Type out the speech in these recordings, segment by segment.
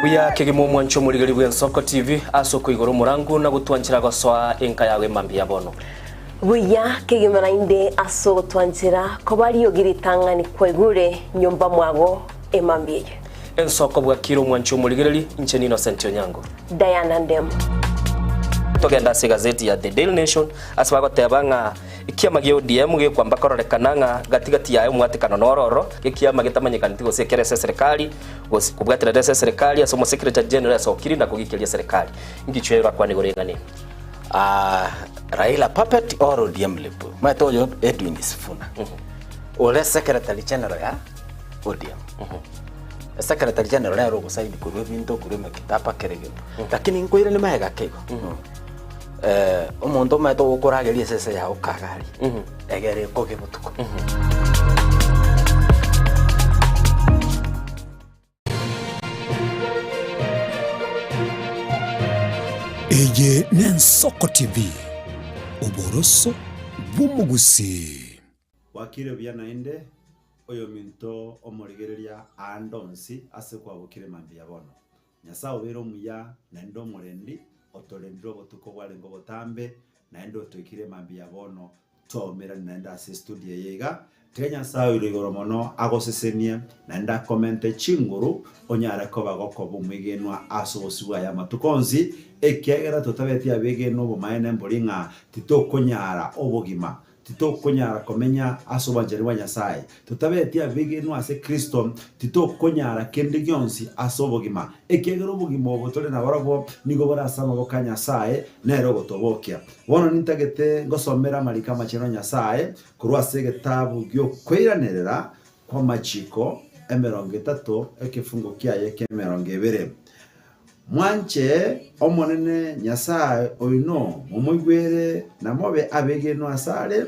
Buya kegima omwancho omorigeri bw'Ensoko TV ase okoigora omorangu na gotwanchera gosoa enka yago emambia ya bono. Buya kegima naende ase ogotwanchera koba riogi ritang'ani kwaigure nyomba mwago emambia eye. Ensoko bwakire omwancho omorigereri, inche n'Innocent Onyango. Diana Ndemo. Togende ase egazeti ya The Daily Nation ase bagoteba ng'a ekiama gia ODM gekwamba kororekana ng'a gati gati yaye omwatekano noro ororo, ekiama getamanyekaneti gose ekere ase eserekari gose kobwaterera ase eserekari ase omosekretary general esokiri na kogikeria eserekari. Ngichwe orakwane igoro y'eng'ana eye. Ah, Raila puppet or ODM lip. Omanyete oyo Edwin Sifuna. Ore secretary general ya ODM. Secretary general nere ogosaini korwa ebinto korwa emekitaba kera egento. Lakini nkoiranie magega ake igo. Eh, omonto omanyete ogokorageria esese yago kagari. Egere ekoge botuko. Eye n'Ensoko TV, oboroso bw'omogusii. Bwakire buya naende, oyominto omorigereria aande onsi ase kwabokire mambia bono. Nyasae obeire omuya naende omorendi, otorendire obotuko bwarenge obotambe, naende otoikire mambia bono Twaumerane naende ase estudio eye iga. Tiga Nyasae oire igoro mono agosesenie, naende akomente chinguru, onyare koba gokoba omwegenwa ase obosio bwaye amatuko onsi, ekiagera totabeti abegenwa obomaene mbori ng'a titokonyara obogima, titokonyara komenya ase obwanchani bwa Nyasae. Totabeti abegenwa ase Kristo, titokonyara kende gionsi ase obogima, ekiagera obogima obo tore naborobwo nigo bore ase amaboko a Nyasae, nere ogotobokia. Bono nintagete ngosomere amariko amachenu a Nyasae korwa ase egetabu gi'okoiranerera kw'amachiko 30 ekefungo kiaye ki'emerongo ebere. Mwanche Omonene Nyasae oino, momoigwere na mobe abegenwa asare,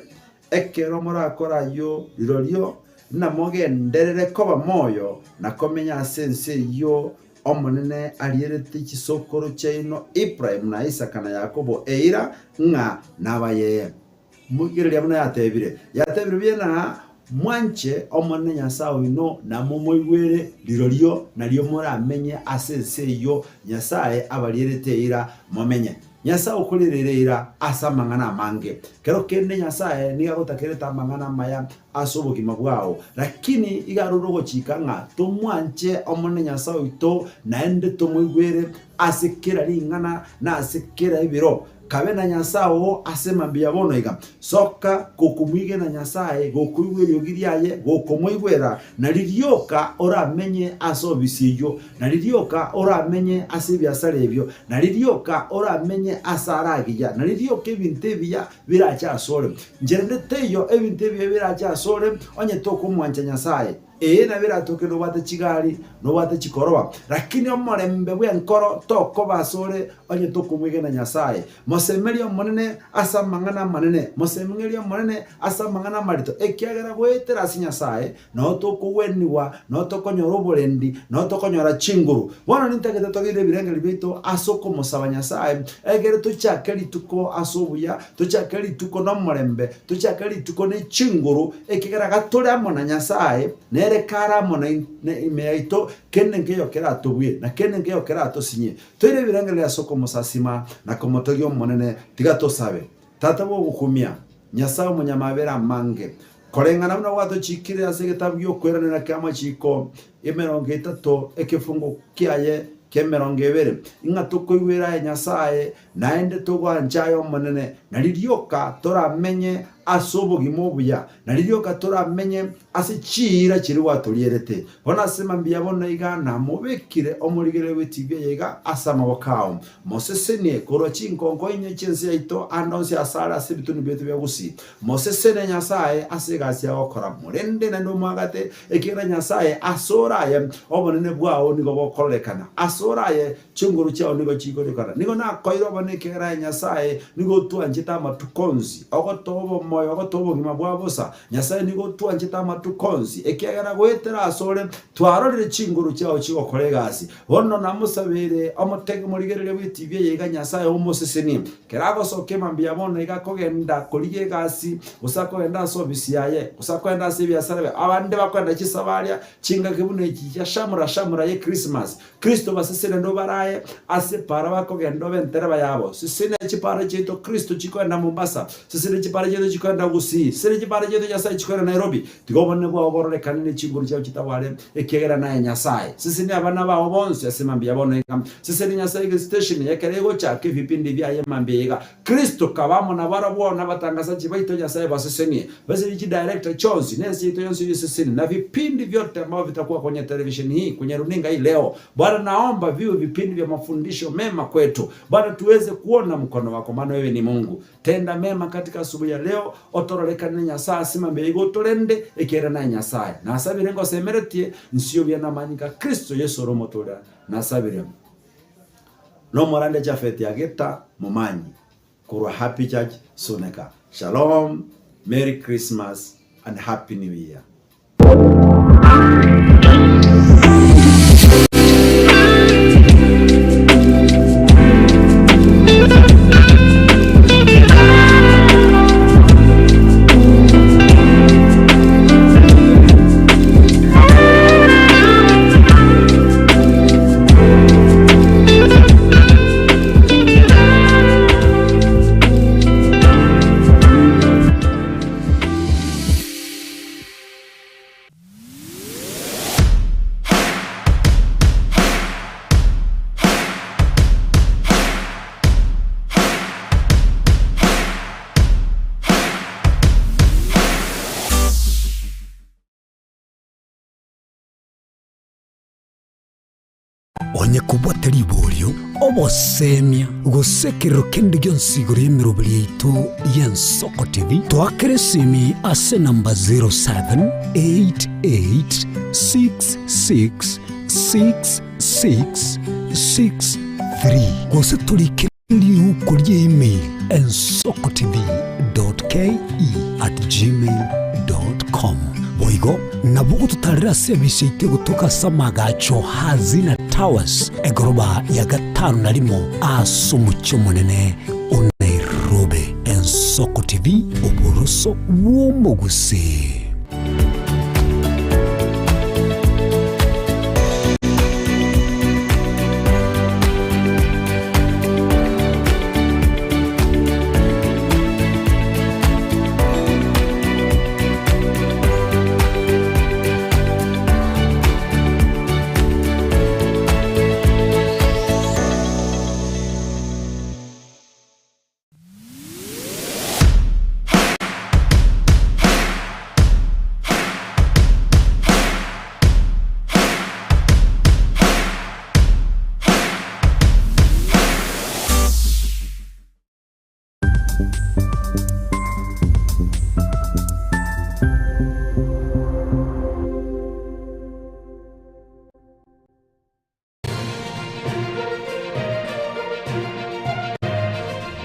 ekero morakore ayio rirorio namogenderere koba moyo na komenya ase ense eyio Omonene arierete chisokoro chiaino Ibrahimu na Isaka na Yakobo eira ng'a nabayee. Moigereria buna yatebire. Yatebire buya ng'a mwanche Omonene Nyasae oino na momoigwere rirorio, nario moramenye ase ense eyio Nyasae abarierete eira momenye. Nyasae okorereire eira ase amang'ana amange. Kero kende Nyasae nigo agotakerete amang'ana amaya ase obogima bwao. Lakini iga arure ogochika ng'a tomwanche Omonene Nyasae oito, naende tomoigwere ase kera ring'ana na ase kera ebiro. Kabe na Nyasae oo ase mambia bono iga. Soka gokomoigena Nyasae, gokoigwa eriogi riaye, gokomoigwera, nari rioka oramenye ase obisi eyio, nari rioka oramenye ase ebiasara ebio, nari rioka oramenye ase are agiya, nari rioka ebinto ebiya birache asore. Nchera ende teiyo ebinto ebiya birache asore onye tokomwancha Nyasae. Ee, nabo eratoke nobwate chigari, nobwate chikoroba, lakini omorembe bw'enkoro tokoba asore onye tokomwegena Nyasae. Mosemerie Omonene ase amang'ana amanene, mosemerie Omonene ase amang'ana amarito, ekiagera goetera ase Nyasae Nao tokogwenigwa, nao tokonyora oborendi, nao tokonyora chinguru. Bono nintagete togeire ebirengererio biaito ase okomosaba Nyasae, egere tochake rituko ase obuya, tochake rituko nomorembe, tochake rituko ne chinguru, ekiagera gatore amo na Nyasae, nere kare amo nain ime yaito, kende nkeiyo keratobue, na kende nkeiyo keratosinye. Toire ebirengererio ase okomosasima na komotogia Omonene, tiga tosabe. Tata bw'ogokumia, Nyasae omonyamabera amange, Koreng'ana buna gwatochiikire ase egetabu gi'okoiraneria ki'amachiiko 30 ekefungo kiaye ki'emerongo ebere, ng'a tokoigwera aye Nyasae, naende togwanche aye Omonene, nario rioka toramenye ase obogima obuya, nario rioka toramenye ase chiira chiria gwatorierete. Bono ase mambia bono iga namobekire omorigereria bw'etibi eye iga ase amaboko ao. Mosesenie korwa chinkonko inye chi'ense yaito ande onsi asare ase ebitunu biaito bia Gusii. Mosesenie Nyasae ase egasi agokora, morende naende omoagate, ekiagera Nyasae asore aye obonene bwao nigo bokororekana, asore aye chinguru chiao nigo chikorekana. Nigo nakoire obonene ekiagera aye Nyasae nigo otwanchete amatuko onsi, ogotoa obomoyo. omoyo ogotoa obogima bwa bosa. Nyasae nigo otwanchete amatuko onsi, ekiagera goetera asore twarorire chinguru chiao chigokora egasi. Bono namosabeire omotege morigereria bw'etibi eye iga Nyasae omosesenie. Kera agosoka emambia bono iga akogenda korigia egasi, gose akogenda ase ofisi yaye, gose akogenda ase ebiasara biaye, abande bakogenda chisabaria chingaki buna echi chia shamra shamra ye Christmas. Kristo basesenie naende obarae ase epaara bakogenda obe entereba yabo. Sesenia chipaara chiaito Kristo chikoenda Mombasa, sesenia chipaara chiaito chikoenda Gusii, sesenia chipaara chiaito Nyasae chikoenda Nairobi. Tiga obonene bwao bororekane ne chinguru chiao chitaware, ekiagera naye Nyasae. Sesenia abana bao bonsi ase mambia bono iga. Sesenia Nyasae egestation ekero egochaka ebipindi biaye mambia iga. Kristo kaba amo nabarabwo nabatangasachi baito Nyasae basesenie. Basesenie chidirector chionsi nense yaito yonsi oyesesenie na vipindi vyote ambavyo vitakuwa kwenye television hii kwenye runinga hii leo. Bwana naomba viwe vipindi vya mafundisho mema kwetu. Bwana tuweze kuona mkono wako maana wewe ni Mungu. Tenda mema katika asubuhi ya leo, otororekane Nyasae ase mambia igo otorende, ekiagera naye Nyasae. Nasabire ngosemeretie, nsiobia namanyinga a Kristo Yeso ore omotoria. Nasabire nomorande Jafeti Agita Momanyi korwa Happy Church Suneka. Shalom, Merry Christmas and Happy New Year. Onye kobwate riborio, obosemia, gose ekerero kende gionsi igoro y'emeroberi yaito y'Ensoko TV, toakere esimi ase enamba 0788666663 gose torikere riuko rie email ensokotv.ke@gmail.com. Boigo nabo ogototarera ase ebisi yaito egotoka ase amagacho Hazina Towers, egoroba ya gatano na rimo ase omochie omonene o Nairobi. Ensoko TV, oboroso bw'omogusii.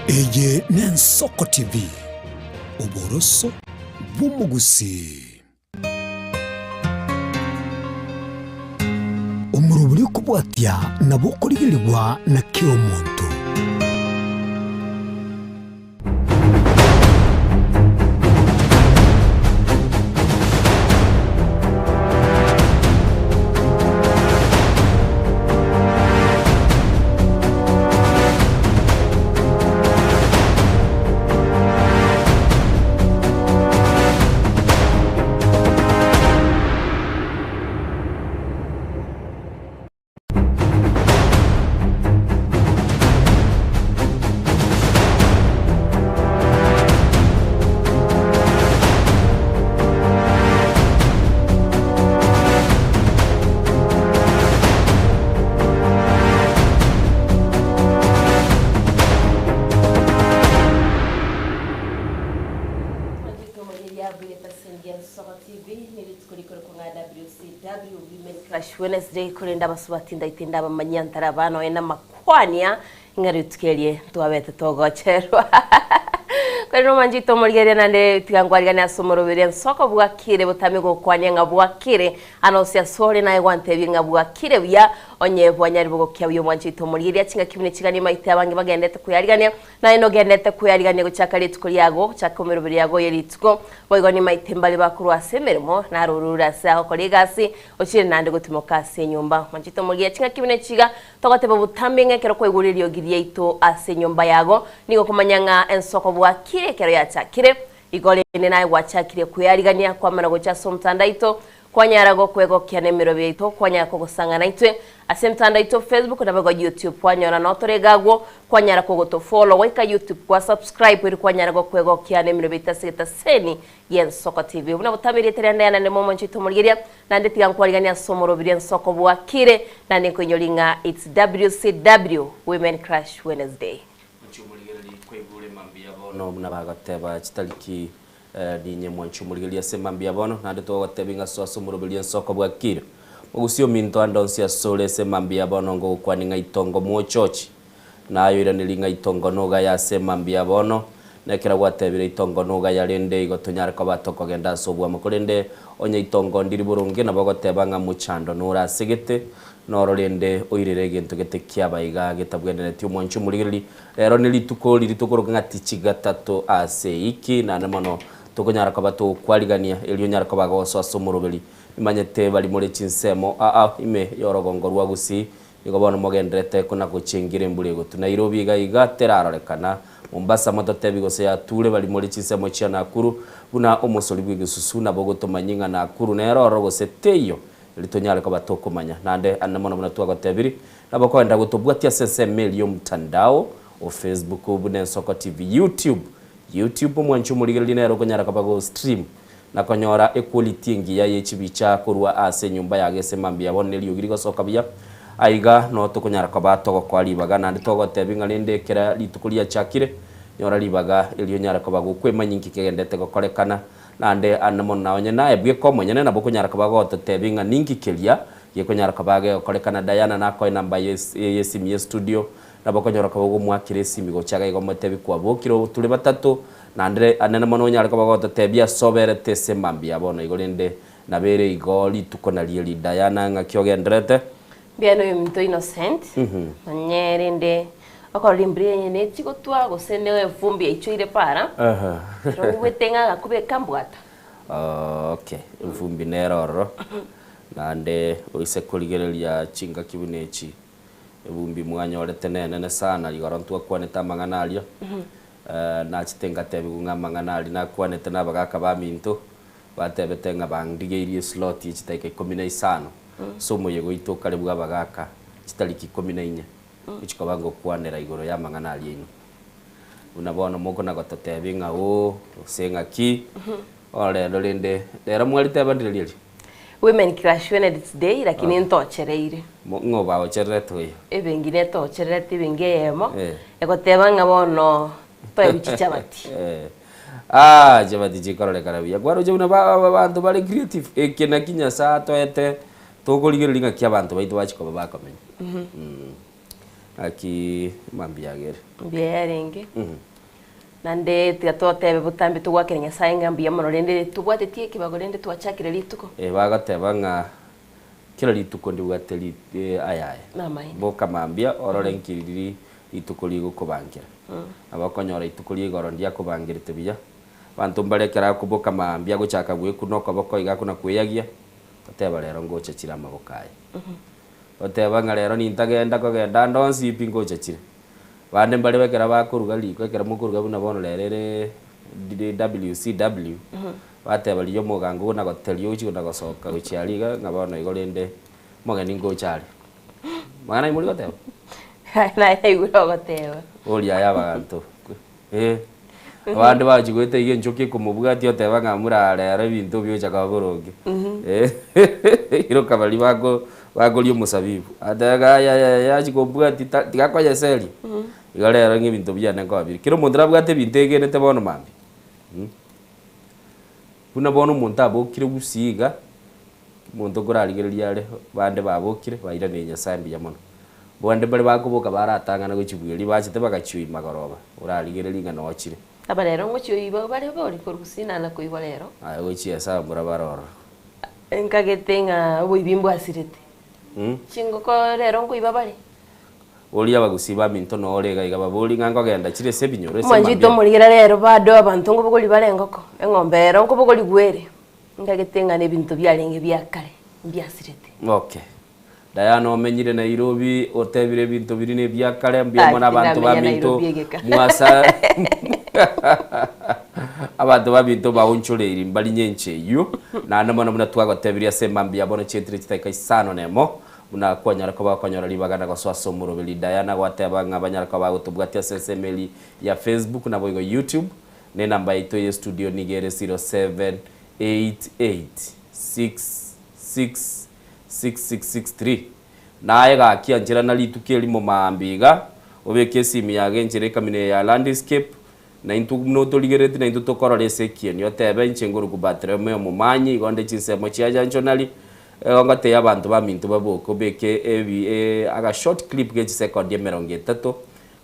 Eye n'Ensoko TV, oboroso bw'omogusii. Omorobori okobwatia nabo okorigerigwa na kera omonto. Crush Wednesday korende abasubati ndaite ndabamanyia ntare abana oye namakwania ng'a rituko erie ntwabete togocherwa. Korende omwanchete omorigereria naende tiga nkwariganie ase omoroberi ensoko bwakire botame gokwania ng'a bwakire ande onsi asore naye gwantebie ng'a bwakire buya onye bwanyarire bogokia buya omwanchete omorigereria chingaki buna chiganie maite abange bagendete kweyarigania naye nogendete kweyarigania gochaka rituko riago gochaka emeroberi yago ye rituko boigo nimaite mbare bakorwa ase emeremo narorure ase agokora egasi ochire naende gotimoka ase enyomba omwanchete omorigereria chingaki buna chiga Togoteba botambe ng'a ekero kwaigure eriogi riaito ase enyomba yago, nigo okomanya ng'a ensoko bwakire ekero yachakire. Igo rende naye gwachakire kwearigania kwamana gocha ase omotanda aito, kwanyara gokwegokia nemerobio yaito, kwanyara kogosang'ana intwe ase emtandao yaito Facebook naboigo YouTube, kwanyora notore iga agwo, kwanyara kogotofollow goika YouTube kwa subscribe erio kwanyara gokwegokia nemerobio yaito ase egetaseni gi'Ensoko TV. Buna botambe erieta riane Diana ndimo omonche oito omorigeria, Naende tiga nkwariganie ase omorobiri ensoko bwakire, naende nkoinyori ng'a it's WCW, Women Crush Wednesday. Mwanche omorigereria kwaigure mambia bono buna bagoteba chitariki ninye mwanche omorigereria ase mambia bono naende togogotebia ng'a soa ase omoroberi ensoko bwakire mogusie ominto ande onsi asore ase mambia bono ngogokwania ng'a itongo mwochochi Naye oiranerie ng'a itongo nogaya ase mambia bono, na ekero gwatebire itongo nogaya rende igo tonyare koba tokogenda ase oboamo. Korende onye itongo ndiri boronge, nabo ogoteba ng'a mochando nore ase gete, noro rende oirere egento gete kiaba iga getabwenereti. Omwanchi omorigereria, rero nerituko riria tokoroka ng'a tichi gatato ase eiki, naende mono tokonyara koba togokwarigania, erio onyare koba gosoa ase omoroberi. Nimanyete baria more chinsemo aa ime y'orogongo rwa Gusii, Nigo bono mogendererete kona-gochengira embura egotwa Nairobi iga iga terarorekana, Mombasa mototebi gose yature bari more chinsemo chia Nakuru buna omosori bw'egesusu nabo ogotomanyia ng'a Nakuru nere ororo gose teiyo eri tonyare koba tokomanya. Naende ande mono buna twagotebiri nabo okogenderera gotobwatia ase ensemo eria y'omtandao o Facebook buna Ensoko TV, YouTube, YouTube omwanchi omorigereria nere okonyara koba go stream na konyora equality engiya ye chibicha korwa ase enyomba ya gese mambia bono neriogi rigosoka buya. Aiga noo tokonyara koba togokoa ribaga naende togotebia ng'a rende ekera rituko riachakire nyora ribaga erio onyare koba gokwemanyia inki kegendete gokorekana naende ande mono na onye naye bweka omonyene nabo okonyara koba gototebia ng'a ninki keria gekonyara koba gegokorekana Diana nakoe enamba ye yesimi ye studio Nabo okonyora koba ogomoakera esimi gocha iga igo omotebi kwabokire tore batato, naende anene mono onyare koba ogototebia ase oberete ase mambia bono igo rende nabo ere igo rituko nario eri Diana ng'aki ogenderete? Mbuya noyo ominto Innocent, onye rende okorora embura eye nechi gotwa gose ne evumbi yaichoire para, ekero oigwete ng'a agakobeka mbwata. Okay, evumbi nere ororo, naende oise korigereria chingaki buna echi. Ebumbi mwanyorete nenene sana, rigoro ntwakwanete amang'ana aria, nachete ngatebigwa ng'a amang'ana aria nakwanete na abagaka baminto, batebete ng'a bandigeirie eslot ye chidakika ikomi na isano, ase omoyega oito okare bwa abagaka chitariki ikomi na inye, gochia koba ngokwanera igoro y'amang'ana aria inwe. Buna bono mokona gototebia ng'a oo, gose ng'aki, bono rero rende, rero mwariteba ndire riaria? Women Crush Wednesday lakini ntochereire. Ng'o bagochererete oyo? Ebenki netochererete ebenki eyemo Eh. egoteba ng'a bono toegwe chichabati. Eh. Ah, chabati chikororekana buya. Kwaroche buna ba- ba- abanto bare creative. Eke naki Nyasae atoete tokorigereria ng'aki abanto baito bachia koba bakomenya. Mm. Naki mambia agere. Mbuya yarenge. Naende tiga totebe botambe togoakera Nyasae ng'a mbuya mono rende tobwatetie ekebago rende twachakire rituko. Eh, bagoteba ng'a kera rituko ndibwate ri ayaye. Namaene. Boka mambia orore nki riri rituko rigokobankera. Nabo okonyora ituko ria igoro ndiakobangerete buya. Abanto mbare ekero akoboka mambia agochaka gwekuna okoboko iga akona kweyagia, oteba rero ngocha chire amaboko aya. Oteba ng'a rero nintagenda kogenda ande onsi pi ngocha chire. Bande mbare ekero bakoruga riko, ekero mokoruga buna bono rero ere WCW, bateba riria omogango buna goteria ogochia na gosoka gochia aria iga ng'a bono igo rende omogeni ngocha are. Mang'ana ayio mori goteba? Naye naigure ogoteba. Boria aye abanto, eh, abande bachia goeta iga enchoki ekomobwatia oteba ng'a mura rero ebinto biocha koba boronge, iroka baria bako bakoria omosabibu, ateba ng'a yaya achia kobwatia ta tiga akoyeseria, igo rero ng'a ebinto biane nkoba bire. Kera omonto nabwate ebinto egenete bono mambia, buna bono omonto abokire gusii iga, omonto nkorarigereria are bande babokire bairanire Nyasaye mbuya mono. Bande mbare bakoboka baratang'ana gochia bweri bachete bagachioima magoroba, orarigererie ng'a nochire. Aba rero ngochia oiba bare bori korwa gusii nana koigwa rero. Aye gochia ase abamura bare ororo. Nkagete ng'a oboibi mbwasirete. Chingoko rero nkoiba bare. Boria abagusii baminto nore iga iga baborie ng'a nkogenda chire ase ebinyoro ase Omwancho oito mambia. omorigera rero bado abanto nkobogori bare engoko, eng'ombe ero nkobogorigwa ere. Nkagete ng'a nebinto biarenge bia kare mbiasirete. Okay. Diana omenyire Nairobi otebire ebinto biria nebia kare mbuya Ai, mono abanto tindamenya baminto Nairobi egeka. mwasa abanto baminto baonchoreiri mbarinye enche eyio naende mono buna twagotebirie ase mambia bono chietire chidakika isano na emo buna kwanyara koba okonyora ribaga na gosoa ase omoroberi Diana gwateba ng'a banyara koba bagotobwatia ase ensemo eria ya Facebook naboigo YouTube na enamba yaito ye studio nigo ere 0788 66 6663 Naye gaki ancherana rituko erimo maambia iga, obeke esimi yago enchera ekamina eye ya landscape, na intwe buna otorigerereti naintwe tokorora ase ekieni, otebe inche ngoruku Bartolomeo omomanyi, igo nde chinsemo chia Janshonari, igo ngotebia abanto baminto baboke obeke ebi aga short clip ge chisekondi emerongo etato,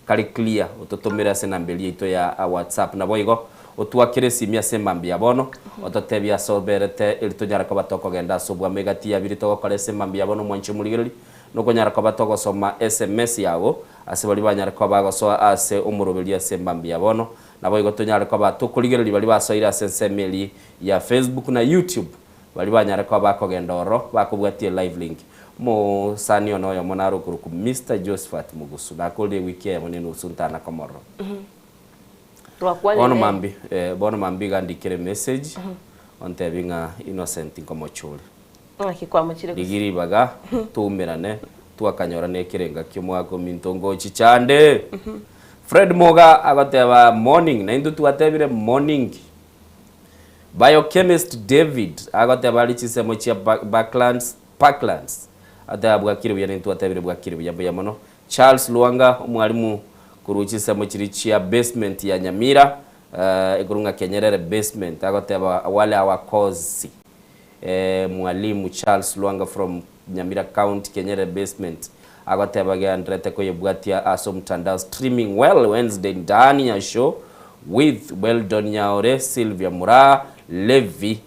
Kare clear ototomere ase enamba eria yaito ya WhatsApp. Naboigo otwakere esimi ase emambia ya bono, ototebie ase oberete eri tonyare koba tokogenda ase obwamo egati ya biria togokora ase emambia ya bono omwanchi omorigereri, nokonyara koba togosoma sms yago ase baria banyare koba bagosoa ase omoroberio ase emambia ya bono. Naboigo tonyare koba tokorigereria baria basoire ase ensemo eria ya Facebook na YouTube. Baria banyare koba bakogenda ororo, bakobwatia elive link. Omosani one oyomo nare okorokwa Mister Josephat Mugusu, nakorire ewiki eyemo na enusu ntana komorora. Twakwanire Bono nere. mambia, eh, bono mambia iga ndikere emessage, ontebie ng'a Innocent nkomochore. Ng'aki kwamochire gose? Rigia ribaga, toumerane, twakanyorana ekerenga ki'omwaka ominto ngochicha ande. Fred Moga agoteba morning, naintwe twatebire morning. Biochemist David agoteba are chinsemo chia Parklands, Parklands, ateba bwakire buya nintwe atebire bwakire buya mbuya mono. Charles Lwanga omwalimu korwa chinsemo chiria chia basement ya Nyamira ekorwa ng'a Kenyerere basement agoteba wale hawakosi Mwalimu Charles Lwanga from Nyamira County Kenyerere basement agoteba geanderete koyebwatia ase omtandao streaming well Wednesday ndani ya show with Weldon Nyaore, Sylvia Muraa, Levi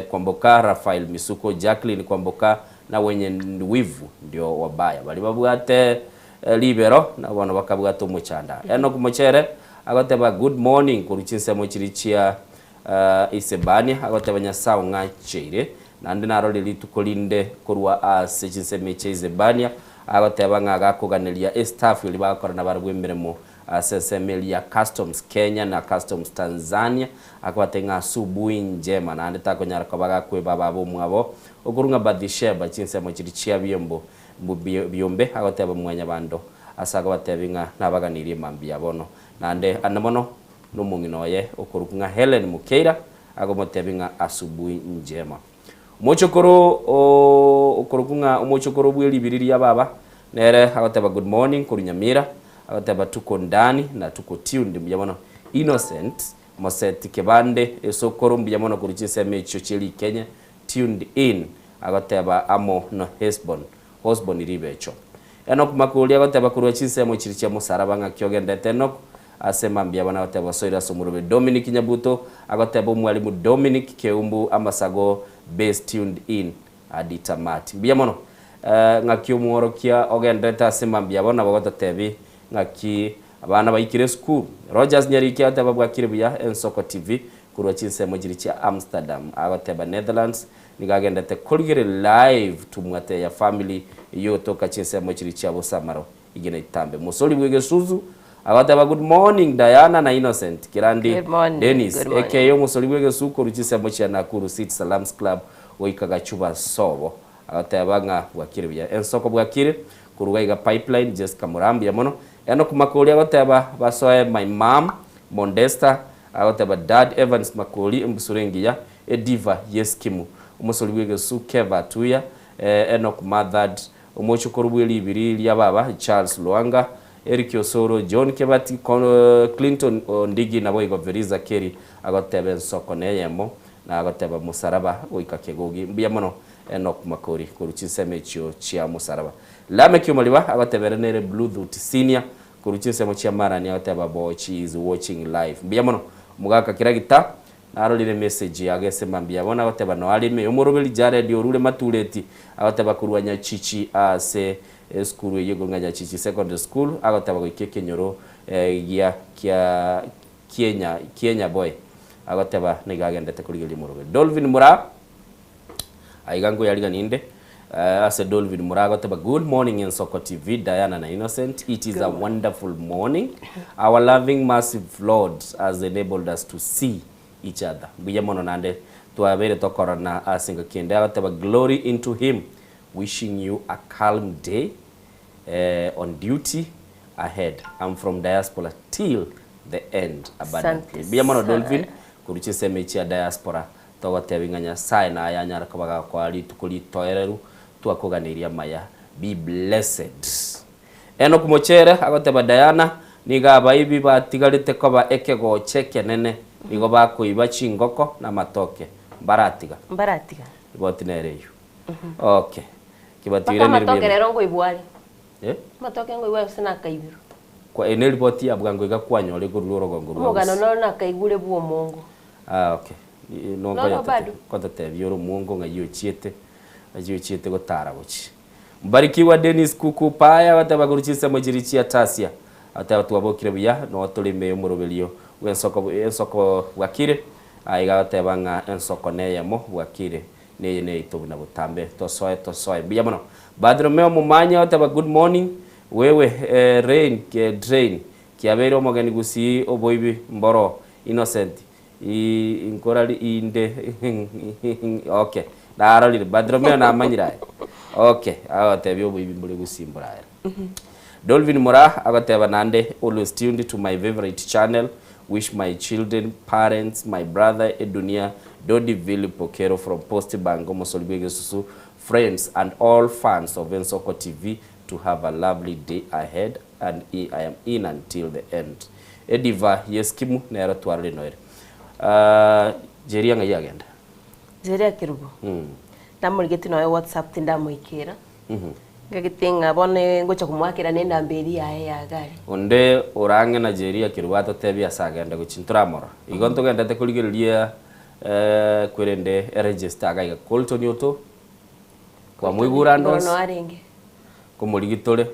Kwamboka, Raphael Misuko, Jacqueline Kwamboka na wenye wivu ndio wabaya baria babwate ribero na bono bakabwata omochanda. Enock Mochere agoteba good morning korwa chinsemo chiria chia Isebania agoteba Nyasae ong'acheire, naende narore rituko rinde korwa ase chinsemo chia Isebania, agoteba ng'a agakoganeria estaff eria bagokora nabarabwo emeremo ase ensemo eria ya Customs Kenya na Customs Tanzania, akobatebia ng'a asubuhi njema, naende takonyara koba gakweba baba omwabo okorwa ng'a Bathsheba chinsemo chiria chia biombo biombe, agoteba Mwanyabanto ase akobatebia ng'a nabaganirie mambia bono, naende ande mono Nomong'ina oye okorokwa ng'a Helen Mukeira agomotebia ng'a Asubuhi njema. Omochokoro okorokwa ng'a omochokoro bwe ribiri ria baba nere agoteba good morning korwa Nyamira, agoteba tuko ndani na tuko tuned mbuya mono. Innocent Moseti Kebande esokoro mbuya mono korwa chinsemo echio chie rikenye tuned in agoteba amo no Hesbon Hosbon ribecho. Enock Makori agoteba korwa chinsemo chiria chia mosaraba ng'aki ogendete Enock Ase mambia abana agoteba osoire ase omorobe Dominic Nyabuto agoteba omwalimu Dominic Keumbu amasago base tuned in hadi tamati. Mbuya mono ng'aki omworokia ogenderete ase mambia abo nabo ogototebi ng'aki abana baikire esukuru. Rogers Nyariki agoteba bwakire buya Ensoko TV korwa chinsemo chiria chia Amsterdam agoteba Netherlands nigo agendete korigereria live tumwate ya family eyio gotoka chinsemo chiria chia Bosamaro Igena itambe. Mosori bw'egesusu agoteba good morning Diana na Innocent Kirandi Good morning, Dennis good morning. aka omosori bw'egesusu korwa chinsemo chia Nakuru City Salams Club goika Gachuba sobo agoteba ng'a bwakire buya ensoko bwakire korwa iga Pipeline Jessica Moraa mbuya mono Enock Makori agoteba basoe my mum Mondesta agoteba dad Evans Makori embusuro engiya ediva yeskimu omosori bw'egesusu Keva Atuya Enock Mathad Omochokoro bwe ribiri ria baba, Charles Lwanga, Eric Osoro, John Kebati, Clinton Ondigi naboigo Veriza Kerry agoteba ensoko neyemo na agoteba mosaraba goika kegogi. Mbuya mono Enock Makori korwa chinsemo echio chia mosaraba. Lameck Omariba agoteba ere nere Blue Dhut Senior Korwa chinsemo chia Marani agoteba Bochi is watching live. Mbuya mono omogaka Kiragita narorire message yago ase mambia bono agoteba noe arime omoroberi Jared orure matureti agoteba korwa Nyachichi ase esukuru eyio ekorwa ng'a Nyachichi Secondary School agoteba goika ekenyoro gia kia kienya kienyaboe agoteba nigo agendete korigereria omoroberi Dolvin Muraa Aiga nkoyarigani inde ase Dolvin Muraa agoteba good morning Ensoko TV Diana na Innocent it is a wonderful morning our loving merciful Lord has enabled us to see each other mbuya mono naende twabeire tokororana ase engaki ende agoteba glory into him wishing you a calm day on duty ahead I'm from diaspora till the end abundantly Asante mbuya mono sana. Dolvin korwa chinsemo echi chia diaspora Togotebi ng'a Nyasae naye anyare koba gakoa rituko ritoereru twakoganeirie amaya. Be blessed. Enock Mochere agoteba Diana, nigo abaibi batigarete koba ekegocha ekenene, nigo bakoiba chingoko na amatoke. Mbaratiga. Mbaratiga. Riboti nere eyio. Okay. Mpaka Kibatiire amatoke neribuya. rero nkoibwa are. Eh? Amatoke nkoibwa are gose nakaibirwe. Kwa ene riboti ya bwango iga kwanyora ekorwa orogongo rwa Omogano Gusii. noro nakaigure bwa omongo. Ah okay. Nono bado. Nkoyototebia ore omongo ng'ai ochiete, ng'ai ochiete gotara gochia. Mbarikiwa Dennis Kuku Paya agateba korwa chinsemo chiria chia Tasia, agateba twabokire buya noo tore ime y'omoroberio bw'ensoko ensoko bwakire, aiga agateba ng'a ensoko neyemo bwakire neye neyaito buna botambe tosoe tosoe mbuya mono. Bartholomeo Momanyi agateba good morning wewe rain drain kiabeire omogeni gusii oboibi mboro Innocent Inkorari inde okay narorire Bartholomeo namanyire aye okay agotebia oboibi mbore gosimbora ere Dolvin Moraa agoteba naende always tuned to my favourite channel wish my children parents my brother Edunia Dodi Philip Okero from Post Bank omosori bwegesusu friends and all fans of Ensoko TV to have a lovely day ahead and I am in until the end Ediva y'eskimu nero twarore noere. Aah Jeria ng'ai agenda? Jeria Kerubo, Namorigetie nonya WhatsApp tindamoikera, ngagete ng'a bono ngocha komoakera na enamba eria yaye ya gari. Onde orang'e na Jeria Kerubo atotebie ase agenda gochia ntoramorora. Igo ntogendete korigereria kwerende eregister iga iga Colton Oto, kwamoigure ande Igoro onsi? noe arenge. Komorigia tore.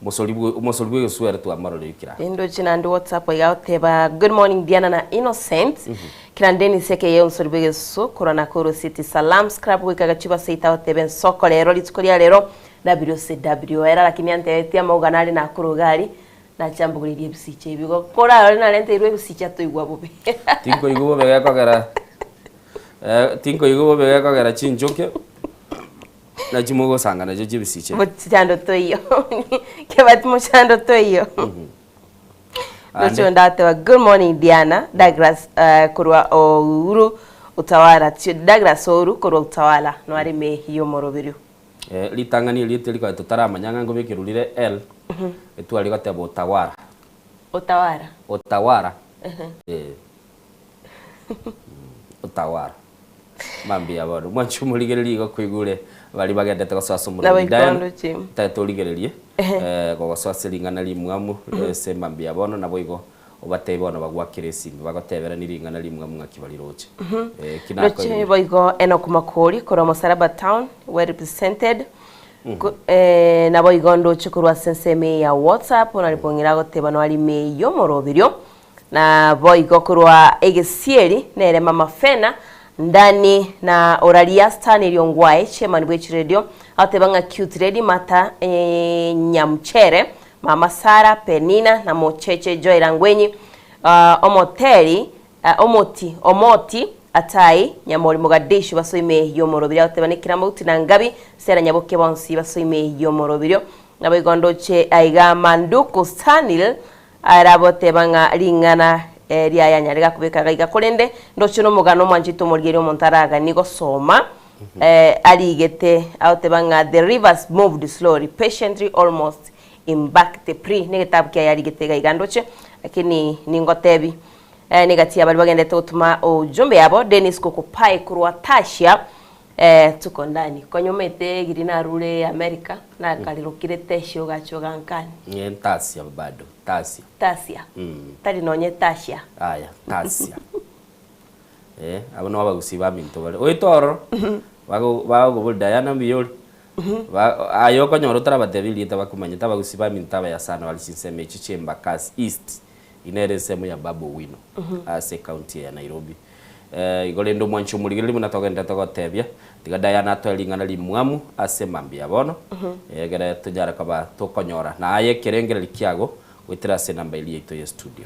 Omosori bwe omosori bw'egesuere twamororire kera. Nindoche naende WhatsApp iga agoteba good morning Diana na Innocent kera Dennis ekeye omosori bw'egesusu korwa Nakuru City Salam Scrap goika Gachuba seito agoteba ensoko rero rituko ria rero WCW era lakini antebetie amauga nare Nakuru iga aria nache ambogorerie ebisicha ebi igo korarore narenteirwe ebisicha toigwa bobe. Tinkoigwa bobe gekogera tinkoigwa bobe gekogera chinchoke. Naki mogosanga nachio chibisiche? Mochando toiyo. Kebati mochando toiyo. Ande. Rocho ndateba good morning Diana Douglas eh, korwa Ouru Utawala Tio- Douglas Ouru korwa Utawala noare mehi yomoroberio. Eh, ritang'ani erieta eri kare totaramanya ng'a nkobekerwa rire L, etware goteba Utawara. Utawara. Utawara. Eh. Utawara. Mambia bono, mwanche omorigererie igo koigure baria bagendete gosoa ase omorero Nabo Diana, ikondo chim. tagete origererie gogosoa ase ring'ana rimwamu ase mambia bono naboigo obatebie bono bagwakere esimi bagoteberanie ring'ana rimwamu ng'aki bariroche. Eki Roche nakoigure. boigo Enock Makori korwa Musaraba Town well represented Ko- naboigo ndoche korwa ase ensemo eye ya WhatsApp nari pong'ira agoteba noarime y'omoroberio Naboigo korwa egesieri nere mama Fena Ndani na oraria Stanley Ongwae chairman bwe chiredio agoteba ng'a cute lady Martha Nyamuchere mama Sarah Penina na mocheche Joy Rangwenyi omoteri omoti omoti Atai Nyamori Mogadishu basoime y'omorobirio agoteba ne Kira Mauti na Ngabi Sarah Nyaboke bonsi basoime y'omorobirio Naboigo ndoche aiga Manduku Stanley Araboteba ng'a ring'ana riaye anyare gakobeka gaiga, korende ndoche nomogano omwanchete omorigereria omonto araganie gosoma arigete agoteba ng'a The rivers moved slowly, patiently, almost imperceptibly negetabu kiaye arigete gaiga ndoche, lakini ningotebi negati ya baria bagenderete gotoma ujumbe yabo, Dennis Kokopae korwa Tasia. Eh, tuko ndani. Konya omanyete egiri narure America, nakarirokire Tesha ogacha ogankani. Ng'e ntasia bado, tasia. Tasia. Tari nonye Tasha. Aya, tasia. Eh, abwo nabo abagusii baminto bare. Oete ororo, bago bagokobori Diana mbuya ore? Ba aye okonyora otarabatebia erieta bakomanyete abagusii baminto abaya sana bare chinsemo echio chia Embakasi East, Eyio nere ensemo ya Babu Owino ase ecounty eye ya Nairobi. Igo rende omwanchi omorigereria buna togenderete gotebia, tiga Diana atoe ring'ana rimwamu ase mambia ya bono, egere tonyare koba tokonyora na aye ekerengererio kiago goetera ase enamba eria yaito ye studio.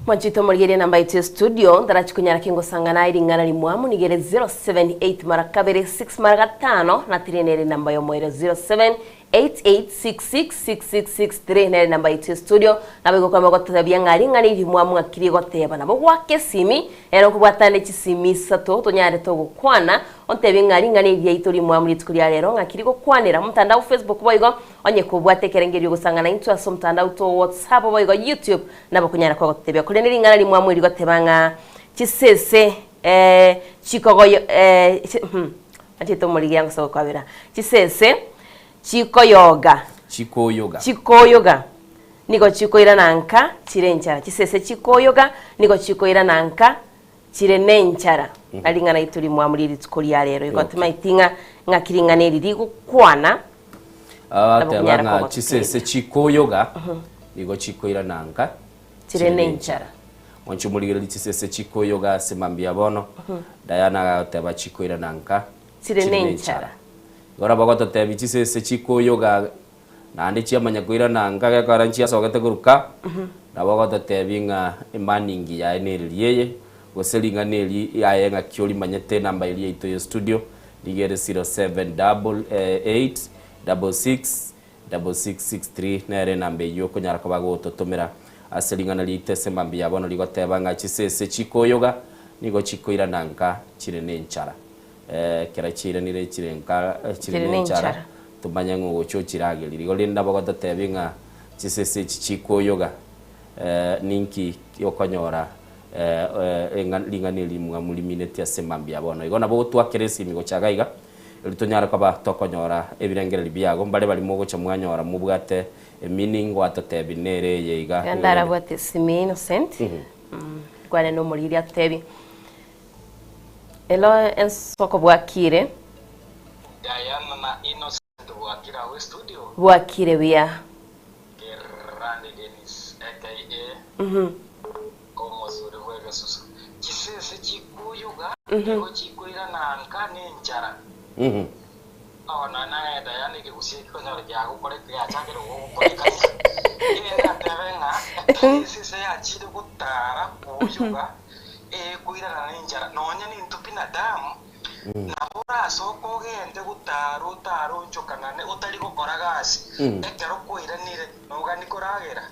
Mwanchi oito omorigereria enamba yaito ye studio, ntarachi konyara kengosang'ana aye ring'ana rimwamu nigo ere 078 mara kabere 6 mara gatano na 3 nere enamba yomoerio 07 88666663 nere namba yaito ya studio nabo igokwama gototebia ng'a ring'ana eri mwamwakirie goteba nabo goaka esimi ere okobwatana ne chisimi isato tonyare togokwana ontebie ng'a ring'ana eri riaito rimwamu rituko ria rero ng'aki rigokwanera omotandao facebook boigo onye kobwate ekerengerio gosang'ana intwe ase omotandao to whatsapp boigo youtube nabo okonyara kogototebia korende ring'ana rimwamu eri goteba ng'a chisese eh chikogoyo eh Anchete omorigia gose gokwabera. Chisese chikoyoga. Chikoyoga. Chikoyoga nigo chikoirana nka chire enchara. Chisese chikoyoga nigo chikoirana nka chire nenchara. Na ring'ana rito rimwamu rie rituko ria rero. Igo timaeti ng'a ng'aki ring'ana eri rigokwana. Abateba Nabo ng'a konyara chisese chikoyoga nigo chikoirana nka Chire nenchara. Mwanche omorigererie chisese chikoyoga ase mambia bono. Diana agagoteba chikoirana nka Chire nenchara. Igo nabo ogototebia chisese chikoyoga naende chiamanya koirana nka gekogera nchiasogete korwa ka, nabo ogototebia ng'a emaningi yaye nereri eye, gose ring'ana eri aye ng'aki orimanyete enamba eria yaito ya studio nigo ere 0788 66 6663 nere enamba eyio okonyara koba gototomera ase ring'ana riaito ase mambia ya bono rigoteba ng'a chisese chikoyoga nigo chikoirana nka chire nenchara. Ekero chiairanire chire nka chire Chire nenchara nenchara. tomanye ng'a ogocha ochiragerie. Igo rende nabo gototebia ng'a chisese echi chikoyoga ninki okonyora ring'ana eri mwamu rimineti ase mambia ya bono. Igo nabo gotwakera esimi gocha iga iga. Erio tonyare koba tokonyora ebirengererio biago, mbare baria mogocha mwanyora mobwate emeaning gwatotebi nere eye iga. Iga ndarabwate esimi Innocent, nkwane na omoriri atotebi, Hello ensoko bwakire? Diana na Innocent bwakire agwo estudio? Bwakire buya. Kerandi Dennis aka Omosuri bw'egesusu. Chisese chikoyuga nigo chikoirana nka nenchara. Bono naye Diana ekegusia ekonyora kiagokora giachakire gogokorekania. Erinde atebe ng'a ekero esese yachire gotara koyuga ekoirana nenchara. Nonya nintwe binadamu Nabo orasoke ogende gotara otare onchokanane otari gokora gasi, ekero kwairanire nogani koragera.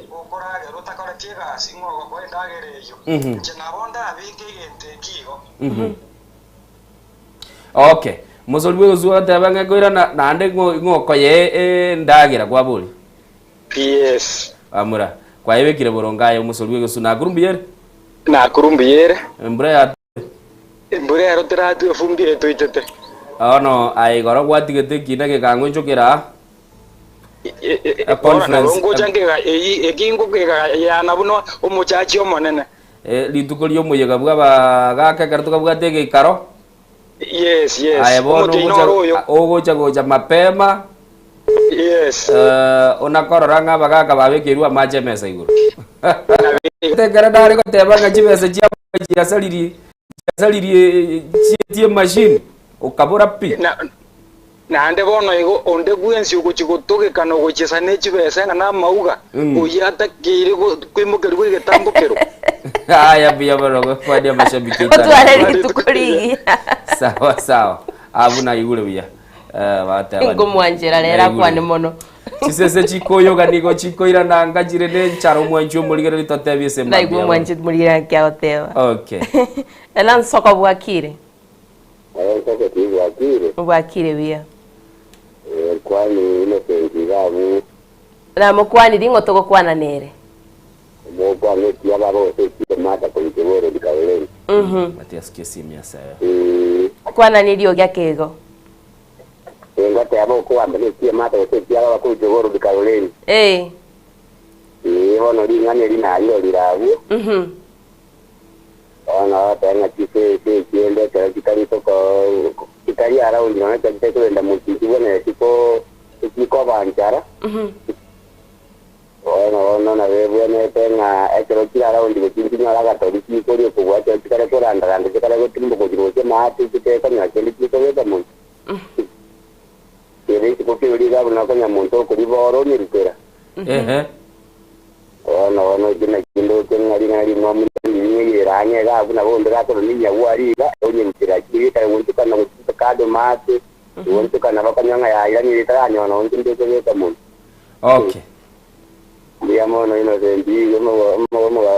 Gokoragera otakoreti egasi ng'o ogokoa endagera eyio? Inche nabo ndabeke egento eki igo. Okay. Mosori bw'egoswa agateba ng'a ekoirana naende ng'o ng'o okoyee endagera kwaboria. PS. Bamura, kwayebekire boronge aye omosori bw'egesu nakuru mbuya ere? Nakuru mbuya ere. Embura ya. Embura ero teratwe efumbi etoitete. Bono aye igoro gwatigete ekiina gekang'onchokera aa. A Bono nabo conference. ngocha nkega eyi eki ngokegayana buna omochachi omonene. Rituko ri'omoyega bw'abagaaka ekero tokabwate egeikaro. Yes, yes. Aye bono Omotienyi ogocha noro oyo. ogocha gocha mapema. Yes. Onakorora ng'a abagaaka babekeirwe amache emesa igoro. Ekero nare goteba ng'a chibesa chia chiasaririe chiasaririe chiatie emachine, okabora pi. Na, naende bono igo onde bwensi ogochia gotogeka na ogochiesa ne chibesa ng'a namauga, oyio atakeire go- koimokerigwa egetambokero. Haya mbuya mono kwania amashabiki aito Otware are. rituko rigiya. Sawa sawa. Abwo naigure buya. Eh, bateba. Nkomwanchera rero Naigure. akwane mono. Chisese chikoyoga nigo chikoirana anga chire nenchara omwanchi omorigereri totebie ase Naigwa mambia omwanchi omorigereri naki agoteba. Okay. Ela nsoko bwakire. Aye nsoko tibwakire. Bwakire buya. Eh, kwani Innocent iga abwo Namokwanirie ng'o togokwana nere. omokwaneti ababa gose ekio Martha korwa Kiboro Kaoleni. Matias Kisimia sayo. Eh, Kwana neriogi akeigo. Eh, ngoteba okogamba nekiamate gose ekiababa korwa Jogoo Kaloleni. Eh. Ee, bono ring'ana eri narirorire abwo. Mhm. Bono ogoteba ng'a chisese echiende ekero chitari toko chitari around nonya ekero chitari kogenda mochie chibwenereti ko chikoba nchara. Mhm. Bono bono nabo ebwenerete ng'a ekero chire around gochia nchinyore agatori chikoria okobua ekero chikare korandaranda chikare gotimboka gochia roche maate chitekonyora kende chikobeka monto. Kere isiko kebe riga buna konya monto okoribora onyerutera. Ehe. Bono bono ekio nakio ndoche ng'a ring'ana rimwamu riri ng'eyere ang'e iga abwo nabo onde gakorora ninyagwa aria iga onyerutera chiri ekare goonchokana gochia kando maate goonchokana bakonyora ng'a yairanire etaranyora nonye kende ekobeka monto. Okay. Mbuya mono Innocent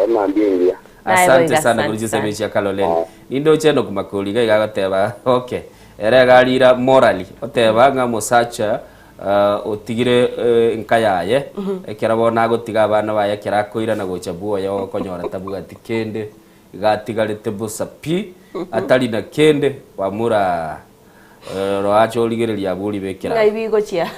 emambia engiya. Naye Asante boigo, sana asante kuri sana. chisemi chia Kaloleni. Nindoche Enock Makori iga iga agoteba okay. Ere iga arira morally oteba ng'a omosacha ah, otigire eh, enka yaye ekero bono agotiga abana baye ekero akoirana gocha bwoye okonyora tabwati kende iga atigarete bosa pi atari na kende bamura eh, roacha origereria abwo oribekera Ng'ai bigochia.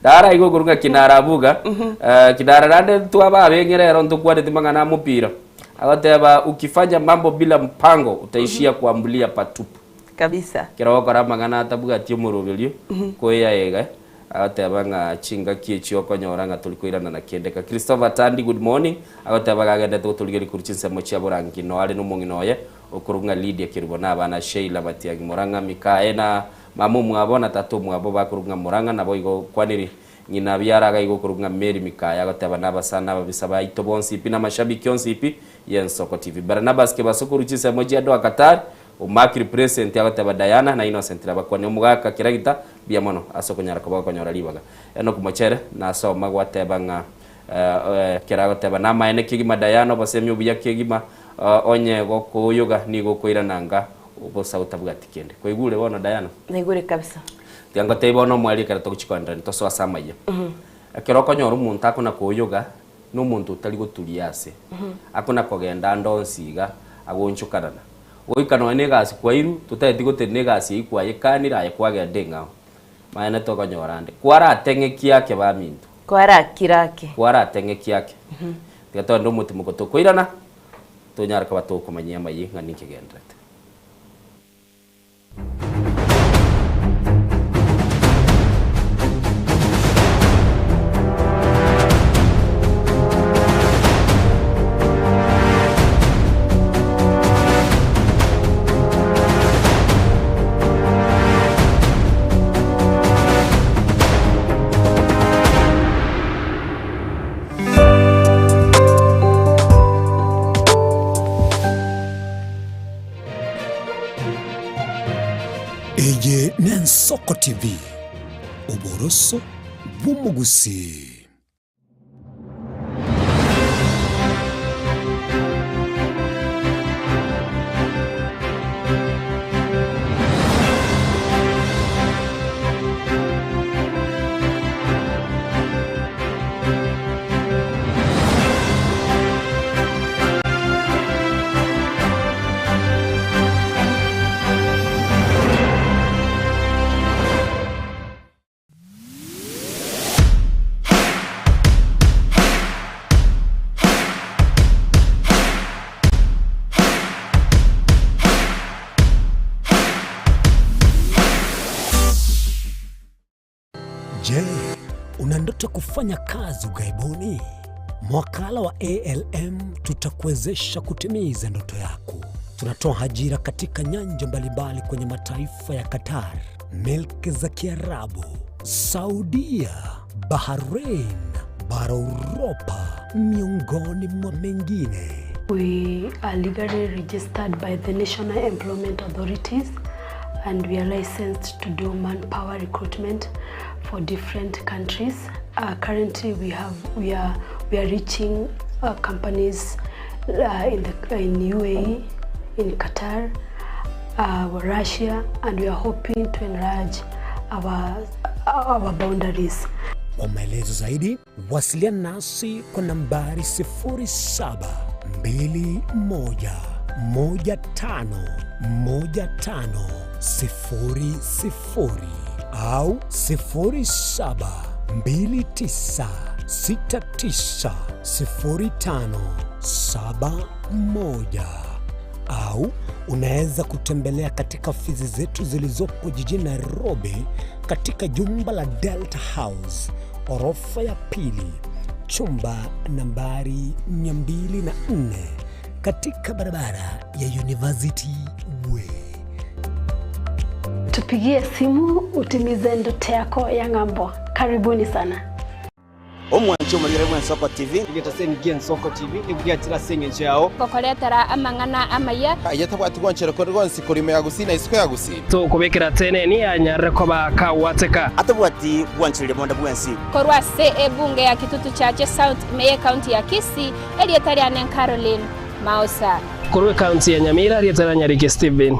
Nara igo okorwa ng'a kinara abuga eh, kinara rande twaba abeng'e rero ntokwaneti mang'ana a mopira agoteba ukifanya mambo bila mpango utaishia kuambulia patupu Kabisa. kero ogokora amang'ana atabwati omoroberio koeyaega agoteba ng'a chingaki echio okonyora ng'a tori koirana na kende ka Christopher Tandi good morning agoteba gagendete gotorigeria korwa chinsemo chia borangi noare na omong'ina oye okorwa ng'a Lydia Kerubo na abana Sheila Matiang'i Murang'a Mikae na Mama omwabo na tata omwabo bakorokwa ng'a Murang'a, naboigo okwanire ng'ina biara agaiga okorokwa ng'a Mary Mikaya, agoteba nabasani na ababisa baito bonsi pi na amashabiki onsi pi y'Ensoko TV. Barnabas Kebaso korwa chinsemo chia Doha Qatar, Omakiri present agoteba Diana na Innocent nabakwane omogaka Kiragita mbuya mono ase okonyara koba gokonyora ribaga. Enock Mochere nasoma gwateba ng'a ekero agoteba namaene kegima Diana obosemi obuya kegima onye gokoyoga nigo okoirana anga Obosa otabwati kende. Kwaigure bono Diana? Naigure kabisa. Tiga ngotebie bono omweri ekero togochia koenderera ntosoe ase amayia. Ekero okonyora omonto akona koyoga, na omonto otari goturia ase, akona kogenda ande onsi iga, agoonchokanana. Goika nonya na egasi kwairwe, totageti gotenena egasi eyio kwayekanire aye kwagenda eng'ao. Maene tokonyora ande. Kwarateng'ekia ake baminto. Kwarakire ake. Kwarateng'ekia ake. Tiga togende omotimoko tokoirana, tonyare koba tokomanyia amayia ng'a ninki kegendererete. Eye n'Ensoko TV, oboroso bw'omogusii. Je, una ndoto kufanya kazi ughaibuni? Mwakala wa ALM tutakuwezesha kutimiza ndoto yako. Tunatoa ajira katika nyanja mbalimbali kwenye mataifa ya Qatar, milki za Kiarabu, Saudia, Bahrain, bara Uropa, miongoni mwa mengine. We are legally registered by the National Employment Authorities and we are licensed to do manpower recruitment for different countries. Uh, currently we have we are we are reaching uh, companies uh, in the in UAE, in Qatar, uh, Russia and we are hoping to enlarge our our boundaries. Kwa maelezo zaidi wasiliana nasi kwa nambari 0721 15 15 00 au 07 29 69 05 71 au unaweza kutembelea katika ofisi zetu zilizopo jijini Nairobi katika jumba la Delta House orofa ya pili chumba nambari 204 katika barabara ya University Way. Tupigie simu utimize ndoto yako ya ng'ambo. Karibuni sana. Omwanchi omorigere bw'Ensoko TV. Egetaseni gi'Ensoko TV nigo giachire ase engencho yao. Gokoretera amang'ana amaya. Aye tabwati gwanchera konde gwonsi korwa ime ya Gusii na isiko ya Gusii. Tokobekera teneni anyarire koba kagwateka. Atabwati bwanchereria bonde bwensi. Korwa ase ebunge ya Kitutu Chache South ime y'ecounty ya Kisii, erieta riane Caroline Maosa. Korwa ecounty ya Nyamira, erieta ria Nyariki Stephen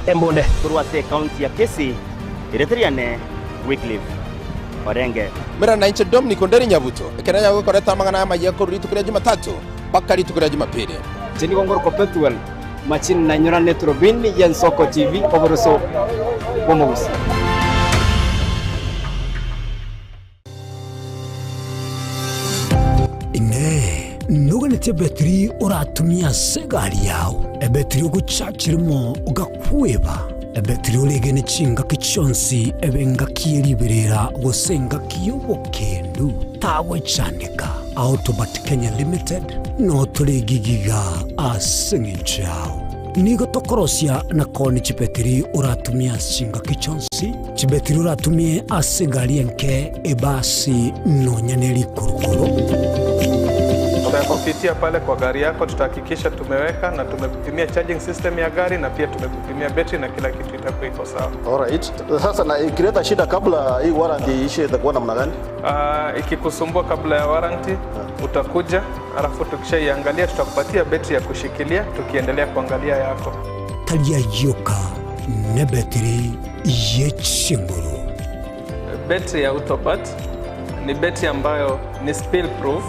Embunde. Korwa ase ecounty ya Kisii, erieta riane Wycliffe Orenge. Mera nainche Dominic Onderi Nyabuto, ekero nyagokoreta amang'ana amayia korwa rituko ria Jumatatu mpaka rituko ria Jumapili. Inche nigo ngorokwa Pethuel Machini nainyora neturubini y'Ensoko TV oboroso bw'omogusii. Inee! Noganetie ebetiri oratumie ase egari yao, ebetiri ogochachirimo ogakweba, ebetiri oregene chingaki chionsi ebe engaki ye riberera gose engaki y'obokendu? Tagwechandeka. Autobat Kenya Limited notore egigiga ase engencho yao. Nigo tokorosia na koonia chibetiri oratumie ase chingaki chionsi, chibetiri oratumie ase egari enke, ebasi, nonya ne rikurukuru. Tutakupitia pale kwa gari yako, tutahakikisha tumeweka na tumekupimia charging system ya gari na pia tumekupimia betri na kila kitu itakuwa iko sawa. Alright. Sasa na ikileta shida kabla hii warranty iishe itakuwa namna gani? Ikikusumbua kabla ya warranty utakuja, alafu tukishaiangalia tutakupatia betri ya kushikilia tukiendelea kuangalia yako. Tari ayio ka nebetiri ye chinguru. Betri ya Autobat ni betri ambayo ni spill proof,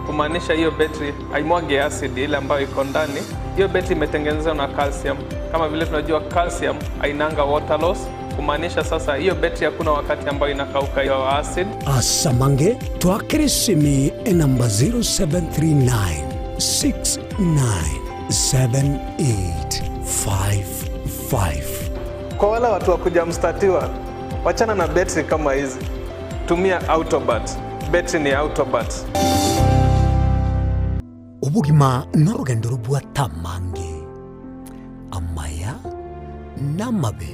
kumaanisha hiyo betri haimwagi acid ile ambayo iko ndani. Hiyo betri imetengenezwa na calcium. Kama vile tunajua calcium hainanga water loss, kumaanisha sasa hiyo betri hakuna wakati ambayo inakauka hiyo acid. Asamange twakere esimi enamba 0739 697855. Kwa wale watu wa kujamstatiwa, wachana na betri kama hizi, tumia Autobat. Betri ni Autobat. Obogima norogendo robwate amange, amaya namabe.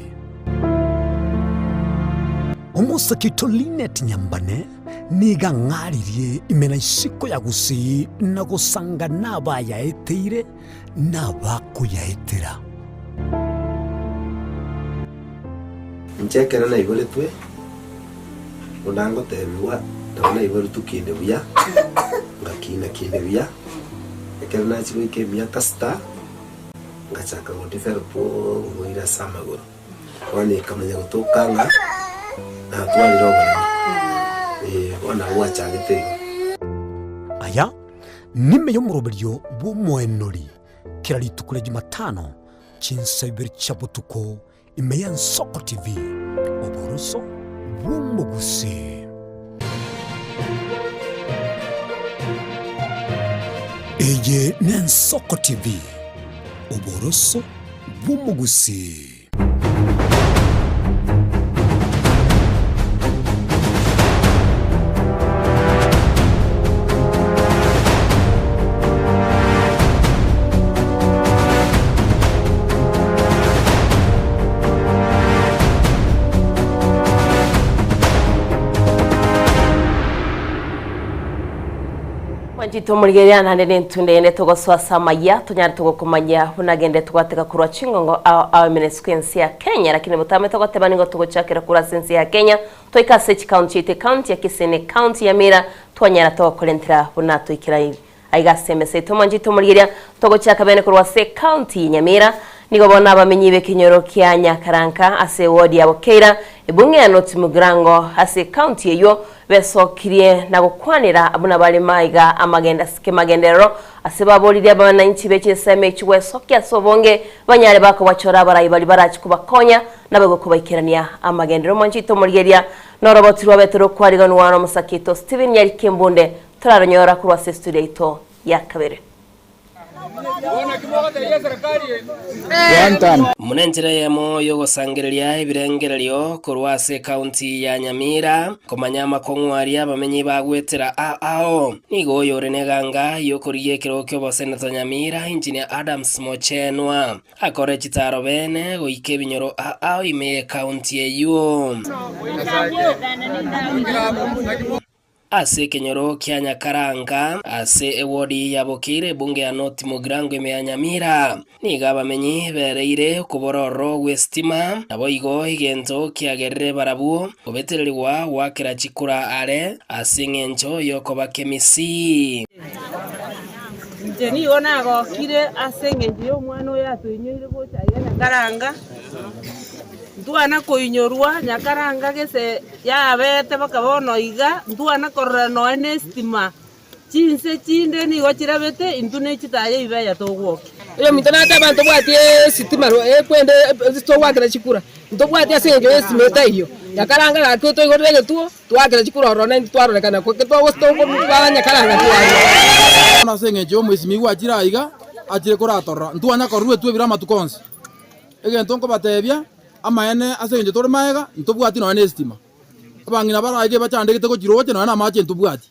Omosake oito Linet Nyambane nigo ang'aririe ime na isiko ya Gusii na gosanga nabayaeteire na abakoyaetera. Inche ekero naiboretwe, buna ngotebigwa, nabo naiboretwe kinde buya, ngakina kinde buya, ekero nachia goika emiaka sita, ngachaka go develop oboira ase amagoro. Bono ekamanya gotoka ng'a natwarire oboremo, eh, bono nabo gwachagete igo. Aya nime y'omoroberio bw'omoenori kera rituko ria Jumatano chinsa ibere chia botuko ime y'Ensoko TV, oboroso bw'omogusii. Eye n'Ensoko TV, oboroso bw'omogusii. Mwanchete omorigereria naende nentunde ende togosoa ase amaya tonyare togokomanya buna gende togwateka korwa chingongo ao ao ime nesiko ense ya Kenya lakini botambe togoteba nigo togochakera korwa ase ense ya Kenya toike ase chikaunti chiaito ekaunti ya Kisii ne ekaunti ya Mira twanyara togokorentera buna toikera aiga ase emesa yaito mwanchete omorigereria togochaka bene korwa ase ekaunti ya Nyamira Nigo bono abamenyi b'ekenyoro kia Nyakaranka ase ewodi ya Bokeira, ebung'e ya North Mugirango ase ekaunti eyio. Besokirie na gokwanera buna bare maiga amagenda ase kemagenderero, ase baboririe abananchi be chinsemo echi gwesokia ase obonge, banyare bakobachora abarai baria barache kobakonya, nabaigwe kobaikerania amagenderero. Mwanche oito omorigereria noroboti rwabete rokwariganwa nomosake oito Stephen Nyariki Embunde, toraronyora korwa ase estudio yaito ya kabere. Buna enchera eyemo y'ogosangereria ebirengererio korwa ase ekaunti ya Nyamira, komanya amakong'u aria abamenyi bagwetera ao ao. Nigo oyore neganga y'okorigia ekerogo ki'oboseneto Nyamira, Engineer Adams Mochenwa, akore chitaro bene goika ebinyoro ao ao ime y'ekaunti eyio. Ase ekenyoro kia Nyakaranga, ase ewodi ya Bokeire ebunge ya North Mugirango ime ya Nyamira, nigo abamenyi bereire okobora ororo gw'esitima, naboigo egento kiagerire barabwo kobetererigwa goakera chikura are ase eng'encho y'okoba kemisi. Inche nigo nagokire ase engencho y'omwana oyo atoinyoire gocha aiga Nyakaranga, ntwana koinyorwa Nyakaranga gese Yabeete mpaka bono iga, ntwana korora nonya nesitima. Chinse chinde nigo chirabete, intwe ne chitaya ibeya togwokia. Oyominto nateba, Ntobwati esitima ekwende togwakera chikura, ntobwati ase engencho y'esitima etaiyo. Nyakaranga gaki toigorere egetuo, twakera chikura ororo naintwe twarorekana togotwara nyakaranga twarua. Bono ase engencho y'omoisimigwa achire aiga, achire koratorora, ntwanya kororwa etwe ebiro amatuko onsi. Egento nkobatebia, Amaene, ase engencho tore magega, ntobwati nonya nesitima. Abang'ina baraige bachandegete gochiroche nonya namache ntobwati.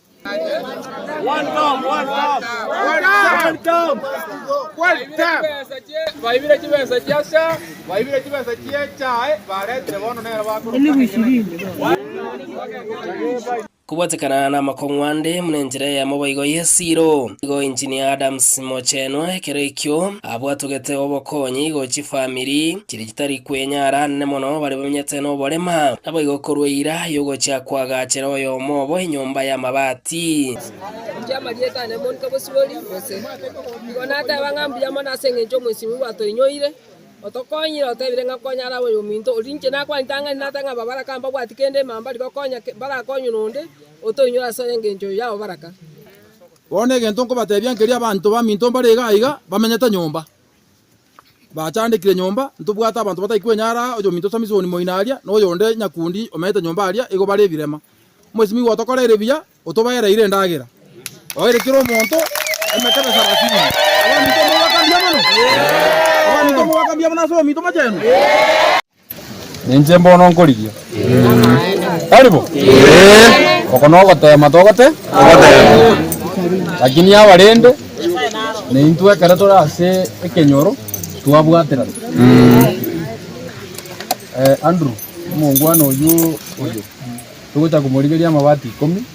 Kobwatekana namakong'u ande buna enchera eyemo boigo y'esiiro. Igo Engineer Adams Mochenwa ekero ekio abwatogete obokonyi gochia chifamiri chiria chitari kwenyara anene mono baria bamenyete noborema, naboigo korwa eira y'ogochia koagachera oyomo obo enyomba y'amabati. Inche amarieta ane Monica Bosibori gose igo nateba ng'a mbuya mono ase eng'encho omwesimi gwatoinyoire. Otokonyire otebire ng'a konya arabe oyominto, oria inche nakwanete ang'e natebe ng'a babaraka mbabwati kende mambari gokonya barakonywe nonde, otoinyore ase engencho yabo baraka. Bono egento nkobatebia nkeria abanto baminto mbare iga aiga bamenyete nyomba, bachandekire nyomba, ntobwate abanto batari kwenyara aa, oyominto Samisoni moino aria, na oyonde nyakundi omenyete nyomba aria, igo bare ebirema. Omwesimigwa otokoreire buya, Otobaereire endagera, oeire kera omonto emekebe sarasini. Abaminto mogoaka mbuya mono? Abaminto mogoaka mbuya mono ase oyominto mochenu? Ninche mbono nkorigia. Tari bo? Oko nogotema togote? Lakini abarende, naintwe ekero tore ase ekenyoro, twabwaterana. Andrew, omongwana oyio oyo. Togocha komorigeria amabati ikomi.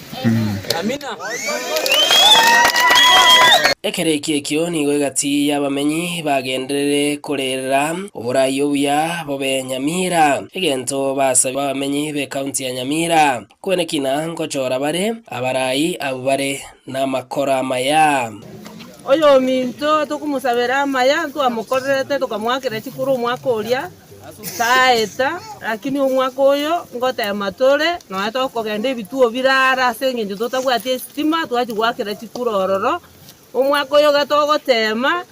Ekero ekio ekio nigo egati y'abamenyi bagenderere korerera oborai obuya bobe Nyamira, egento basabe abamenyi b'ekaunti ya Nyamira kwenekina ngochora bare abarai abwo bare namakoro amaya. Oyominto tokomosabera amaya, ntwamokorerete tokamoakera chikura omwaka oria. Taeta, lakini omwaka oyo ngotema tore, nonya tokogenda ebituo bire are ase eng'encho totabwati esitima, twachia goakera chikura ororo. Omwaka oyo iga togotema,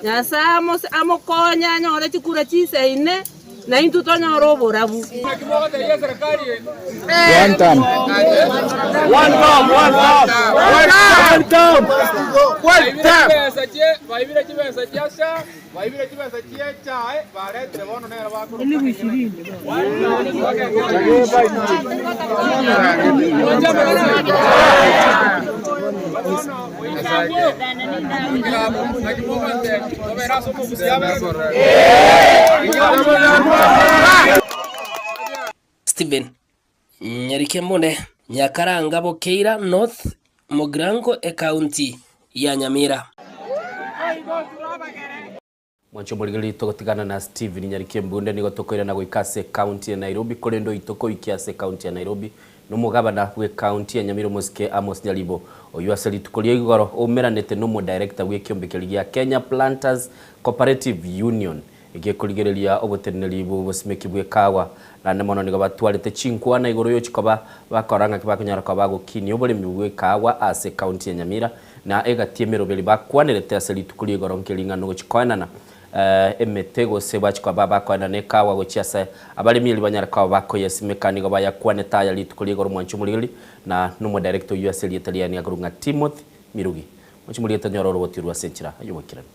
Nyasae amose amokonye anyore chikura chisaine, na intwe tonyore oborabu. Stephen Nyarikembunde, Nyakaranga Bokeira North, Mugirango Ekaunti ya Nyamira. Mwanche omorigereria togotigana na Stephen Nyarikembunde nigo tokoirana goika ase ekaunti ya Nairobi korende oito koikia ase ekaunti ya Nairobi nomogabana bw'ekaunti ya Nyamira omosike Amos Nyaribo oyio ase rituko ria igoro oumeranete nomodirector bw'ekiombekeri gia Kenya Planters Cooperative Union. Gekorigereria oboteneneri bw'obosimeki bw'ekaagwa, naende mono nigo batwarete chinkwana igoro y'ochikoba bakora ng'aki bakonyara koba bagokinia oboremi bw'ekaagwa ase ekaunti ya Nyamira na egati emeroberi bakwanerete ase rituko ri'igoro nkering'ana ogochia koenana emete gose bachia koba bakoenana ekaagwa gochia ase abaremi erio banyare koba bakoyesimeka nigo bayakwanete aya rituko ri'igoro mwanche omorigeri na nomodirector oyio ase erieta riaye nigo akorokwa ng'a Timothy Mirugi. Mwanche omorigeri tonyore orogotia orwo ase enchera y'oboikeranu.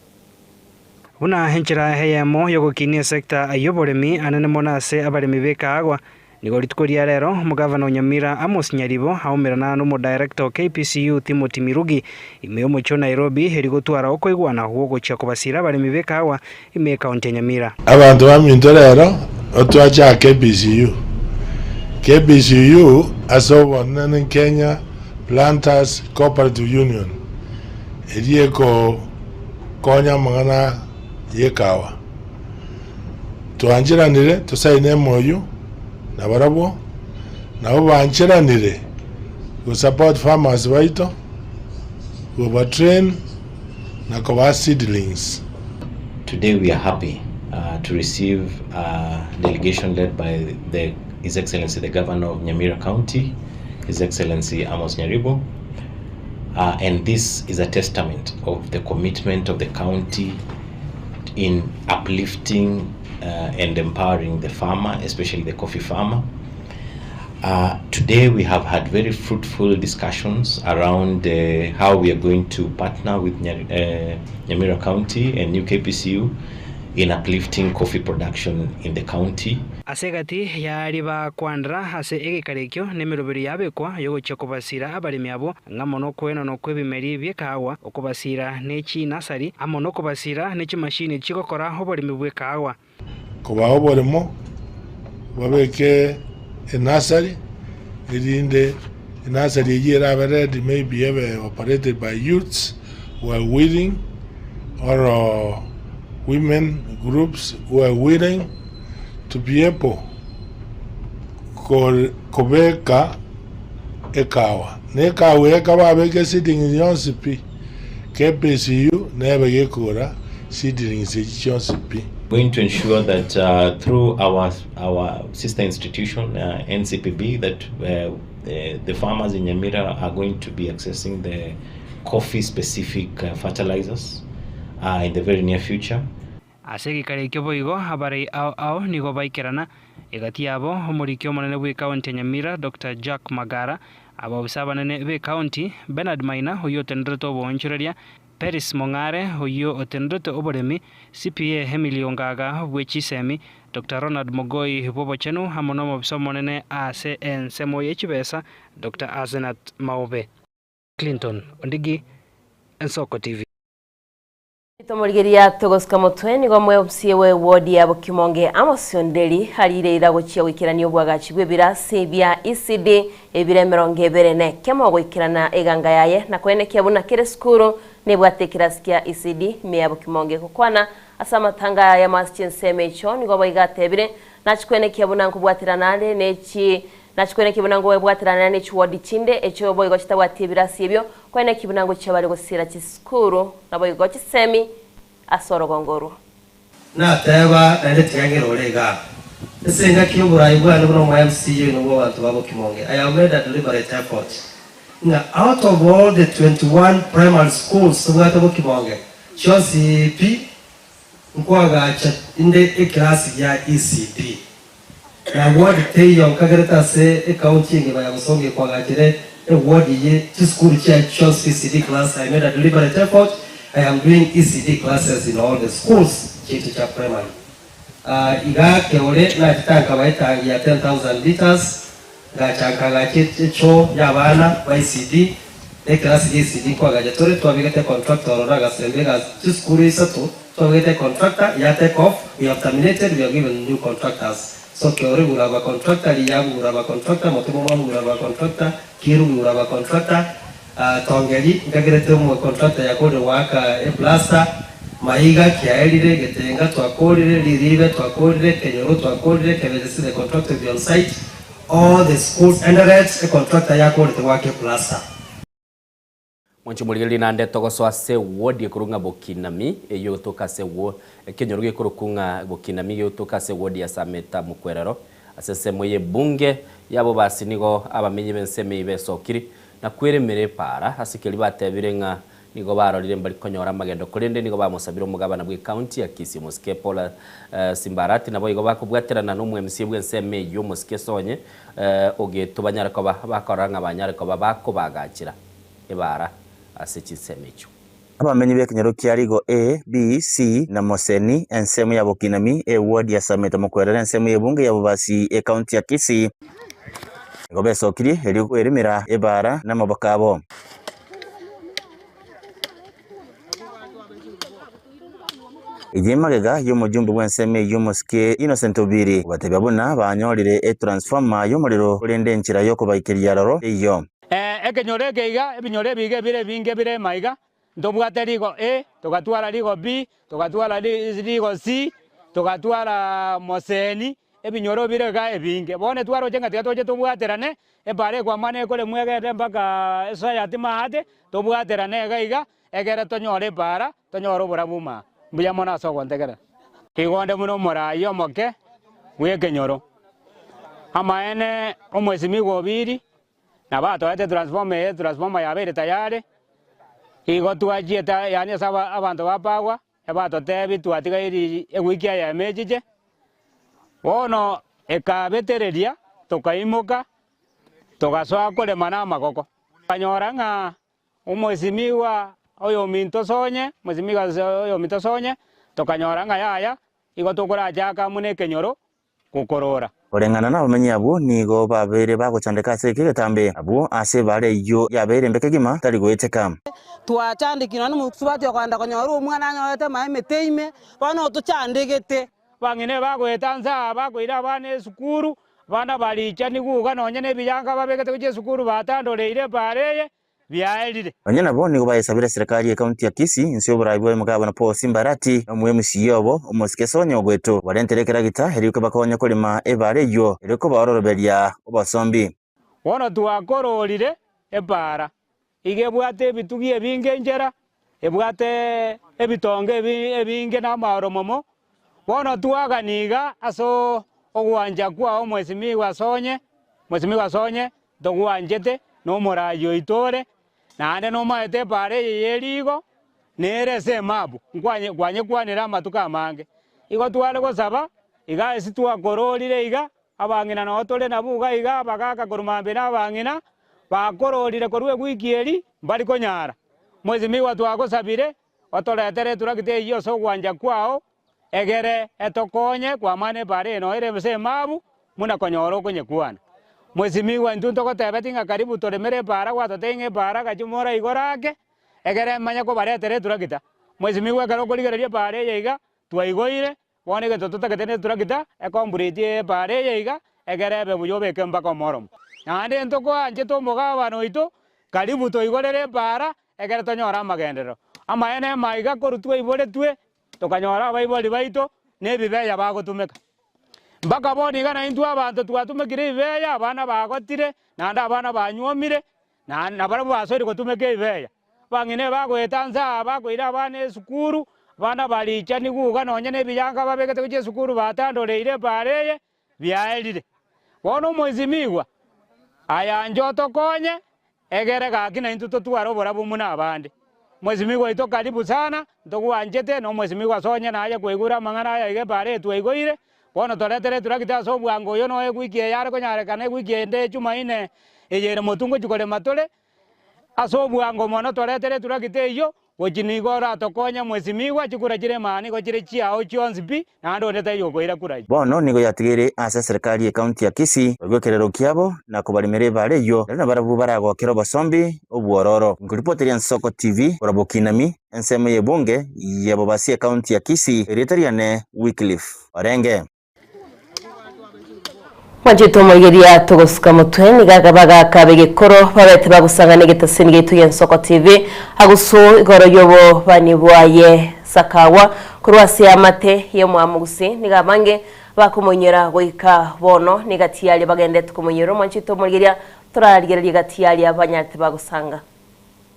Buna enchera eyemo y'ogokinia esecta y'oboremi anene mono ase abaremi b'ekaagwa, nigo rituko ria rero omogavana o Nyamira Amos Nyaribo aomerana n'omodirector o KPCU Timothy Mirugi ime y'omochie o Nairobi eri gotwara okoigwana gw'ogochia kobasira abaremi b'ekaagwa ime y'ecounty ya Nyamira. Abanto baminto rero otwache KPCU. KPCU ase obonene Kenya Planters Cooperative Union eria eko Konya amang'ana y'ekawa. Twancheranire tosaine emoyio nabarabwo, nabo bancheranire go support farmers baito, goba train na kobaa seedlings. Today we are happy to receive a delegation led by the His Excellency the Governor of Nyamira County, His Excellency Amos Nyaribo, uh, and this is a testament of the commitment of the county in uplifting uh, and empowering the farmer, especially the coffee farmer. Uh, today we have had very fruitful discussions around uh, how we are going to partner with Nyar- uh, Nyamira County and new KPCU in uplifting coffee production in the county. Ase egati y'aria bakwandera ase egekaro ekio nemeroberi yabekwa y'ogochia kobasiira abaremi abwo, ng'amo nokoenanwa kw'ebimeri bi'ekaagwa, okobasiira ne chinasari, amo nokobasiira ne chimashini chigokora oboremi bw'ekaagwa. Kobaa oboremo, babeke enasari, erinde enasari eyio erabe ready maybe ebe operated by youths who are willing or women groups who are willing to be able kobeka ekawa. Na ekawa eye ekaba babeka seedlings yonsi pi, KPCU nebe gekogora seedlings echi chionsi pi. Going to ensure that uh, through our our sister institution uh, NCPB that uh, the, the farmers in Nyamira are going to be accessing the coffee specific uh, fertilizers uh, in the very near future. Ase egekaro ekio boigo abarai ao ao nigo baikerana, egati yabo omoriki omonene bw'ecounty ya Nyamira Doctor Jack Magara, abaofisa abanene b'ecounty, Bernard Maina oyio otenerete oboonchoreria, Peris Mong'are oyio otenerete oboremi, CPA Emily Ongaga bwe chisemi, Doctor Ronald Mogoi bw'obochenu amo nomobisa omonene ase ensemo ye chibesa Doctor Asenath Maobe. Clinton Ondigi, Ensoko TV. Tomorigeria togosika motwe nigo omwebsie we ward ya Bokimonge Amos Onderi arire ira gochia goikerania obwagachi bw'ebirasi bia ECD ebire 21 goikerana eganga yaye na koenekia buna kera esukuru nebwate ekerasi kia ECD ime ya Bokimonge gokwana ase amatanga aya y'amasi chinsemo echo nigo boigo atebire nachikwenekia buna nkobwaterana are nechi Nachikweneki buna ngwebwaterana ne chiwodi chinde, echio boigo chitabwati ebirasi ebio, kweneki buna ngochia bare gosiira chisukuru, naboigo chisemi ase orogongo orwo. Nateba, naende tiga ng'erore igaa. Ase engaki y'oborai bwane buna omo MCA oino bw'abanto ba Bokimonge, I have made a deliberate effort ng'a out of all the 21 primary schools tobwate Bokimonge, chionsi pi nkoagacha inde ekirasi gia ECD. Na ward teiyo nkagerete ase ecounty engima ya Bosongo ekwagachere eward eye chisukuru chiaye chionsi ECD class I made a deliberate effort I am doing ECD classes in all the schools chiaito chia primary ah iga keore nachete nkaba etangi ya 10,000 litres ngacha nkagacha echoo ya abana ba ECD na ekerasi gia ECD nkwagacha tore twabegete contractor ororo agasemba egasi chisukuru isato Twabegete contractor ya take off, we have terminated, we have given new contractors. So Keore gura aba contractor, Riyabu gura aba contractor, Motimo Mwamu gura aba contractor, Kiru gura aba contractor, Tongeri nkagerete omo contractor yakorire goaka e plaster, Maiga kiaerire, Getenga twakorire, Riribe twakorire, Kenyoro twakorire, Kebejesi the contractor will be on site, all the schools, Enderet e contractor yakorete goaka e plaster. Mwanche omorigereria naende togosoa ase ewodi ekorokwa ng'a Bokinami, eyio egotoka ase ewo ekenyoro gekorokwa ng'a Bokinami gegotoka ase ewodi ya Sameta Mokwerero. Ase ensemo y'ebunge y'abobasi nigo abamenyi b'ensemo eyio besokire na kweremera epaara ase keria batebire ng'a nigo barorire mbari konyora amagendo korende nigo bamosabire omogabana bw'ecounty ya Kisii omosike Paul Simbarati naboigo bakobwaterana n'omwMCA bw'ensemo eyio omosike Sonye Ogeto banyare koba bakorora ng'a banyare koba bakobagachera ebaara ase chinsemo echio. Abamenyi b'ekenyoro kia Rigo A, B, C na Moseni, ensemo ya Bokinami, eward ya Sameta Mokwerere ensemo y'ebunge ya Bobasi ecounty ya Kisii, nigo besokirie erio kwerimera ebaara namaboko abo. Eye magega y'omojumbe bw'ensemo eyio omosike Innocent Obiri kobatebia buna banyorire etransformer y'omorero korende enchera y'okobaikeria aroro teiyo. Ekenyoro eke iga, ebinyoro ebi iga ebire ebinge bire maiga, ntobwate rigo A, togatwara rigo B, togatwara rigo C, togatwara Moseni, ebinyoro bire iga ebinge. Bono twaroche ng'a tiga toche tobwaterane, ebara ekwamana ekoremwa egende mpaka esociety maate, tobwaterane iga iga, egere tonyore ebara, tonyore oborabu maa. Mbuya mono ase ogontegerera. Igo onde buna omoraai omoke bw'ekenyoro. Amaene, omwesimigwa Obiri Nabo atoete transformer eye, transformer yabeire tayari, igo twachiete yaani ase abanto ba Pagwa, ebatotebia twatigairi ewiki eyemo echiche, bono ekabetereria tokaimoka, togasoa korema na amagoko. Tokanyora ng'a omwesimigwa oyominto Sonye, omwesimigwa oyominto Sonye, tokanyora ng'a yaya, igo tokorachaka buna ekenyoro gokorora. Koreng'ana nabamenyi abwo nigo babeire bagochandeka ase ekio egetambe, abwo ase ebaare eyio yabeire embe kegima tari goeteka. Twachandekire nonya nomosubati okogenda konyora omwana anyorete amaye emete ime, bono otochandegete. Abang'ina ebagoeta nse aa bakoira abana esukuru, abana barichani iga nonya nebiyanga babegete gochia esukuru batandoreire ebaare eye, biaerire. Nonya nabo nigo bayesabire eserekari y'ecounty ya Kisii inse y'oborai bwa omogabana Paul Simbarati na omo-MCA obo omosike Sonya Ogweto kobarentere ekeragita erio kebakonye korema ebaara eyio erio kobaororoberia obosombi. Bono twakororire ebaara, iga ebwate ebitugi ebinge enchera, ebwate ebitongo ebinge na amaoromomo. Bono twagania iga ase ogwancha kwao Omwesimigwa Sonye, Mwesimigwa Sonye, Ntogwanchete nomoraai oito ore, naende nomaete epaara eye ye riigo, nere ase emabu, nkwanyekwanire amatuko amange. Igo tware gosaba, iga ase twakororire iga, abang'ina nao tore nabwo iga iga, abagaaka korwa mambia na abang'ina, bakororire korwa ewiki eri, mbari konyara. Mwesimigwa twagosabire, otoretere eturakiti eyio ase ogwancha kwao, egere etokonye kwamana epaara eye noyo ere ase emabu, buna konyora okonyekwana. Mwesimigwa intwe ntogotebeti ng'a karibu toremere epaara gwatotebia ng'a epaara gachia moraigore ake, egere emanye kobaretera eturakita. Mwesimigwa ekero okorigereria epaara eye iga, twaigoire, bono egento totagete ne eturakita, ekomplete epaara eye iga, egere ebe buya obeke mpaka omoromo. Naende ntokoanchete omogabana oito, karibu toigorere epaara, ekere tonyore amagenderero. Amaene amaiga korwa twaiboretwe, tokanyora abaibori baito nebibeya bagotumeka. Mpaka bono iga naintwe abanto twatumekire ebibeya, abana bagotire, naende abana banyuomire, na nabarabwo basoire gotumeka ebibeya. Abang'ina ebagoeta nse aa bakoira abana esukuru, abana barichani iga nonye na ebiyanga babegete gochia esukuru batandoreire epaara eye, biaerire. Bono omoisimigwa, ayanche otokonye, egere gaki naintwe totware oborabu buna abande. Omoisimigwa oito karibu sana, ntogwanchete, na omoisimigwa ase onye naye kwaigure amang'ana aya iga epaara eye twaigoire, bono toretere eturakiti ase obwango oyo noe ewiki eye are konyarekana ewiki ende echumaine eye ere motwe ngochia korema tore, Ase obwango mono toretere eturakiti eyio, gochia nigo oratokonye mwesimigwa, chikura chire maa nigo chire chiao chionsi pi, naende onde taiyo okoira kura eyio. Bono nigo yatigaire ase eserekari y'ecounty ya Kisii koigwa ekerero kiabo na kobaremera ebaara eyio, nario nabarabwo baragokere obosombi obwororo. Nkoripoteria Nsoko TV korwa Bokinami, ensemo y'ebunge ya Bobasi ecounty ya Kisii, erieta riane Wycliffe Orenge. Mwanchete omorigeria togosuka motwe nigo abagaka b'egekoro babete bagosang'ana egetaseni giaito gi'Ensoko TV agosu igoro y'obobani bwaye Sakawa korwa ase amate y'omwamugusi nigo abange bakomoinyora goika bono niga tiaria bagendete komoinyora omwanchete omorigeria torarigererie gati aria banyarete bagosanga.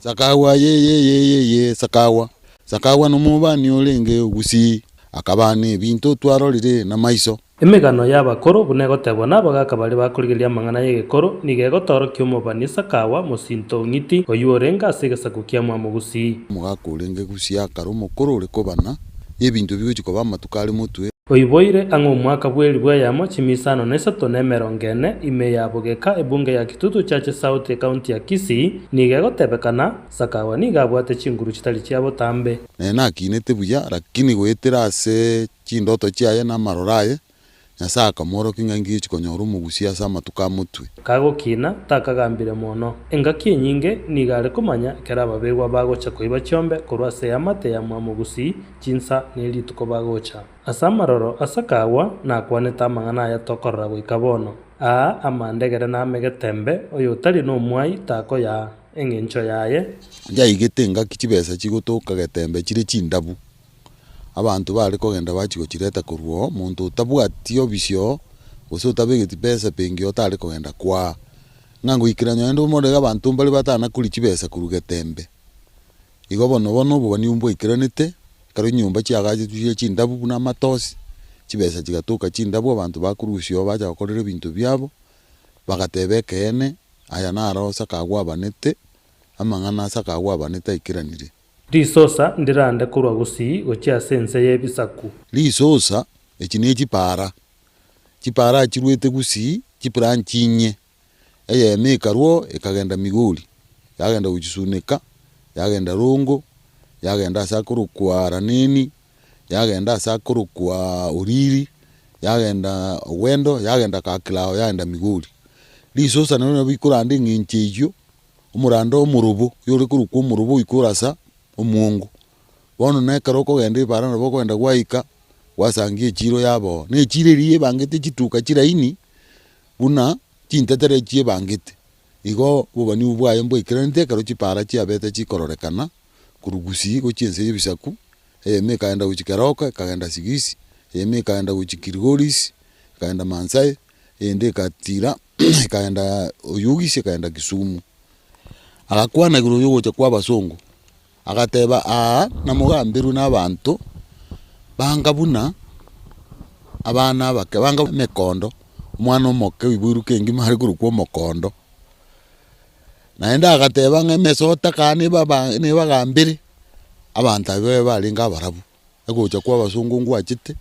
Sakawa yeyeyeyeye Sakawa Sakawa nomobani orenge Gusii akabana ebinto twarorire namaiso. Emegano y'abakoro buna egotebwa nabagaaka baria bakorigereria amang'ana y'egekoro nigo egotorokia omobani Sakawa mosinto o Ng'iti, oyio orenge ase egesaku kia Mwamogusii. Omogaka orenge Gusii akare omokoro ore kobana ebinto bigochia koba amatuko are motwe. Oiboire ang'e omwaka bw'elifu eyemo chimisano na isato na emerongo ene ime ya Bogeka ebunge ya Kitutu Chache South ekaunti ya Kisii, nigo egotebekana Sakawa nigo abwate chinguru chitari chia botambe. Naye nakinete buya, lakini goetera ase chindoto chiaye na amaroro aye, Nyasae akamworokia ng'a inki konyora omogusia ase amatuko a motwe. Kagokina, takagambire mono. Engaki enyinge nigo are komanya ekero ababegwa bagocha koiba chiombe korwa ase eamate ya Mwamogusii chinsa ne rituko bagocha. Ase amaroro a Sakawa nakwanete amang'ana aya tokorora goika bono. Aa amandegere name getembe, oyotari nomwai takoyaa engencho yaye. Njaigete engaki chibesa chigotoka getembe chire chindabu. Abanto bare kogenda bachia gochireta korwa oo, monto otabwati obisi oo, gose otabegeti besa benki oo tare kogenda kwaa. Ng'a ngoikera nonye omorege abanto mbare batana koria chibesa korwa getembe. Igo bono bono obobani obwo mbwaikeranete, ekero chinyomba chiagachetwe chire chindabu buna amatosi, chibesa chigatoka chindabu abanto bakorusia oo bacha gokorera ebinto biabo, bagateba ekeene, aya naro ase akagwabanete, amang'ana ase akagwabanete aikeranire. Risosa ndirande korwa gusii gochia ase ense y'ebisaku. Risosa echi ne chipara, chipara chiruete gusii chibranch inye, eyemo ekarwa ekagenda Migori, yagenda gochia Suneka, yagenda Rongo, yagenda ase akorokwa Raneni, yagenda ase akorokwa Oriri, yagenda Owendo, yagenda Kakilao, yagenda Migori. Risosa nario nabo rikoranda eng'encho eywo, omoranda omorobo, oyore korokwa omorobo oika orasa omwongo. Bono na ekero okogenda ebara nabo okogenda gwaika, gwasangia echiro yaba oo. Na echiro eria ebangete chituka chiraini, buna chintetere chiebangete. Igo obobani obwo bwaye mbwaikeranete ekero chipara chiabete chikororekana korwa gusii gochia ense ya ebisaku, eyemo ekaenda gochia Keroka, ekagenda Sigisi, eyemo ekaenda gochia Kilgoris, ekaenda Maansae, eyende egatira ekaenda Oyugis, ekaenda Kisumu. Agakwana igoro ya ogocha kwa abasongo, agateba aa namogamberwe na abanto banga buna abana abake, banga emekondo, omwana omoke oiboirwe kengima are korokwa omokondo. Naende agateba ng'a emesota kaa nebaba nebagambere, abanto abwo barenge abarabu, ogocha kwa abasongo ngwachete.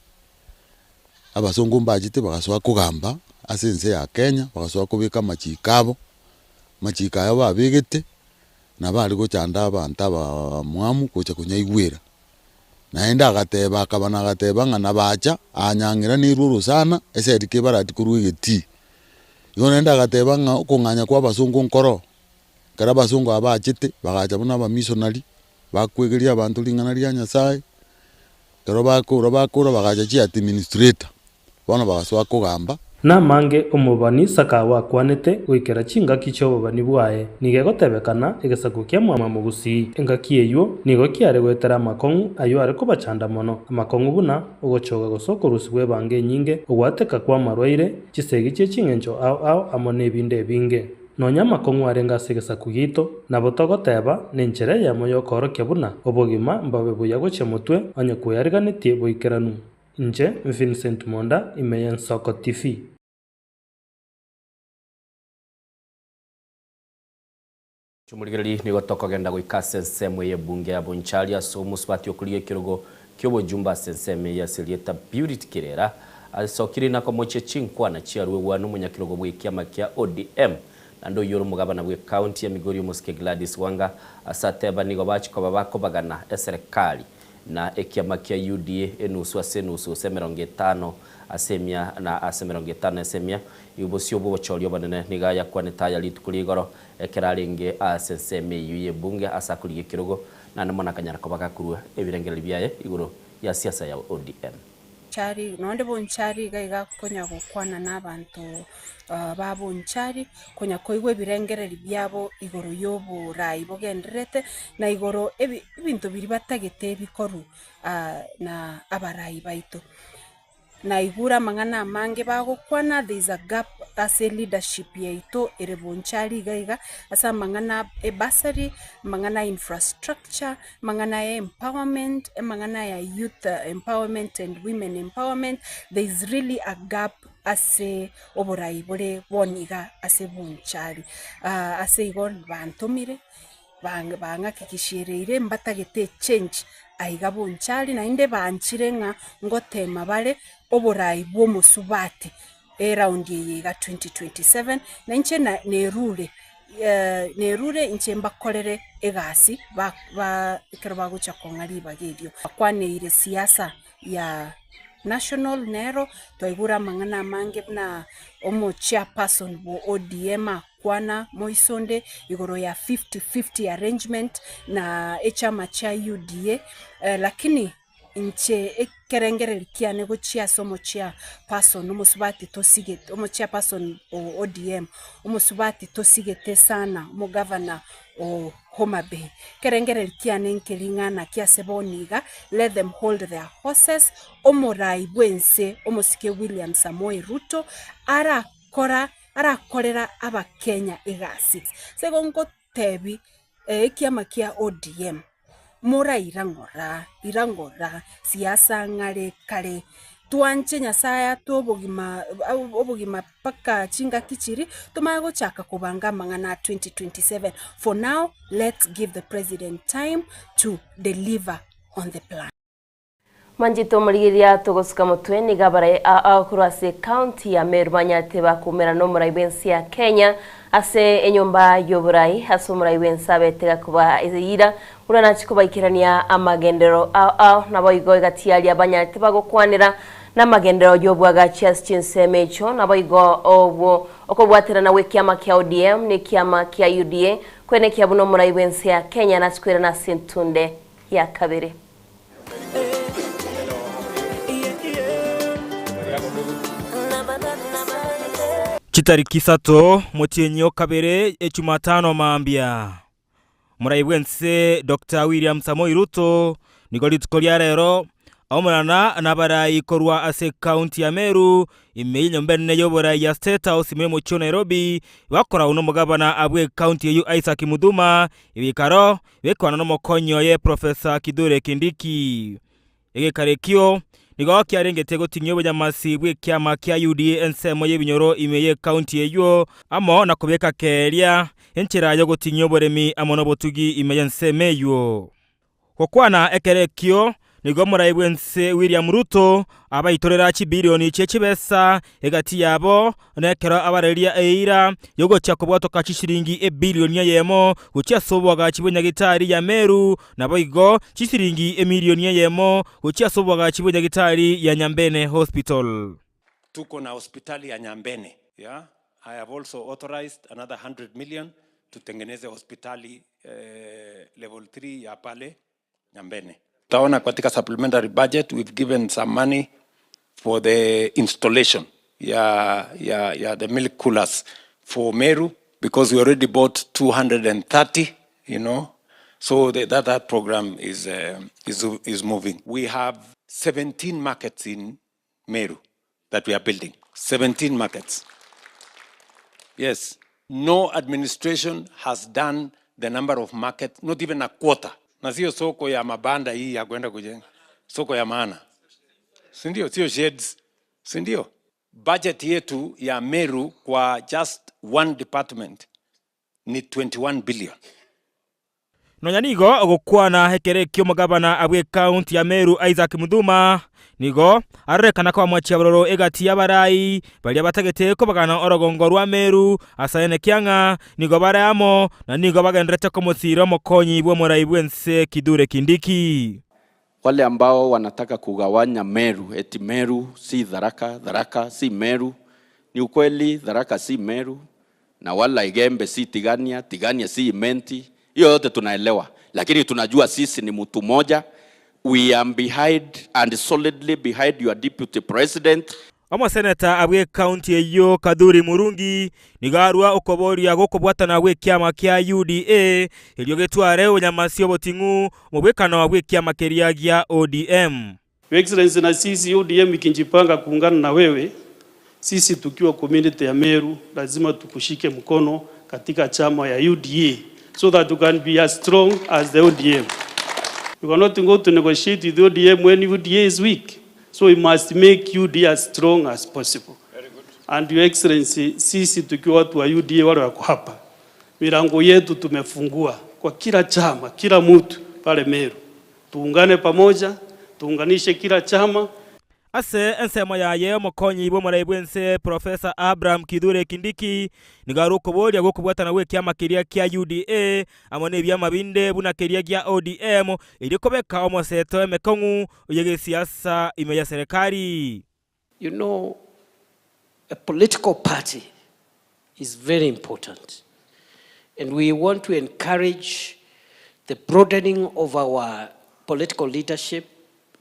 Abasongo mbachete bagasoa kogamba ase ense ya Kenya, bagasoa kobeka amachiko abo, amachiko aya babegete, nabo are gochanda abanto abamwamu gocha konyaigwera. Naende agateba akabana agateba ng'a nabacha anyang'era nerwe orosana eseri kebarati korwa egetii. Igo naende agateba ng'a okong'anya kwa abasongo nkoro, ekero abasongo aba bachete, bagacha buna abamissionary, bakwegeria abanto ring'ana ria Nyasaye. Ekero bakora bakora bagacha chiadministrator, bono bagasoa kogamba. Namange omobani Isaka agwakwanete goikera chingaki chi'obobani bwaye, nigo egotebekana egesaku kia Mwamogusii. Engaki eyio nigo kiare goetera amakong'u ayio are kobachanda mono, amakong'u buna, ogochoga gose okorusigwa ebango enyinge, ogwateka kw'amarwaire, chisegi chie ching'encho ao ao amo nebinde ebinge. Nonya amakong'u arenge ase egesaku giaito, nabo togoteba, nenchera eyemo y'okoorokia buna obogima mbobe buya gochia motwe onye kweyariganetie boikeranu. Inche Vincent Monda ime y'Ensoko TV. Chimorigereria nigo tokogenda goika ase ensemo y'ebunge ya Bonchari ase omosubati okorigia ekerogo ki'obojumbe ase ensemo eye ase erieta Purity Kirera asokire na komochia chinkwana chiaruegwa nomonyakerogo bw'ekiama kia ODM naende oyio ore omogabana bw'ecounty ya Migori omosike Gladys Wanga ase ateba nigo bachia koba bakobagana eserekari na ekiama kia UDA enusu ase enusu gose 50 ase emia na ase 50 ase emia. Obosio bw'obochori obonene nigo ayakwanete aya rituko ria igoro ekero arenge ase ensemo eyio y'ebunge ase akorigia ekerogo naende mono akanyara koba gakorua ebirengererio biaye igoro ya siasa ya ODM. Bonchari, nonde Bonchari iga iga konya gokwana na abanto ba Bonchari, konya koigwa ebirengereri biabo igoro ya oborai bogendererete, na igoro ebi ebinto biria batagete bikorwe na abarai baito. Naigure amang'ana amange bagokwana, there is a gap ase leadership yaito ere Bonchari iga iga, ase amang'ana e bursary, amang'ana ya infrastructure, amang'ana ya empowerment, amang'ana ya youth empowerment and women empowerment, there is really a gap ase oborai bore bono iga ase Bonchari. Ase igo bantomire. Bang'akikishiereire mbatagete echange aiga Bonchari naende banchire ng'a ngotema bare oborai bw'omosubati eround eye iga 2027, na inche nerure nerure inche mbakorere egasi ba ba ekero bagocha kong'a ribaga erio. Bakwaneire siasa ya national nero, twaigure amang'ana amange buna omo chairperson bwo ODM akwana moisonde igoro ya 50-50 arrangement na echama chia UDA, lakini inche ekerengereri kiane gochia ase omo chairperson omosubati tosigete omo chairperson o ODM, omosubati tosigete sana omogavana o Homa Bay. Ekerengereri kiane nkeri ng'a naki ase bono iga, let them hold their horses, omorai bw'ense omosike William Samoei Ruto arakora arakorera abakenya egasi. Ase igo ngotebi ekiama kia ODM, moraira ng'ora, ira ng'ora, siasa ng'are kare, twanche Nyasaye atoe obogima obogima mpaka chingaki chiria, tomanye gochaka kobanga amang'ana a 2027. For now, let's give the president time to deliver on the plan. Manchete omorigereria togosuka motwe nigo abarai ao korwa ase ekaunti ya Meru banyarete bakoumera nomorai bw'ense ya Kenya ase enyomba y'oborai ase omorai bw'ense abete gakoba eira buna nachi kobaikerania amagenderero ao ao naboigo egati yaria banyarete bagokwanera namagenderero y'obwagachi ase chinsemo echio naboigo obwo okobwaterana gw'ekiama kia ODM nekiama kia UDA kwenekia buna omorai bw'ense ya Kenya nachi koirana ase entunde ya kabere. Chitariki isato motienyi o kabere echumatano mambia, Omorai bw'ense Doctor William Samoei Ruto nigo rituko ria rero aomerana nabarai korwa ase ekaunti ya Meru ime y'enyomba enene y'oborai ya State House ime y'omochie o Nairobi bakorau nomogabana bw'ekaunti eyio Isaac Muthuma ebikaro Gekwana nomokonyi oye Professor Kithure Kindiki. Egekaro ekio nigo kiarengete goting'ia obonyamasi bw'ekiama kia UDA ensemo y'ebinyoro ime y'ecounty eyio amo na kobeka keeria enchera y'ogoting'ia oboremi amo nobotugi ime y'ensemo eyio. Gokwana ekero ekio nigo omorai bw'ense William Ruto abaitorera chibilioni chie chibesa egati yabo Nekero abareria eira y'ogochia kobwatoka chisiringi ebilioni eyemo gochia ase oboagachi bw'enyagitari ya Meru, naboigo chisiringi emilioni eyemo gochia ase oboagachi bw'enyagitari ya Nyambene Hospital. Tuko na hospitali ya Nyambene, yeah? I have also authorized another 100 million tutengeneze hospitali eh, level 3 ya pale Nyambene. Utaona katika supplementary budget we've given some money for the installation ya, ya, ya the milk coolers for Meru because we already bought 230, you know. So the, that, that program is, uh, is, is moving. We have 17 markets in Meru that we are building. 17 markets. Yes. No administration has done the number of markets, not even a quarter. Na sio soko ya mabanda hii ya kwenda kujenga, soko ya maana, si ndio? Sio sheds, si ndio? Budget yetu ya Meru kwa just one department ni 21 billion. Nonya nigo ogokwana ekero ekio omogabana bw'ekaunti ya Meru Isaac Muthuma nigo arorekana koba mochiabororo egati y'abarai baria batagete kobagana orogongo rwa Meru ase aye ng'a nigo bare amo na nigo bagendererete komosiira omokonyi bw'omorai bw'ense Kithure Kindiki. Wale ambao wanataka kugawanya Meru, eti Meru si Tharaka, Tharaka si Meru. Ni ukweli Tharaka si Meru na wala Igembe si Tigania, Tigania si Imenti. Hiyo yote tunaelewa, lakini tunajua sisi ni mtu mmoja. We are behind and solidly behind your deputy president. Omoseneta bw'ekaunti eyio Kathuri Murungi nigo arua okoboria gokobwatana gw'ekiama kia UDA erio getware obonyamasi oboting'u omobwekano bw'ekiama keria gia ODM. Your Excellency na sisi ODM ikijipanga kuungana na wewe, sisi tukiwa community ya Meru lazima tukushike mkono katika chama ya UDA so that you can be as strong as the ODM. You cannot go to negotiate with ODM when UDA is weak. So we must make UDA as strong as possible. And Your Excellency, sisi tukiwa watu wa UDA wale wako hapa, milango yetu tumefungua kwa kila chama, kila mtu pale Meru. Tuungane pamoja, tuunganishe kila chama. Ase ensemo yaye omokonyi bw'omorai bw'ense Professor Abraham Kithure Kindiki nigo are okoboria gw'okobwatana gw'ekiama keria kia UDA amo nebiama binde buna keria gia ODM erio kobeka omoseto emekong'u y'egesiasa ime ya serekari. You know, a political party is very important. And we want to encourage the broadening of our political leadership,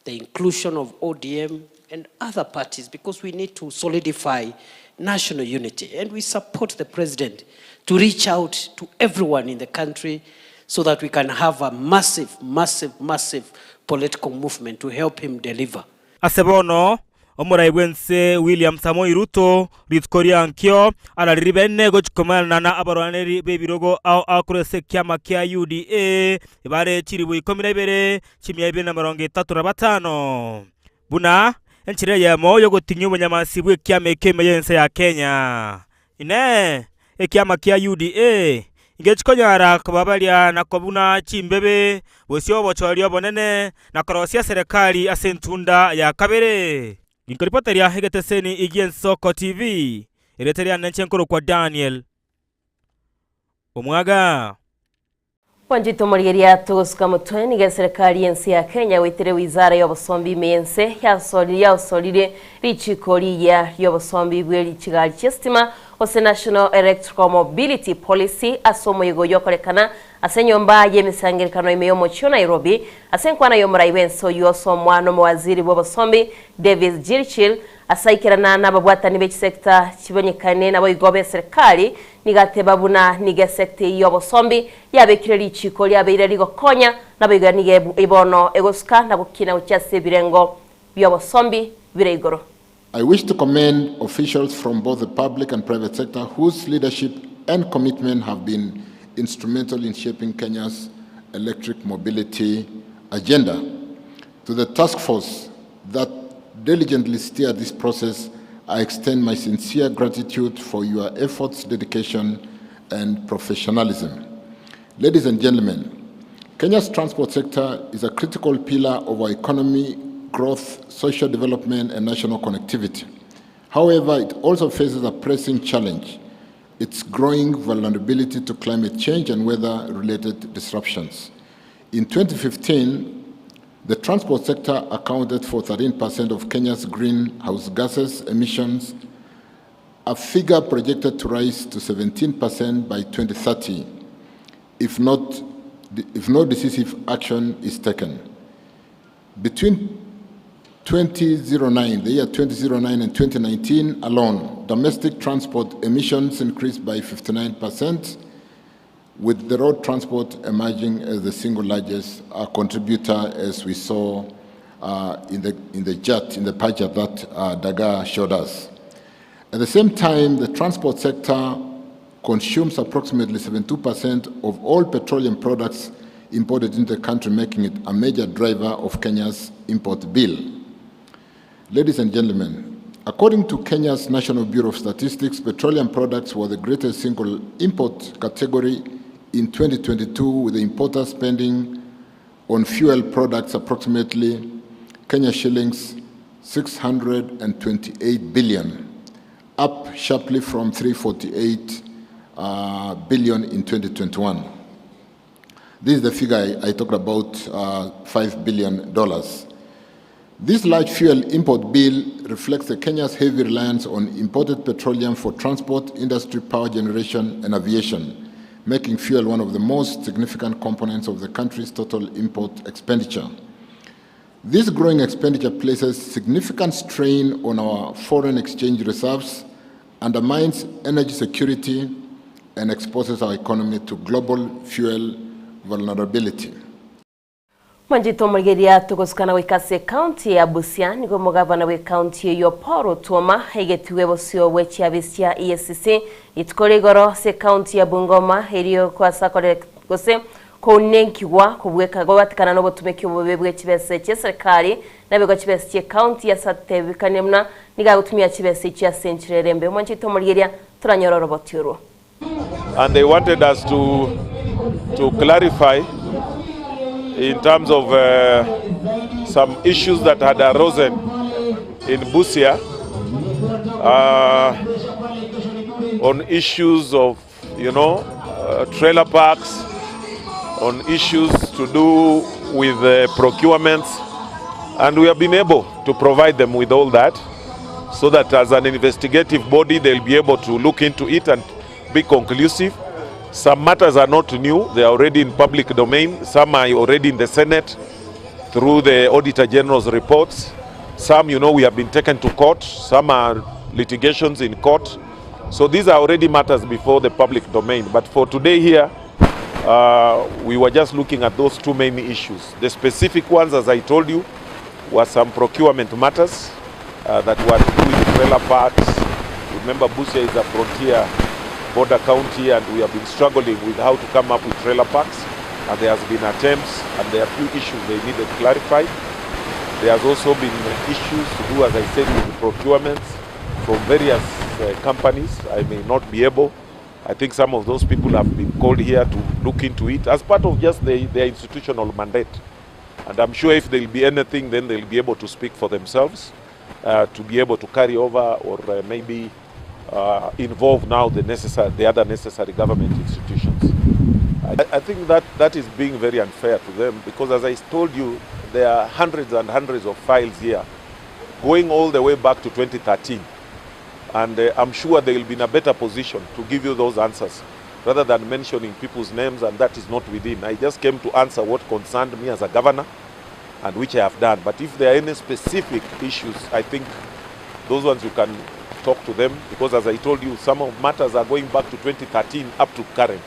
the inclusion of ODM and other parties, because we need to solidify national unity. And we support the president to reach out to everyone in the country so that we can have a massive, massive, massive political movement to help him deliver. Ase bono, omorai bw'ense William Samoei Ruto rituko ria nkio ararire bene gochia komerana na abarwaneri b'ebirogo ao ao korwa ase ekiama kia UDA bare chiribu ikomi na ibere, chimia ibere na emerongo etato na batano buna enchera eyemo y'ogotinyia obonyamasi bw'ekiama ekio ime y'ense ya Kenya. Inee! Ekiama kia UDA ingechi konyara kobabaria na kobuna chimbebe, bosio obochori obonene, na korosia eserekari ase entunda ya kabere? Ninkoripoteria egeteseni gi'Ensoko TV, erieta riane inche nkorokwa Daniel Omwaga. Bwanchete omorigereria togosuka motwe nigo eserekari y'ense ya Kenya goetera ewizara y'obosombi ime y'ense yasorire yaosorire richiko rigiya ri'obosombi bwe chigari chi'esitima gose National Electrical Mobility Policy ase omoyega oyio okorekana ase enyomba y'emesangerekano ime y'omochie o Nairobi ase enkwana y'omorai bw'ense oyio osomwa n'omowaziri bw'obosombi Davis Chirchir Ase aikerana nababwatani be chisecta chibonyekane naboigo b'eserekari, nigo ateba buna nigo esecta eyio y'obosombi yabekire richiiko riabeire rigokonya, naboigo nigo bono egosuka na gokina gochia ase ebirengo bi'obosombi bire igoro. I wish to commend officials from both the public and private sector whose leadership and commitment have been instrumental in shaping Kenya's electric mobility agenda. To the task force that diligently steered this process, I extend my sincere gratitude for your efforts, dedication, and professionalism. Ladies and gentlemen, Kenya's transport sector is a critical pillar of our economy, growth, social development, and national connectivity. However, it also faces a pressing challenge its growing vulnerability to climate change and weather related disruptions. In 2015, the transport sector accounted for 13% of Kenya's greenhouse gases emissions, a figure projected to rise to 17% by 2030 if, not, if no decisive action is taken. Between 2009, the year 2009 and 2019 alone, domestic transport emissions increased by 59%, with the road transport emerging as the single largest uh, contributor, as we saw uh, in the in the jet in the pie chart that uh, Daga showed us. At the same time, the transport sector consumes approximately 72% of all petroleum products imported into the country, making it a major driver of Kenya's import bill. Ladies and gentlemen, according to Kenya's National Bureau of Statistics, petroleum products were the greatest single import category in 2022, with the importer spending on fuel products approximately Kenya shillings 628 billion, up sharply from 348 uh, billion in 2021. This is the figure I, I talked about, uh, $5 billion. This large fuel import bill reflects the Kenya's heavy reliance on imported petroleum for transport, industry, power generation, and aviation, making fuel one of the most significant components of the country's total import expenditure. This growing expenditure places significant strain on our foreign exchange reserves, undermines energy security, and exposes our economy to global fuel vulnerability. Mwanchete omorigereria togosukana goika ase ekaunti ya Busia nigo omogavana bw'ekaunti eyio Paul Otuoma aigetigwe bosio bwe chiabisi chia EACC rituko rigoro ase ekaunti ya Bungoma erio kwasakore gose kounenkigwa kobweka gobatikana nobotumeki obobe bwe chibesa chi'eserekari naboigo chibesa chi'ekaunti ase atebekanie buna nigo agotumia chibesa echio ase enchera ere embe. Mwanchete omorigereria toranyore oroboti orwo. And they wanted us to, to clarify in terms of uh, some issues that had arisen in Busia uh, on issues of, you know, uh, trailer parks, on issues to do with uh, procurements, and we have been able to provide them with all that so that as an investigative body they'll be able to look into it and be conclusive. Some matters are not new, they are already in public domain. Some are already in the Senate through the Auditor General's reports. Some, you know, we have been taken to court. Some are litigations in court. So these are already matters before the public domain. But for today here, uh, we were just looking at those two main issues. The specific ones, as I told you, were some procurement matters uh, that were to do with trailer parks. Remember, Busia is a frontier border county, and we have been struggling with how to come up with trailer parks. And there has been attempts, and there are few issues they needed clarified. There has also been issues to do, as I said, with procurements from various uh, companies. I may not be able. I think some of those people have been called here to look into it as part of just the, their institutional mandate. And I'm sure if there'll be anything, then they'll be able to speak for themselves, uh, to be able to carry over or uh, maybe uh, involve now the, necessary, the other necessary government institutions. I, I think that, that is being very unfair to them because, as I told you, there are hundreds and hundreds of files here going all the way back to 2013. And uh, I'm sure they will be in a better position to give you those answers rather than mentioning people's names, and that is not within. I just came to answer what concerned me as a governor and which I have done. But if there are any specific issues, I think those ones you can talk to them because, as I told you, some of matters are going back to 2013 up to current.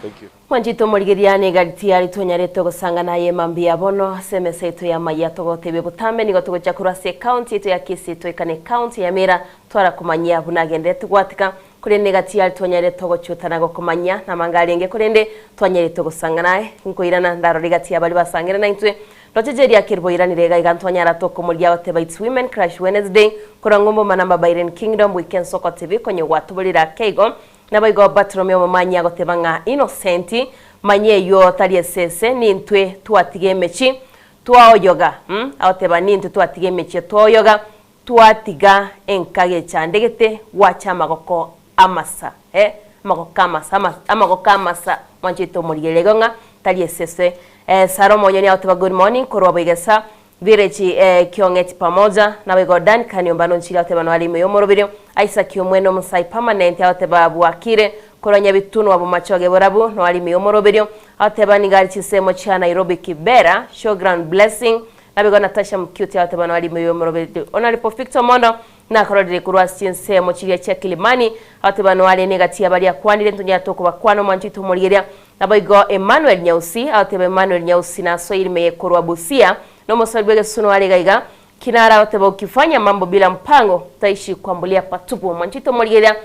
Thank you. Mwanchete omorigereria niga ritiari twanyarete gosanga naye mambia bono ase emesa yaito ya maiya togotebia botambe nigo togocha korwa ase ekaunti yaito ya Kisii toikane ekaunti ya Nyamira twara komanyia buna agenderete gwatika korende niga tiari twanyarete gochuta na gokomanyia namanga arenge korende twanyarete gosanga naye nkoirana ndarora egati ya baria basangire naintwe Rocheche ria Kerubo iranire iga iga ntwanyara tokomoria goteba It's Women Crush Wednesday korwa ng'umbu manamba Byron Kingdom Weekend Soko TV konye gwatoborire ake igo Naboigo Bartolomeo omomanyi agoteba ng'a Innocent, manya eyio tari esese, nintwe twatiga emechi twaoyoga, mm, agoteba nintwe twatiga emechie twaoyoga, twatiga enka gechandegete gwacha amagoko amasa, eh, amagoko amasa, ama, amagoko amasa, mwanchete omorigereria igo ng'a tari esese. Eh, Sara omonyoni agoteba good morning korwa Boigesa, Village eh, Kiong'eti pamoja, naboigo Duncan Ombano Nchiri agoteba noare ime y'omoroberio, Isaac Omwene Omosai permanent agoteba bwakire korwa Nyabitunwa Bomachoge Borabu noare ime y'omoroberio, agoteba nigo are chinsemo chia Nairobi Kibera, Showground Blessing, naboigo Natasha Mcute agoteba noare ime y'omoroberio, Honourable Victor Omondo nakororire korwa ase chinsemo chiria chia Kilimani agoteba noare negati y'abaria akwanire ntonyare tokobakwana omwancho oito omorigeria Naboigo Emmanuel Nyausi agoteba Emmanuel Nyausi nasoire ime ye korwa Busia, nomosori bw'egesuno are iga iga, Kinara agoteba ukifanya mambo bila mpango utaishi kuambulia patupu. Mwanchete omorigereria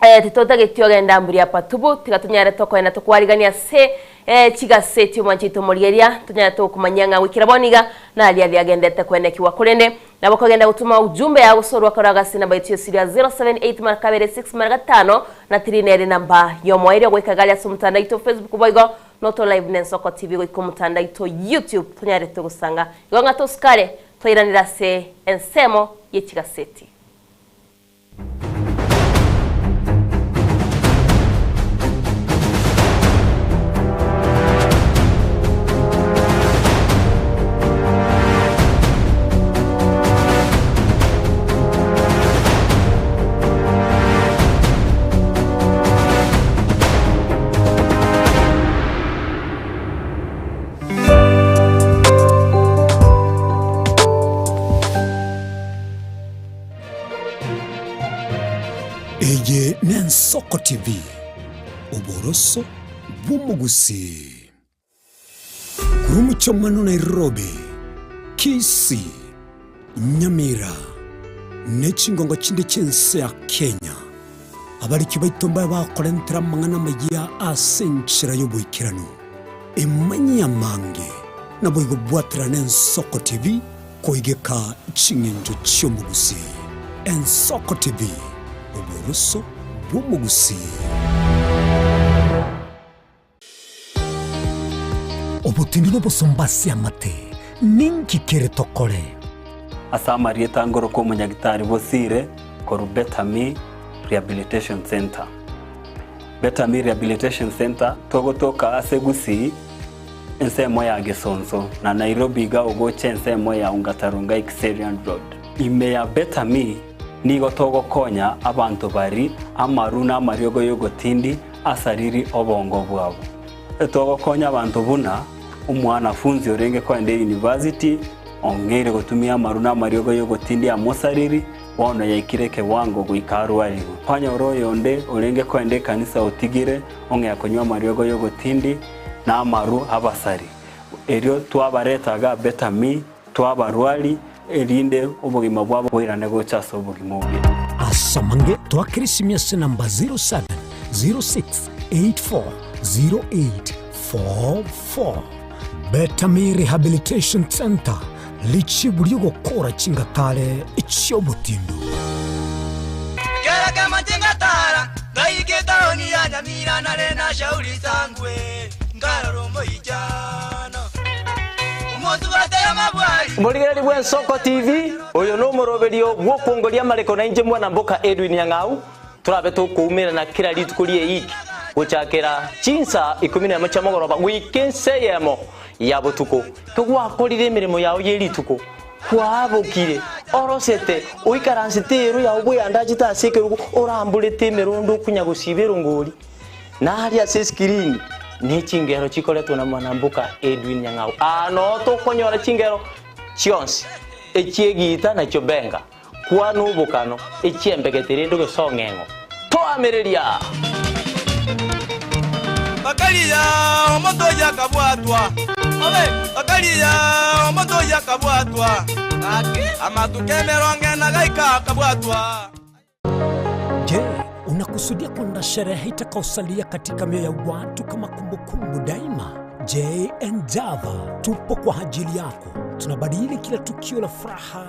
eh, titotageti ogenda amburia patupu, tiga tonyare tokoenda tokwarigania ase eh, chigaseti omwanchete omorigereria, tonyare tokomanyia ng'a goikera bono iga naria riagendete koenekigwa korende Nabo kogenda gotuma ujumbe ya gosorwa korwa agase namba yaito y'esiri ya 078 mara kabere 6 mara gatano na 3 nere namba y'omoerio goika gari ase omotandao oito Facebook boigo noto live nensoko TV goika omotandao oito YouTube tonyarete gosanga igo ng'a tosukare twairanire ase ensemo ye chigaseti. Eye n'Ensoko TV, oboroso bw'omogusii. Korwa omochie Nairobi, Kisii, Nyamira, ne chingongo chinde chi'ense ya Kenya, abariki baito mbaye bakorentera amang'ana amayia ase enchera y'oboikeranu. Emanyie amange, naboigo bwaterane Ensoko TV koigeka ching'encho chi'omogusii. Ensoko TV, oboroso bw'omogusii. Obotindi nobosomba ase amate, ninki kere tokore? Ase amarieta ngoroka omonyagitari Bosire korwa Better Me Rehabilitation Centre. Better Me Rehabilitation Centre togotoka ase Gusii ensemo ya Gesonso na Nairobi iga ogocha ensemo ya Ongata Rongai Kiserian Road. Ime ya Better Me nigo togokonya abanto bari amaru na amariogo yogotindi asariri obongo bwabo. Togokonya abanto buna omwanafunzi orenge koenda eyunivasiti ong'eire gotumia amaru na amariogo y'ogotindia amosariri, bono yaikire ekewango goika arwarigwe. Kwanyora oyonde orenge koenda ekanisa otigire ong'ea konywa amariogo y'ogotindi na amaru abasari. Erio twabareta iga Betami, twabarwari, erinde obogima bwabo boirane gocha ase obogima obuya. Ase amange twakere esimi ase namba 0706840844. Betami Rehabilitation Centre, richibu ri'ogokora chingatare chi'obotindu. Kera kemo chingatara, ngaika etaoni ya Nyamira nare na Shauri Sangwe, nkarora omoichano. Omosubati amabwari. Morigereri bw'Ensoko TV, oyo nomoroberio bw'okwongoria amareko na inche mwana mboka Edwin Nyang'au, torabe tokoumerana kera rituko ri'eiki gochakera chinsa ikomi nemo chia mogoroba goika ensa eyemo ya botuko. Kegwakorire emeremo yao ye rituko, kwabokire, orosete, oikaransete ero yao bweyandachete ase ekerogo, oramborete emerondo okonya gosiba erongori. Naria ase eskirini ne chingero chikoretwa na mwanamboka Edwin Nyang'au. Aa noo tokonyora chingero chionsi, echi'egiita na chiobenga, kwana obokano, echi'embegete rende gose ong'eng'o. Toamereria! Bakaria omonto oyio akabwatwa, bakaria omonto oyio akabwatwa, amatuko emerongo ena gaika akabwatwa. Je, unakusudia kwenda sherehe itakaosalia katika mioyo ya watu kama kumbukumbu daima? JN Java tupo kwa ajili yako. Tunabadili kila tukio la furaha,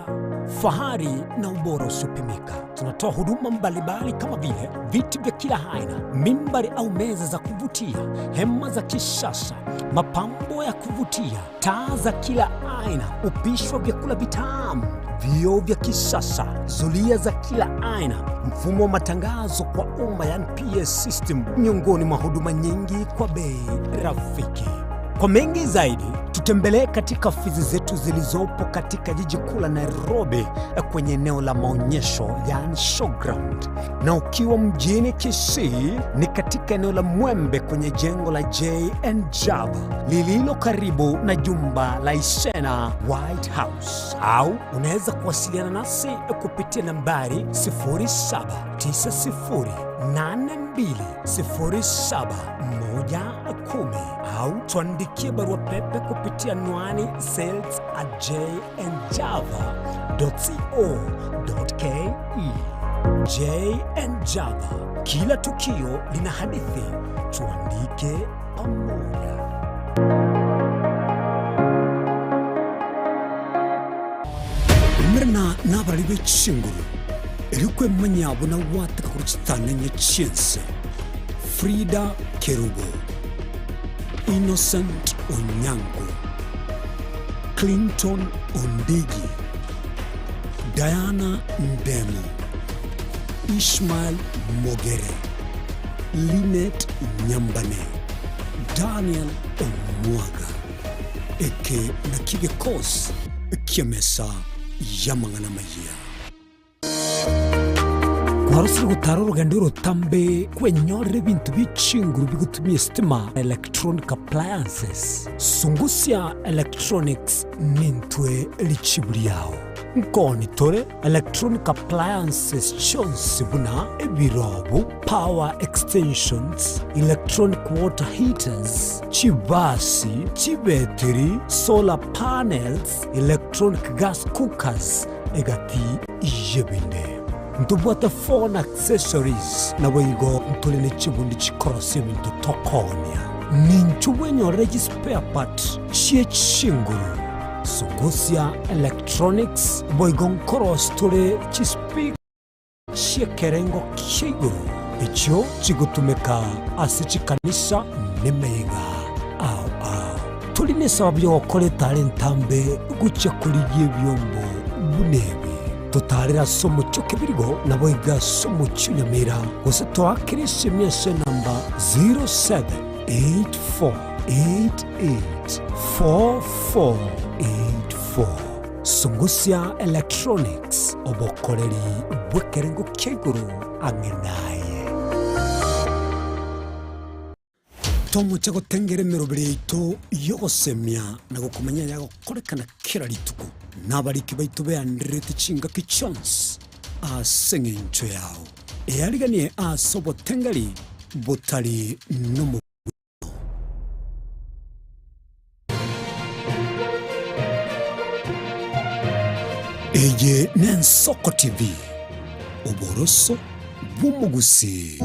fahari na ubora usiopimika. Tunatoa huduma mbalimbali kama vile viti vya kila aina, mimbari au meza za kuvutia, hema za kisasa, mapambo ya kuvutia, taa za kila aina, upishi wa vyakula vitamu, vioo vya kisasa, zulia za kila aina, mfumo wa matangazo kwa umma yani PA system, miongoni mwa huduma nyingi kwa bei rafiki. Kwa mengi zaidi, tutembelee katika ofisi zetu zilizopo katika jiji kuu la Nairobi kwenye eneo la maonyesho yani showground, na ukiwa mjini Kisii ni katika eneo la Mwembe kwenye jengo la JN Java lililo karibu na jumba la Isena White House, au unaweza kuwasiliana nasi kupitia nambari 0790820710 au tuandikie barua pepe kupitia anwani sales at jnjava.co.ke. JN Java, kila tukio lina hadithi, tuandike pamoja. Omerana nabarari be chinguru, erio kwemanya buna gwateka korwa chitanenye chi'ense. Frida Kerubo, Innocent Onyango, Clinton Ondigi, Diana Ndemo, Ishmael Mogere, Linet Nyambane, Daniel Omwaga. Eke nakio gekosi ki'emesa y'amang'ana amayia. Kwarosire gotara orogendo orotambe kwenyorera ebinto bie chinguru bigotumia esitima, electronic appliances. Sungusia Electronics nintwe richibu riao. Nkoni tore electronic appliances chionsi buna ebirobu, power extensions, electronic water heaters, chibasi, chibetiri, solar panels, electronic gas cookers, egati y'ebinde. Ntobwate phone accessories, naboigo ntore ne chibundi chikorosia ebinto tokoonia. Ninchu bwenyorere chispare part chie chinguru, Sungusia Electronics, boigo nkorosia tore chispeaker chi'ekerengo kia igoro, echio chigotumeka ase chikanisa nemeyega ao ao. Tori nesababu y'ogokora etara entambe gochia korigia ebiombo buna ebi. Totaarere ase omochie o Kebirigo, naboigo ase omochie o Nyamira, gose toakere esimi ase enamba 0784884484. Sungusia Electronics, obokoreri bw'ekerengo kia igoro ang'e naye. Tomoche gotengera emeroberi yaito y'ogosemia na gokomanya ayagokorekana kera rituko, na abariki baito beandererete chingaki chionsi ase engencho yao. Eariganie ase obotengeri botari nomogwekano. Eye n'Ensoko TV, oboroso bw'omogusii.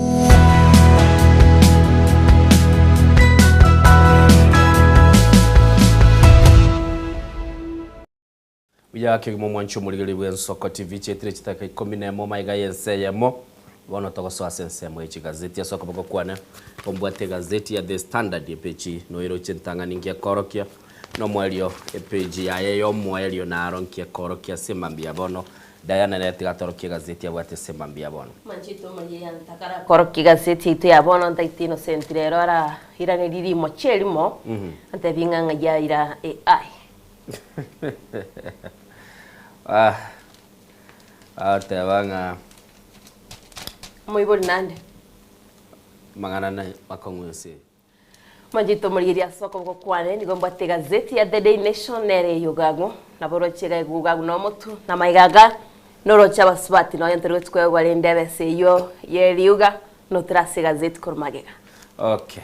Buya kegima omwanchi omorigereria bw'Ensoko TV chietire chitaka ikomi nemo maiga y'ense eyemo bono togosoa ase ensemo ye chigazeti ase okoboko kwane ombwate egazeti ya The Standard epeji noiroche entang'ani ngiekorokia nomoerio epeji yaye yomoerio naro nkiekorokia ase mambia bono Diana nere tiga atorokie egazeti abwate ase mambia bono. Manchete omoyia ntakara korokia egazeti yaito ya bono ntaite Innocent rero ara iranerie rimocha erimo antebi ng'a ng'ai aira AI. Ah, agoteba ng'a Omoibori nande. amang'ana na makong'u ense eye. Manchete omorigereria ase okoboko kwane nigo mbwate egazeti ya The Daily Nation nere eyogagwo nabo oroche iga egugagwo na omotu na amaiga aga noroche abasubati nonya ntori gochi koegwa rende ebesa eyio ye riuga notore ase egazeti korwa magega. Okay.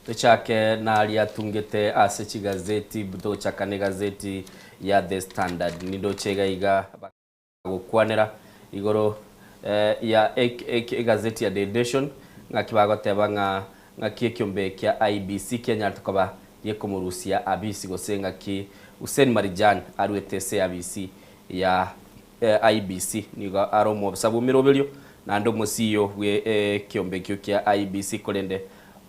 Tochake naria atungete ase chigazeti, togochaka na egazeti ya The Standard. Nindoche iga iga bagokwanera igoro ya egazeti ya Daily Nation, ng'aki bagoteba ng'a ng'aki ekiombe kia IEBC kianyarete koba gekomorusia abisi gose ng'aki Hussein Marijan aruete ase abisi ya IEBC. Nigo are omobisa bw'emeroberio naende omosiyo bwe ekiombe ekio kia IEBC korende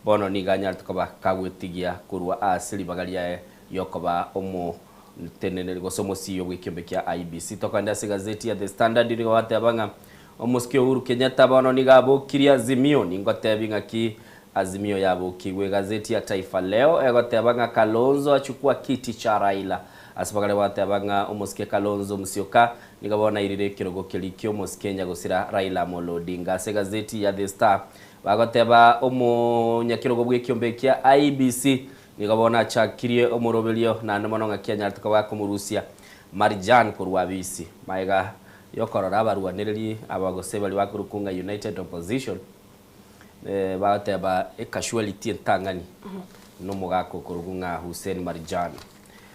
Bono nigo anyarete koba kagwetigia korwa ase ribaga riaye riokoba omoteneneri gose omosiyo bw'ekiombe kia IEBC. Tokogenda ase egazeti ya The Standard nigo bateba ng'a omosike Uhuru Kenyatta bono nigo abokirie Azimio. Ningotebi ng'aki Azimio yabokigwe. Egazeti ya Taifa Leo egoteba ng'a Kalonzo achukua kiti cha Raila. Ase bagare bateba ng'a omosike Kalonzo Musyoka nigo bono airire ekerogo keria ki'omosike nyagosira Raila Amolo Odinga. Ase egazeti ya The Star Bagoteba omonyakerogo bw'ekiombe kia IEBC nigo bono achakirie omoroberio naende mono ng'aki anyarete koba akomorusia Marjan korwa abisi. Magega yokorora abarwanereri aba gose baria bakorokwa ng'a United Opposition bagoteba ecasualty entang'ani nomogaka okorokwa ng'a Hussein Marjan.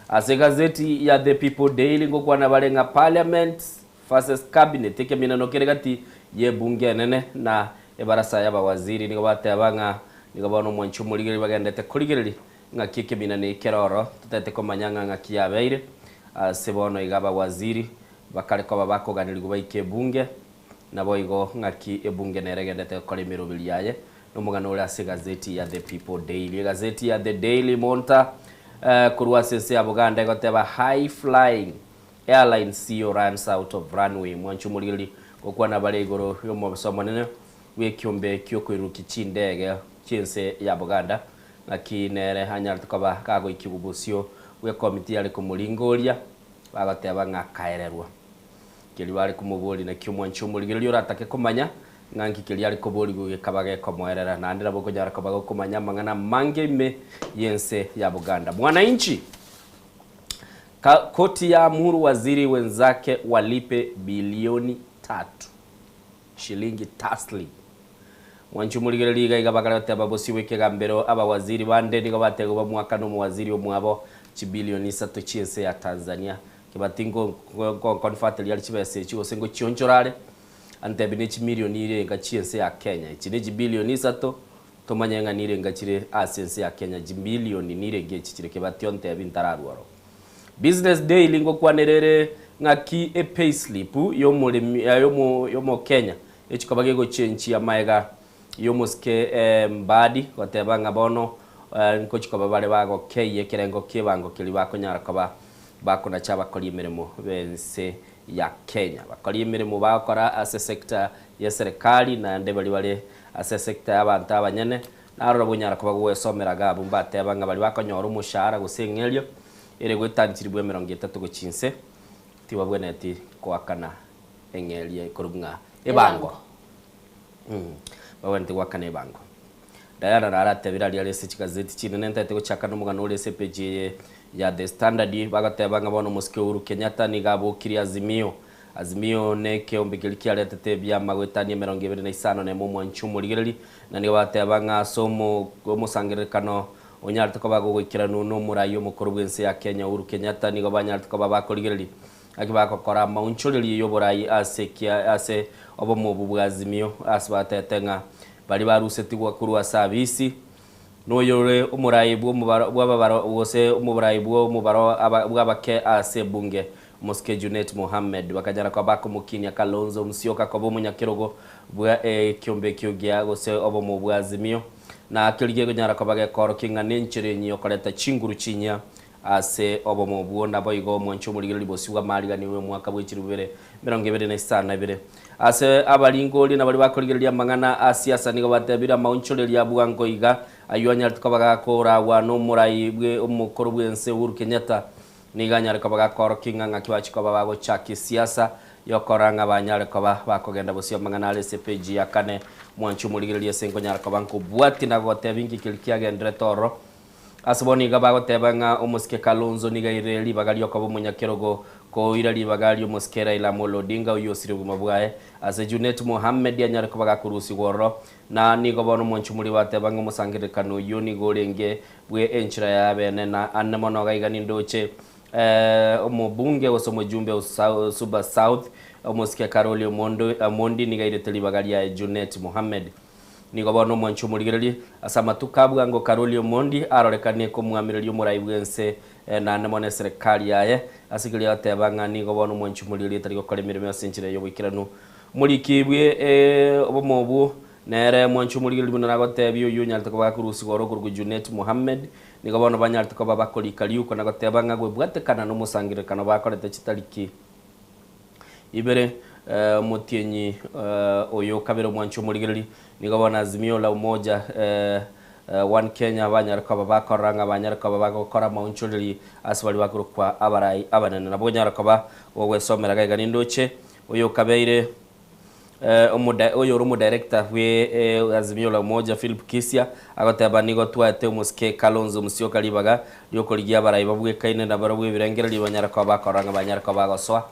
Ase egazeti ya The People Daily ngokwana bare ng'a Parliament Versus Cabinet, ekeminano kere gati y'ebunge enene na ebarasa y'abawaziri nigo bateba ng'a nigo bono omwanchi omorigereria bagenderete korigereria ng'aki ekeminano eke kere ororo, totagete komanya ng'a ng'aki yabeire. Ase bono iga abawaziri bakare koba bakoganerigwa baike ebunge, naboigo ng'aki ebunge nere egenderete gokora emeroberi yaye, nomogano ore ase egazeti ya The People Daily. Egazeti ya The Daily Monitor korwa ase ense ya Buganda egoteba High Flying Airline CEO runs out of runway, Mwanche omorigereria gokwana bare igoro y'omobisa omonene bw'ekiombe ki'okoirurukia chindege chi'ense ya Buganda, ng'aki nere anyarete koba kagoikigwa bosio bw'ekomiti yare komoringoria, bagoteba ng'a akaererwa. Keria bare komoboria naki omwanche omorigereria oratake komanya ng'a nki keria are koborigwa gekaba gekomoerera, naende nabo okonyara koba gokomanya amang'ana amange ime y'ense ya Buganda. Mwananchi! Koti yaamuru waziri wenzake walipe bilioni tatu shilingi taslim. Mwanche omorigereria iga iga bakare goteba bosio bw'ekegambero abawaziri bande nigo bategwe bamoakane omowaziri omwabo chibilioni isato chi'ense ya Tanzania. Kebati ngonconverteria are chibesa echi gose ngochionchora are antebi ne chimilioni irenga chi'ense ya Kenya. Echi ne chibilioni isato tomanye ng'a nirenga chire ase ense ya Kenya chimilioni nirenga echi chire Kebati ontebi ntararwa oro. Business Daily ngokwanera ere ng'aki epayslip y'omoremi y'omokenya echikoba gegochenchia maega y'omosike Mbadi goteba ng'a bono nkochikoba bare bagokeyia ekerengo ki'ebango keria bakonyara koba bakonacha abakori emeremo b'ense ya Kenya. Bakori emeremo bagokora ase sector y'eserekari naende baria bare ase sector y'abanto abanyene naroro bonyara koba gogwesomera iga abwo mbateba ng'a baria bakonyora omoshahara gose eng'eria ere goetanchiri bw'emerongo etato gochia inse tibabwenereti koakana eng'eria ekorokwa ng'a ebango. Babwenerete goakana ebango. Diana naro aratebire aria are ase chigazeti chinene ntaete gochaka nomogano ore ase epeji eye ya The Standard bagoteba ng'a bono omosike Uhuru Kenyatta nigo abokirie Azimio. Azimio nekeombe keria kiaretete ebiama goetania emerongo ebere na isano nemo omwanchi omorigereri na nigo bagoteba ng'a ase omosangererekano Onyarete koba gogoikeranu nomorai omokoro bw'ense ya Kenya Uhuru Kenyatta nigo banyarete koba bakorigereria naki bagokora amaonchorerio y'oborai ase ekia ase obomo obo bwa Azimio ase batete ng'a baria barusetigwa korwa ase abisi noyore omorai bw'omobaro bw'ababaro gose omoborai bw'omobaro aba bw'abake ase ebunge Omosike Junet Mohammed bakanyara koba bakomokinia Kalonzo Musyoka koba omonyakerogo bwa ekiombe ekio gia gose obomo bwa Azimio. Na keria gekonyara koba gekoorokia ng'a nenchera enyia yokoreta chinguru chinyia ase obomo obwo, naboigo omwanche omorigereria bosio bw'amaariganio y'omwaka bwe chilifu bibere emerongo ebere na isano na ibere. Ase abaringoria na baria bakorigereria amang'ana a siasa nigo batebire amaonchoreria a bwango iga ayio anyarete koba gakoragwa nomorai bwe omokoro bw'ense Uhuru Kenyatta Nigo anyare koba gakoorokia ng'a ng'aki bachia koba bagochakia esiasa y'okorora ng'a banyare koba bakogenda bosio amang'ana are ase epeji ya kane. Mwanche omorigererie ase nkonyara koba nkobwatia na gogotebia inki keria kiagenderete ororo. Ase bono iga bagoteba ng'a omosike Kalonzo nigo aire ribaga riokoba omonyakerogo koira ribaga ri'omosike Raila Amolo Odinga oyio osire obogima bwaye ase Junet Mohammed anyare koba gakorusigwa ororo. Na nigo bono omwanchi omoria bateba ng'a omosangererekano oyio nigo orenge bwe enchera y'abene na ande mono gaiga nindoche omobunge gose omojumbe o Suba South omosike Caroli Omondi nigo airete ribaga riaye Junet Mohammed. Nigo bono omwanchi omorigererie ase amatuko a bwango Caroli Omondi arorekanie komwamireria omorai bw'ense naende mono eserekari yaye ase keria agoteba ng'a nigo bono omwanchi omorigererie tari gokora emeremo ase enchera y'oboikeranu. Omoriki bwe obomo obwo Nere mwanche omorigereria buna nagotebia oyio onyarete koba gakorusigwa ore okorokwa Junet Mohammed, nigo bono banyarete koba bakorika riuko na goteba ng'a gwebwatekana nomosangererekano bakorete chitariki ibere omotienyi oyo kabere omwanche omorigereria nigo bono Azimio la Umoja One Kenya banyare koba bakorora ng'a banyare koba bagokora amaonchoreri ase baria bakorokwa abarai abanene. Nabo onyare koba gogwesomera gaiga nindoche oyo okabeire Oyo ore omodirector bwe Azimio la Umoja Philip Kisia agoteba nigo twaete omosike Kalonzo Musyoka ribaga riokorigia abarai babwekaine na barabwo ebirengererio banyare koba bakorora ng'a banyare koba bagosoa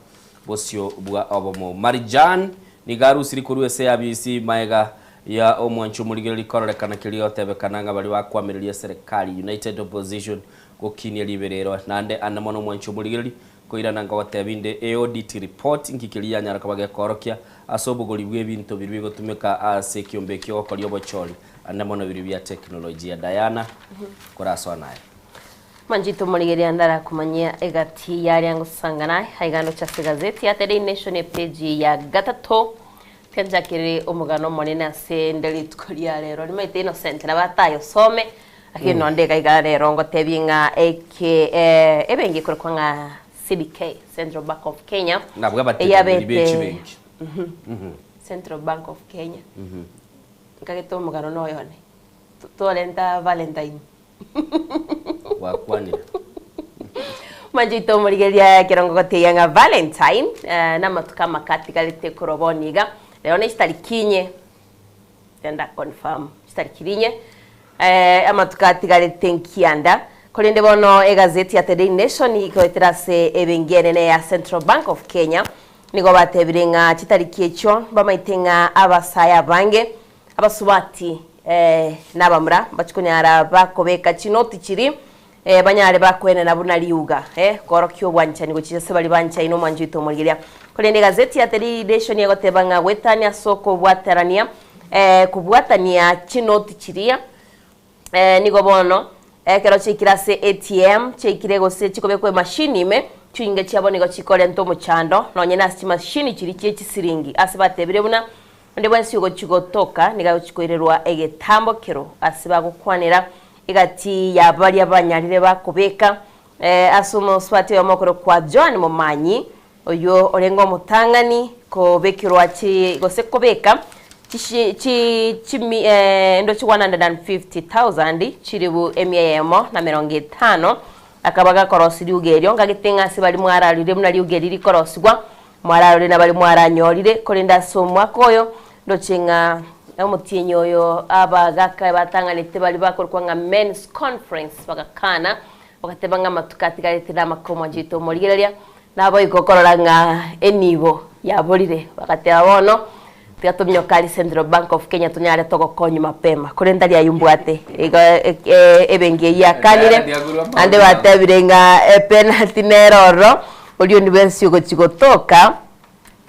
bosio bwa obomo. Marijan nigo arusiri korwa ase eabisi maega ya omwancho omorigereria kororekana keria gotebekana ng'a baria bakwamireria eserekari United Opposition gokinia riberero naende ande mono omwancho omorigereria Koirana nkogotebia inde eaudit report nki keria yanyara koba gekoorokia ase obogori bw'ebinto biria bigotumeka ase ekiombe ekio gokoria obochori ande mono biria bia teknolojia. Diana, korasoa naye. Manchito omorigereria ndarakomanyia egati yaria ngosangana aiga ndoche ase egazeti ya The Daily Nation epeji ya gatato tianchakerire omogano omonene ase nde rituko ria rero rimaete Innocent nabo atayosome Lakini nonde iga iga rero ngotebie ng'a eke ebenki ekorokwa ng'a CBK, Central Bank of Kenya, Nabwo abateneneri be eyabete chibenki. Mhm. Central Bank of Kenya. Nkagete omogano noyo one. Twarenta Valentine. Gwakwanire. Manche omorigereria ekero ngogotebia ng'a Valentine namatuko amake atigarete korwa bono iga, rero ne chitariki inye. Genda confirm chitariki rinye eh, amatuko atigarete nkianda. Korende bono egazeti ya The Daily Nation igoetera ase ebenki enene ya Central Bank of Kenya nigo batebire ng'a chitariki echio mbamaete ng'a abasae abange, abasubati na abamura mbachie konyara bakobeka chinoti chiria banyare bakoenena buna riuga koorokia obwanchani gochia ase baria banchaine omwancho oito omorigereria. Korende egazeti ya The Daily Nation egoteba ng'a goetania ase okobwaterania kobwatania chinoti chiria Nigo bono, ekero chiaikire ase ATM, chiaikire gose chikobekwa emashini ime, chinyinga chiabo nigo chikorenta omochando, nonye nase chimashini chiria chie chisiringi, ase batebire buna onde bwensi ogochia gotoka nigo agochia koirerwa egetambo kero ase bagokwanera egati ya baria banyarire bakobeka ase omosubati oyomo okorokwa Joan Momanyi, Oyio orenge omotang'ani kobekerwa chi gose kobeka chishi chi chimi endoche 150,000 chilibu emia eyemo na emerongo etano, akaba gakorosia riuga erio, ngagete ng'a ase baria mwararire buna riuga eri rikorosigwa, mwararore na baria mwaranyorire, korende ase omwaka oyo ndoche ng'a omotienyi oyo abagaka batang'anete baria bakorokwa ng'a Men's Conference bagakana, bagateba ng'a amatuko atigarete namake omwancho oito omorigereria, Naboigo korora ng'a enibo yaborire, bagateba bono tiga tominyoke aria Central Bank of Kenya tonyare togokonywa mapema, korende tari ayio mbwate. Igo ebenki eyio yakanire, naende batebire ng'a epenalty nere ororo, oria onde bwensi ogochia gotoka,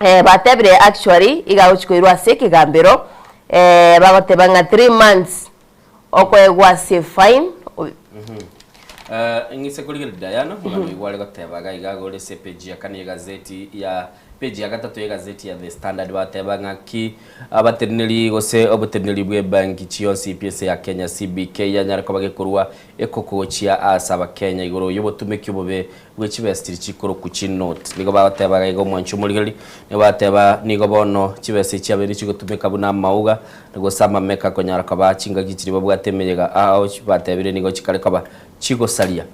batebire actually iga agochia koirwa ase ekegambero, bagoteba ng'a 3 months okoegwa ase efine. Ng'ise korigereria Diana, omogano oigo are goteba iga iga agore ase epeji ya kane y'egazeti ya peji ya gatato y'egazeti ya The Standard bateba ng'aki abateneneri gose oboteneneri bw'ebanki chionsi pi ense ya Kenya CBK yanyare koba gekorua ekoko gochia ase abakenya igoro y'obotumeki obobe bwe chibesa chiria chikorokwa chinoti. Nigo bagoteba iga iga omwanchi omorigereria, nigo bagoteba nigo bono chibesa echi chiabeire chigotumeka buna amauga gose amameka konyara koba chingaki chiria babwate emeyega ao batebire nigo chikare koba chigosaria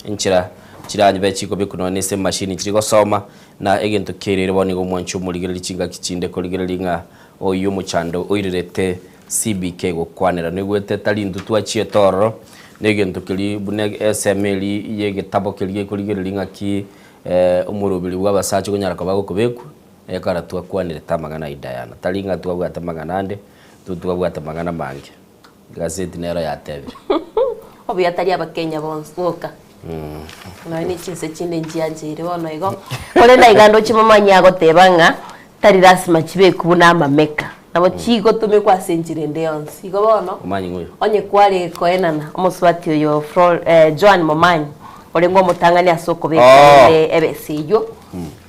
enchera chiranyibe chikobekwa nonya nase emashini chiri gosoma na egento kiairire bono nigo omwanchi omorigereria chingaki chinde korigereria ng'a oyio omochando oirerete CBK gokwanera. Noigwete tari intwe twachiete ororo, negento keria buna esemo eria y'egetabo keria gekorigereria ng'aki omoroberi bw'abasacha okonyara koba gokobekwa, ekero twakwanerete amang'ana ayio Diana. Tari ng'a twabwate amang'ana ande, intwe twabwate amang'ana amange. Egazeti nero yatebire. Obuya tari abakenya bonsi boka. Nonya ne chinse chinde nchiancheire bono igo. Korende aiga ndoche momanye agoteba ng'a tari lasima chibekwe buna amameka. Nabo chigotumekwa ase enchera ende yonsi. Igo bono, Momanyi ng'oyo. onye kware koenana omosubati oyo Fro Joan Momanyi, orenge omotang'ani ase okobeka Oh. rende ebesa eyio,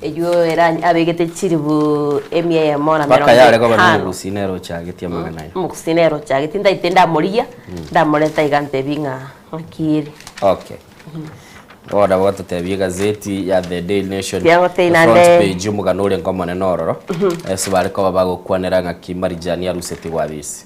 eyio era abegete chilifu emia eyemo na Mpaka emerongo yare koba etano. nomogusii nere ochagetie amang'ana aya. Omogusii nere ochagetie, ntaete ndamorigia, ndamoreta iga ntebi ng'a ng'aki ere. Okay. Bono nabo gototebia egazeti ya The Daily Nation Tiagotei the front naende- page omogano orenge omonene ororo ase bare koba bagokwanera ng'aki Marijani arusetigwe abisi.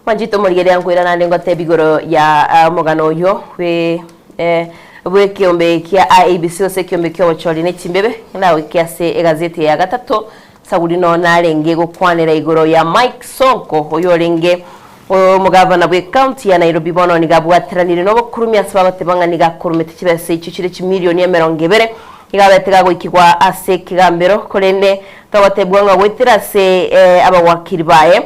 Mwanchete omorigereria nkoira naende ngotebia igoro ya ah, omogano oyio bwe eh, bw'ekeombe kia IEBC gose ekeombe kia obochori ne chimbebe nagoike ase egazeti ya gatato Sauli nonya narenge gokwanera igoro ya Mike Sonko oyo orenge omogavana bw'ecounty ya Nairobi bono nigo abwateranire nobokurumi ase bagoteba ng'a nigo akurumete chibesa echio chire chimilioni emerongo ebere nigo abete gagoikigwa ase ekegambero korende togotebwa ng'a goetera ase abawakiri baye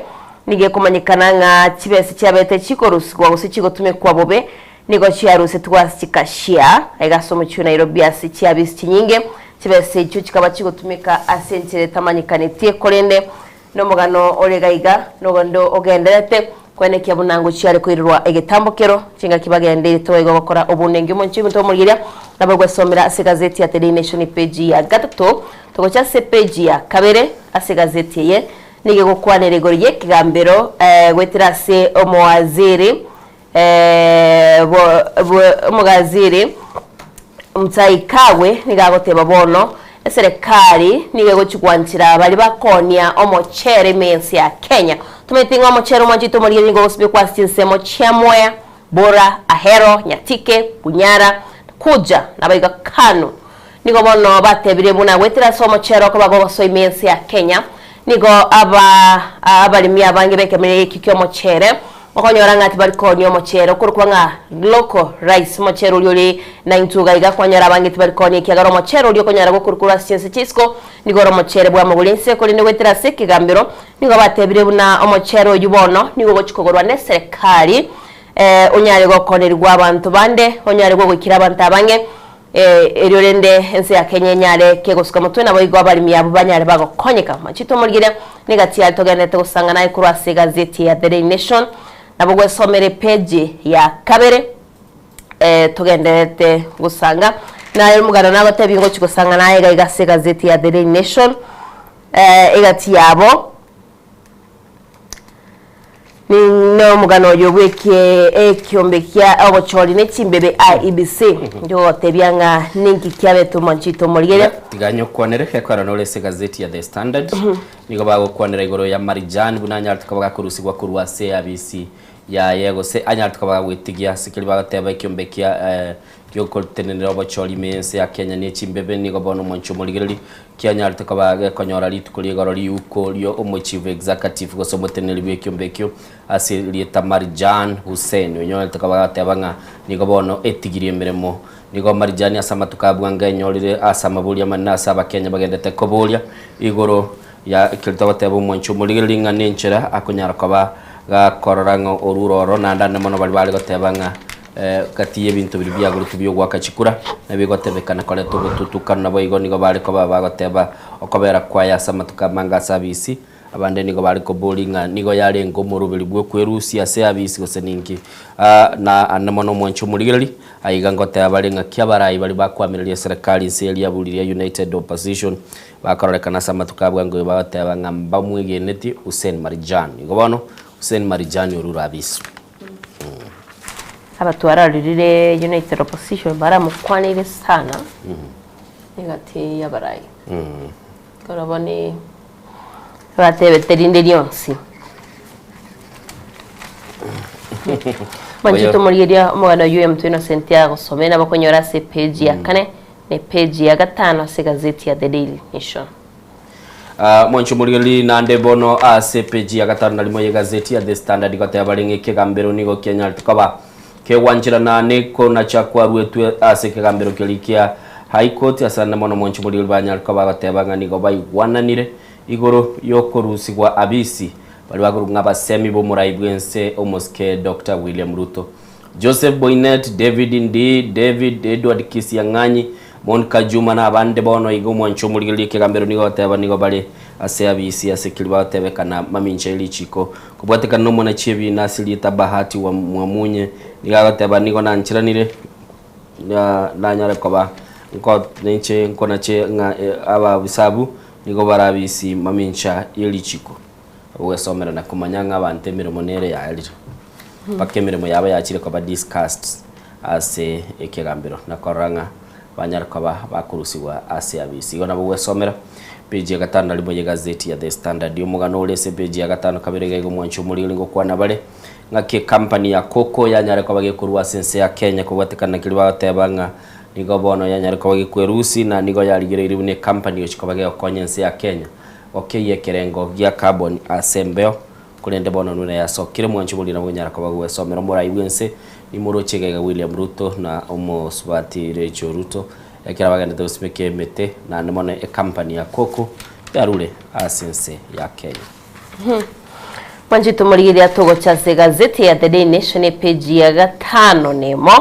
nigo ekomanyekana ng'a chibesa chiabete chikorusigwa gose chigotumekwa bobe Nigo chiarusetigwe ase chikashia, aiga ase omochie o Nairobi ase chiabisi chinyinge. Chibesa echio chikaba chigotumeka ase enchera etamanyekanetie, korende nomogano ore iga iga nogonde ogendererete koenekia buna ngochia are koirerwa egetambo kero chingaki bagendeire toigo gokora obonengi omonche ominto omorigeria nabo gwesomera ase egazeti ya The Daily Nation epeji ya gatato togocha ase epeji ya kabere ase egazeti eye nigo egokwanera igoro yekegambero goetera ase omowaziri Omogaziri Mutahi Kagwe nigo agoteba bono eserekari nigo egochi gwanchera baria bakoonia omochere ime y'ense ya Kenya. Tomaete ng'a omochere omwanchete omorigereria nigo ogosibekwa ase chinsemo chia Mwea, Bora, Ahero, Nyatike, Bunyara, Kuja naboigo Kanu. Nigo bono batebire buna goetera ase omochere okoba gogosoa ime y'ense ya Kenya, nigo aba abaremi abange b'ekemerero ekio ki'omochere. Okonyora ng'a tibari koonia omochere okorokwa ng'a local rice, omochere oria ore na intwe iga iga kwanyora abange tibari koonia ekiagera omochere oria okonyora gokorwa korwa ase chinse chia isiko nigo ore omochere bw'amagoro ense korende goetera ase ekegambero nigo batebire buna omochere oyio bono nigo ogochia kogorwa neserekari onyare gokonerigwa abanto bande onyare gogoikera abanto abange Erio rende ense ya Kenya enyare kegosuka motwe, naboigo abaremi abwo banyare bagokonyeka. Machito omorigereria negati yaye togenderete gosang'ana aye korwa ase egazeti ya The Daily Nation, nabo gwesomera epeji ya kabere togendererete gosanga. Naye omogano nagotebie ngochia gosang'ana aye iga iga ase egazeti ya The Daily Nation, egati yabo. Nomogano oyo bw'ekie ekiombe kia obochori ne chimbebe IEBC ndogotebia ng'a ninki kiabete omwanchito omorigereria. Tiga nyokwanere ekorana nore ase egazeti ya The Standard. Nigo bagokwanera igoro ya Marijan buna anyarete koba gakorusigwa korwa ase abisi yaye gose anyarete koba gagwetigia ase keria bagoteba ekiombe kia giogotenenera obochori ime y'ense ya Kenya ne chimbebe nigo bono omwanchi omorigereria Kianyarete koba gekonyora rituko ri'igoro riuko rio omochief executive gose omoteneneri bw'ekiombe ekio ase erieta Marjan Hussein onyorete koba agateba ng'a nigo bono etigirie emeremo. Nigo Marjan ase amatuko a bwango enyorire ase amaborio amanene ase abakenya bagendete koboria igoro ya ekero togoteba omwanchi omorigereria ng'a nenchera akonyara koba gakorora ng'a orure oro naende ande mono baria bare goteba ng'a Gati y'ebinto biria biagoretwe bi'ogoaka chikura, na bigotebekana koreta obotutukanu, naboigo nigo bare koba bagoteba okobera kwaye ase amatuko amange ase abisi. Abande nigo bare koboria ng'a nigo yarenge omoroberi bw'okwerusia ase abisi gose ninki. Na ande mono omwanche omorigereria, aiga ngoteba bare ng'a ki abarai baria bakoamireria eserekari inse ye riaburi ria United Opposition bakororekana ase amatuko a bwango igo bagoteba ng'a mbamwegeneti Hussein Marjan. Igo bono Hussein Marjan orure abisi. Abatwararire United Opposition baramokwaneire sana egati y'abarai. Korobwo ni batebete rinde rionsi. Manchete omorigereria omogano oyio oyo Mtwe Innocent agosomera nabo okonyora ase epage ya kane na epage ya gatano ase egazeti ya The Daily Nation. Mwanche omorigereria naende bono ase epeji ya gatano na rimo y'egazeti ya The Standard goteba bare ng'a ekegambero nigo kianyarete koba kegwancherana nekonacha kwaruetwe ase ekegambero keria kia High Court ase ande mono mwanche omorigereria banyare koba bagoteba ng'a nigo baigwananire igoro yokorusigwa abisi baria bakorokwa ng'a abasemi b'omorai bw'ense omosike Doctor William Ruto. Joseph Boinnet, David Ndii, David Edward Kisiang'anyi, Monica Juma na abande bono iga omwancho omorigereria ekegambero nigo goteba nigo bare ase abisi ase keri bagotebekana mamincha ye richiko kobwatekana nomonachi ebiina ase rieta Bahati wa Mwamunye nigo agoteba nigo nancheranire na nanyare koba nko ninche nkonache ng'a ababisa abwo nigo bare abisi mamincha ye richiko. Ogwesomera na komanya ng'a abanto emeremo nere yaerire. Mpaka emeremo yabo yachire koba discussed ase ekegambero na korora ng'a banyare koba bakorusigwa ase abisi. Igo nabo ogwesomera page ya gatano na rimo y'egazeti ya The Standard. Omogano ore ase page ya gatano kabere iga iga omwanchi omoriri ore gokwana bare ng'aki ecompany ya Coco yanyare koba gekorwa ase ense ya Kenya kobwatekana na keria bagoteba ng'a nigo bono yanyare koba gekwerusi na nigo yarigereiri buna ecompany egochia koba gegokonya ense ya Kenya gokeyia ekerengo gia carbon ase embeo Korende bono nure yasokire mwanche boria nabo onyara koba gwesomera omorai bw'ense, nimoroche iga iga William Ruto na omosubati Rachel Ruto ekero bagendete gosimeka emete naende mono ecompany ya Coco yarure ase ense ya Kenya. Mwanche tomorigereria togocha ase egazeti ya The Daily Nation epeji ya gatano nemo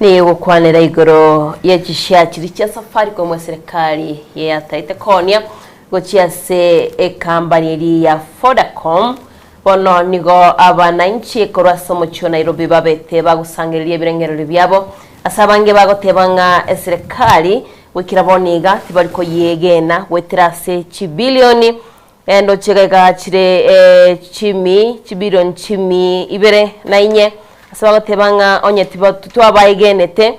nigo egokwanera igoro ye chishare chiria chia Safaricom eserekari yataete koonia Gochia ase ekambani eria ya Vodacom, bono nigo abananchi korwa ase omochie o Nairobi babete bagosangereria ebirengererio biabo ase abange bagoteba ng'a eserekari goikera bono iga tibari koyiegena goetera ase chibilioni endoche iga iga chire chimi chibilioni chimi ibere na inye ase bagoteba ng'a onye tiba titwabaegenete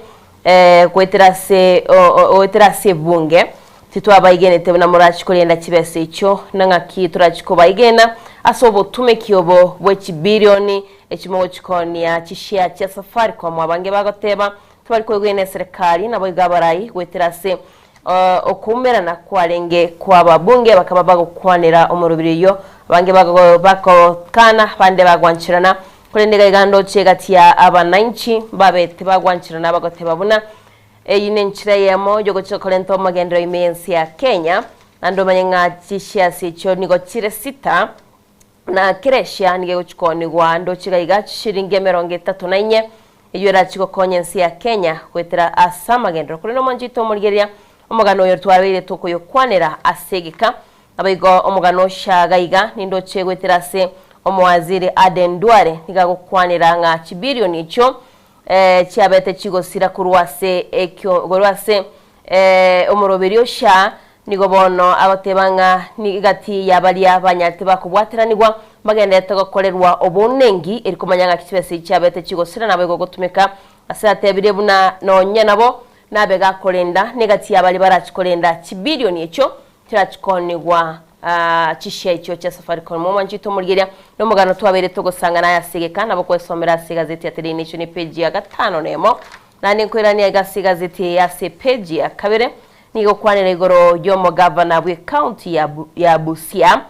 Goetera ase goetera ase ebunge, titwabaigenete buna morachi korenda chibesa echio, na ng'aki torachi kobaigena ase obotumeki obo bwe chibilioni echi mogochikonia chishare chia Safaricom. Abange bagoteba tibari koigwena eserekari naboigo abarai goetera ase okoumerana kwarenge kwa ababunge bakaba bagokwanera omorobiri oyio, abange bakokana abande bagwancherana. Korende iga iga ndoche egati ya abananchi mbabete bagwancherana bagoteba buna eyio nenchera eyemo yogochia korenta omogenderero ime y'ense ya Kenya, naende omanye ng'a chishares echio nigo chire sita, na kera eshare nigo egochia koonigwa ndoche iga iga chishiringi emerongo etato na inye, eyio erachie gokonya ense ya Kenya goetera ase amagenderero. Korende omwancho oito omorigereria, omogano oyo twabeire tokoyokwanera ase egeka, Naboigo omogano oshaga iga nindoche goetera ase omowaziri Aden Duale nigo agokwanera ng'a chibilioni echio chiabete chigosira korwa ase ekio korwa ase omoroberio osha nigo bono agoteba ng'a gati ya baria banyarete bakobwateranigwa mbagenderete gokorerwa obounengi eri komanya ng'aki chibesa echi chiabete chigosira naboigo gotumeka ase atebirie buna nonya nabo nabe gakorenda negati ya baria barachi korenda chibilioni echio Tirachikonigwa chishia echio chia Safaricom. Omwanchete omorigereria nomogano twabeire togosangana aya ase egeka nabo kwesomera ase egazeti ya Daily Nation epage ya gatano na emo. Naende nkoirania iga ase egazeti eye ase epage ya kabere nigo egokwanera igoro y'omogavana bw'ecounty ya ya Busia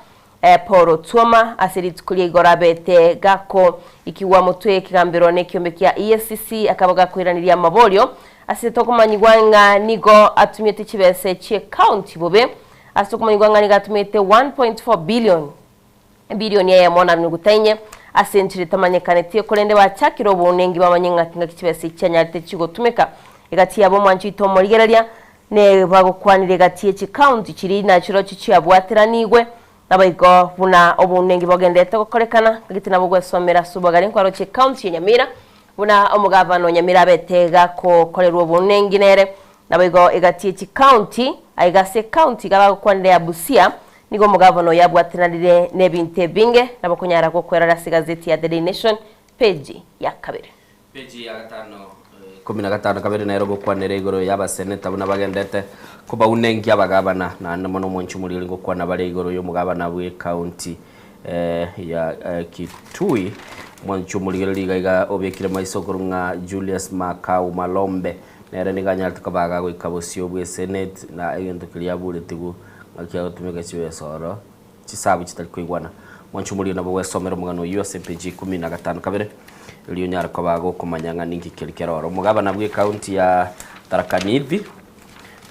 Paul Otuoma ase rituko ria igoro abete gako ikigwa motwe ekegambero nekiombe kia EACC akaba gakoiraneria amaborio ase tokomanyigwa ng'a nigo atumiete chibesa chie county bobe ase tokomanyigwa ng'a nigo atumiete 1.4 billion ebilioni eyemo na nuguta inye ase enchera etamanyekaneti korende bachakire obounengi bamanye ng'aki ng'aki chibesa echi chianyarete chigotumeka egati yabo omwancho oito omorigereria Ne bagokwanire egati ye chikaunti chiria nachirochio chiabwateranigwe, naboigo buna obounengi bogenderete gokorekana, gati nabo gwesomera ase obogare nkwaroche ekaunti ya Nyamira, buna omogavana o Nyamira abete gakokorerwa obounengi nere, naboigo egati ye chikaunti, aiga ase ekaunti iga bagokwanire ya Busia, nigo omogavana oyo abwateranire nebinto ebinge, nabo okonyara gokwerora ase egazeti ya The Daily Nation, page ya kabere. Peji ya gatano, ikomi na gatano kabere nero gokwanera igoro y'abaseneta buna bagendete kobaunenkia abagabana, naende mono omonche omoriori ngokwana bare igoro y'omogabana bw'ecounty ya Kitui. Omonche omorigereria iga iga obekire maiso okorwa ng'a Julius Makau Malombe nere nigo anyarete koba agagoika bosio bw'esenate na egento keria aburetigwe ng'a kiagotumeka chibesa oro chisabu chitari koigwana. Mwanche omorio nabo gwesomera omogano oyio ase epeji ikomi na gatano kabere, erio onyare koba gokomanya ng'a ninki keri kere oro. Omogabana bw'ecounty ya Tharaka Nithi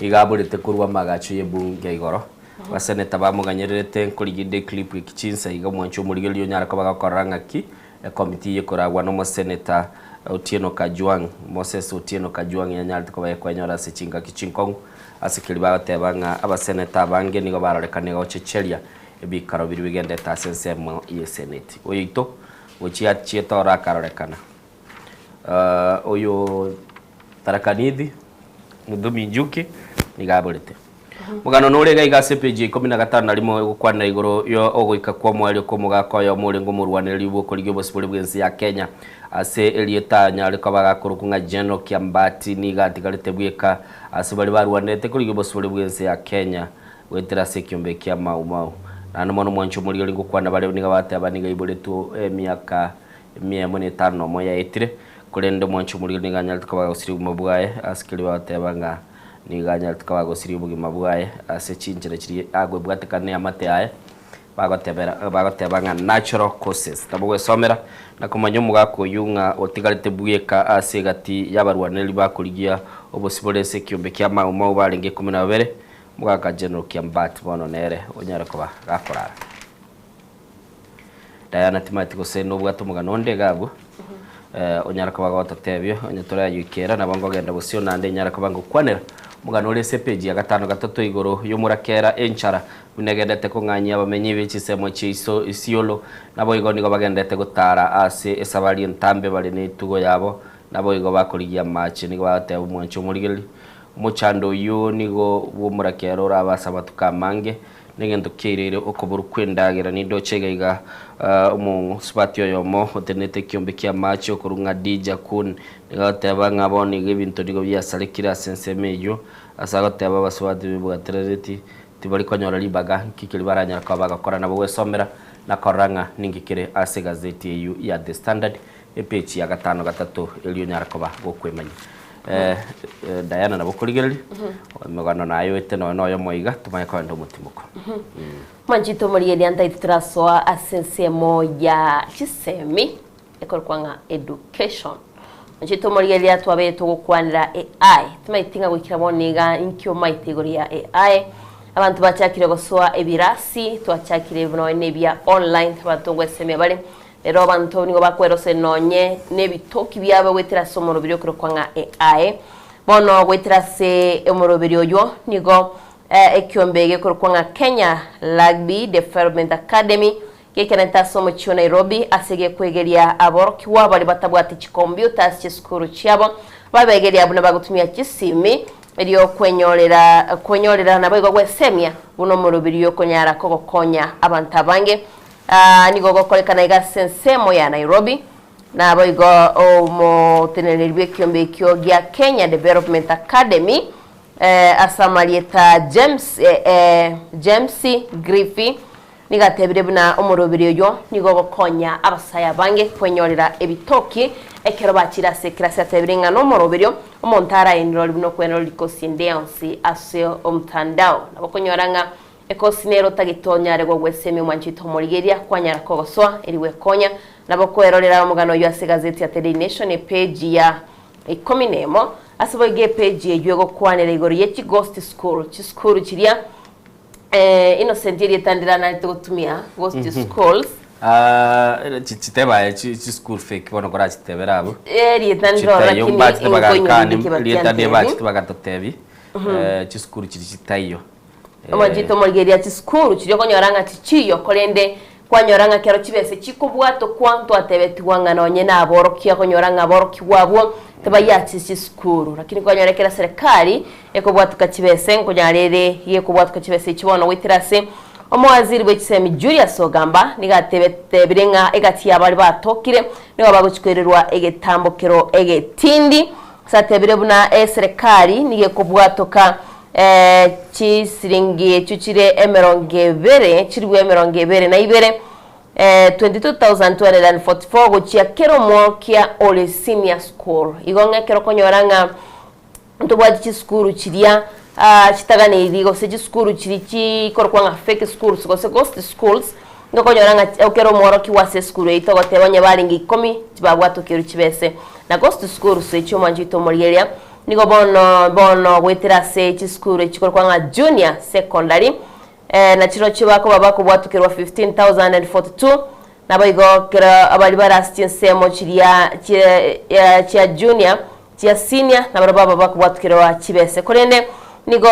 nigo aborete korwa amagacho y'ebunge igoro. Abaseneta bamoganyererete nkoriginde eclip eki chinsa iga omwanche omorigereria onyare koba gokorora ng'aki ekomiti eye ekoragwa n'omoseneta Otieno Kajwang', Moses Otieno Kajwang' yanyarete koba gekwenyora ase chingaki chinkong'u Ase keria bagoteba ng'a abaseneta abange nigo barorekane gochecheria ebikaro biria bigendete ase ensemo y'eseneti. Oyoito gochia achiete oro akarorekana. Oyo Tharaka Nithi, Muthomi Njuki, nigo aborete. Omogano nore iga iga ase epeji ya ikomi na gatano na rimo egokwanera igoro yo ogoika kw'omoerio kw'omogaka oyomo orenge omorwanereri bw'okorigia obosibore bw'ense ya Kenya. Ase erieta anyare koba gakorokwa ng'a General Kiambati nigo atigarete bweka Ase baria barwanerete korigia obosibore bw'ense ya Kenya goetera ase ekiombe kia Mau Mau. Naende mono omwancho omoria ore gokwana barabwo nigo bateba nigo aiboretwe emiaka emia emo na etano nomo yaetire, korende omwancho omoria nigo anyarete koba agosiria obogima bwaye ase keria bagoteba ng'a nigo anyarete koba agosiria obogima bwaye ase chinchera chiria akwebwatekana neamate yaye. Bagotebera bagoteba ng'a natural causes. Nabo gwesomera na komanya omogaka oyio ng'a otigarete bweka ase egati y'abarwanereri bakorigia obosibore ase ekiombe kia Mau Mau barenge ikomi na babere, omogaka General Kiambati bono nere onyare koba gakorara. Diana timanyeti gose nobwate omogano onde iga abwo onyare koba gototebia onye torayoikera nabo nkogenda bosio naende nyare koba ngokwanera omogano ore ase epeji ya gatano gatato igoro y'omorakera enchara buna egendete kong'anyia abamenyi be chinsemo chia iso Isiolo naboigo nigo bagendete gotara ase esabari entambe bare netugo yabo naboigo bakorigia amache nigo bagoteba omwancho omorigereria omochando oyio nigo bw'omorakera orabe ase amatuko amange Negento kiairire okoborwa kw'endagera nindoche iga iga omosubati oyomo otenenete ekiombe ki'amache okorwa ng'a Dija Kun nigo agoteba ng'a bono iga ebinto nigo biasarekire ase ensemo eyio ase agoteba abasubati bebwaterereti tibari konyora ribaga nki keria baranyare koba bagokora nabo gwesomera na korora ng'a ninki kere ase egazeti eyio ya The Standard Epeji ya gatano gatato erio onyare koba gokwemanya. Diana nabo okorigereria, emegano naye oete nonya noyomo iga, tomanye kogenda omotimoko. Mwanchete omorigereria ntaete torasoa ase ensemo ya chisemi. Ekorokwa ng'a education. Inche tomorigereria twabeire togokwanera AI. Timaeti ng'a goikera bono iga inki omaete igoro ya AI. Abanto bachakire gosoa ebirasi, twachakire nonye na ebia online abanto ngwesemia bare. Rero abanto nigo bakweroseria nonye na ebitoki biabo goetera ase omoroberi okorokwa ng'a AI. Bono goetera ase omoroberi oywo nigo ekiombe gekorokwa ng'a Kenya Rugby Development Academy Gekerente ase omochie o Nairobi ase gekwegeria aborokigwa baria batabwati chikombiuta ase chisukuru chiabo, babegeria buna bagotumia chisimi erio kwenyorera kwenyorera naboigo gwesemia buna omoroberi okonyara kogokonya abanto abange. Nigo gokorekana iga ase ensemo ya Nairobi naboigo omoteneneri bw'ekiombe ekio gia Kenya Development Academy ase amarieta James James Griffey Nigo atebire buna omoroberi oyio nigo ogokonya abasae abange kwenyorera ebitoki ekero bachire ase ekerasi. Atebire ng'a nomoroberio omonto araenirore buna okwenora rikosi ende yonsi ase omtandao. Nabo okonyora ng'a ekosi nere otagete onyare gogwesemia omwanchete omorigeria kwanyara kogosoa eri gwekonya. Nabo okwerorera omogano oyio ase egazeti ya The Daily Nation epeji ya ikomi nemo. Ase boigo epeji eyio egokwanera igoro ye chighost school, chisukuru chiria Eh, Innocent erieta ndiranarete gotumia ghost schools. Ah, chiteba aye chi school fake bono korachitebera abwo. Erieta ndiroro Chitaiyo lakini mbachete bagakani inkoinyora ndike rieta batiantebi. ndibachete bagatotebi. Chisukuru chiri chitaiyo. Omwanchete omorigereria chisukuru chiria okonyora ng'a tichiyo korende kwanyora ng'a kero chibese chikobwatokwa ntwatebetigwa ng'a nonye na aborokia okonyora ng'a aborokigwa abwo tibayachi chisukuru lakini kwanyora ekero serikali ekobwatoka chibese nkonyara ere gekobwatoka chibese echi bono goetera ase omowaziri bwe chisemi Julius Ogamba nigo atebire ng'a egati ya baria batokire nigo bagochi koirerwa egetambokero egetindi ase atebire buna eserekari nigo ekobwatoka Chisiringi echio chire emerongo ebere, chilifu emerongo ebere na ibere, 22,244 gochia kera omworokia ore senior school. Igo ng'a ekero okonyora ng'a ntobwati chisukuru chiria chitaganeiri gose chisukuru chiria chikorokwa ng'a fake schools gose ghost schools, nigo okonyora ng'a kera omworokigwa ase esukuru eyio togoteba onye barenge ikomi tibabwatokerwe chibese. Na ghost schools echio omwancho oito omorigereria. Nigo bono bono goetera ase chisukuru echi chikorokwa ng'a junior secondary, na chirochio bakoba bakobwatokerwa 15,042, naboigo kera baria bare ase chinsemo chiria chia junior, chia senior, nabarabwo baba bakobwatokerwa chibese. Korende nigo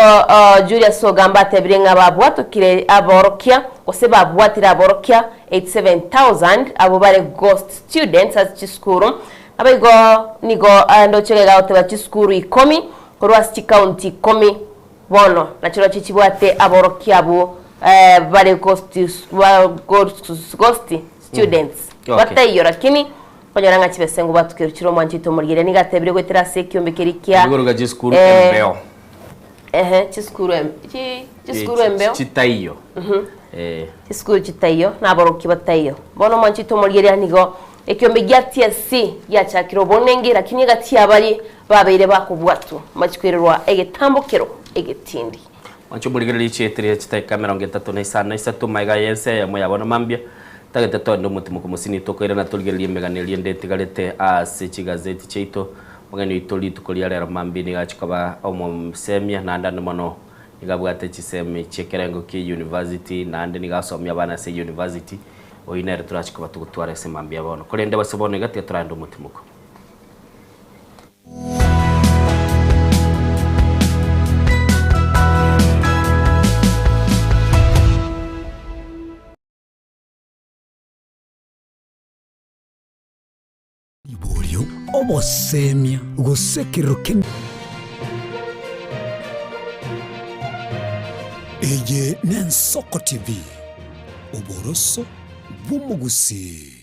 Julius Ogamba atebire ng'a babwatokire aborokia, gose babwatire aborokia 87,000 abwo bare ghost students ase chisukuru, Naboigo nigo ndoche iga goteba chisukuru ikomi korwa ase chikaunti ikomi bono nachirochio chibwate aborokia abwo bare ghost ghost students Okay. bataiyo lakini okonyora ng'a chibesa engo batukerwe chire omwanchete omorigereria nigo atebire goetera ase ekiombe keria kia Ebigoroka chisukuru embeo. Ehe, chisukuru em chi chisukuru embeo. Chitaiyo. Eh. Chisukuru chitaiyo, na aborokia bataiyo. Bono omwanchete omorigereria nigo Ekiombe gia TSC giachakire obonenge, lakini egati y'abaria babeire bakobwatwa mbachikwererwa egetambokero egetindi. Mwanche omorigererie chietire chidakika 35 magega y'ense eyemo ya bono mambia, tagete toende omotimoko mosini tokoirana torigererie emegano eria ende etigarete ase chigazeti chiaito. Omogeni oito rituko ria rero mambia nigo achia koba omosemia naende ande mono nigo abwate chisemi chi'ekerengo kia university naende nigo asomia abana ase university. Oyio nere torache koba togotwara ase mambia bono. Korende base bono iga tiga torarende omotimoko. Riborio, obosemia, gose ekerero kende. Eye n'Ensoko TV, oboroso bw'omogusii.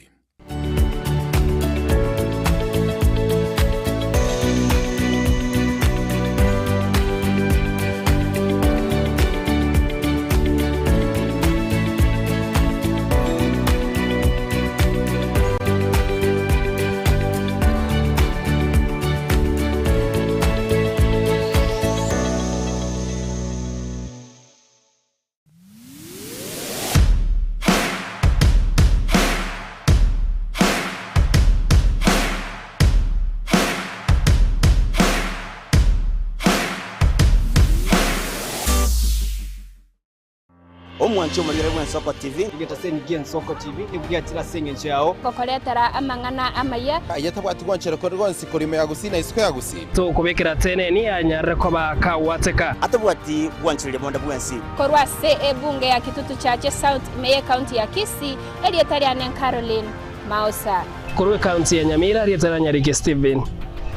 Omwanchi omorigere bw'Ensoko TV. Egetaseni gi'Ensoko TV nigo giachire ase engencho yao. Gokoretera amang'ana amaya. Aye tabwati gwanchera kore gwonsi korwa ime ya Gusii na isiko ya Gusii. Tokobekera teneni anyarire koba kagwateka. Atabwati gwanchereria bonde bwensi. Korwa ase ebunge ya Kitutu Chache South ime y'Ecounty ya Kisii, erieta riane Caroline Maosa. Korwa ecounty ya Nyamira, erieta ria Nyariki Stephen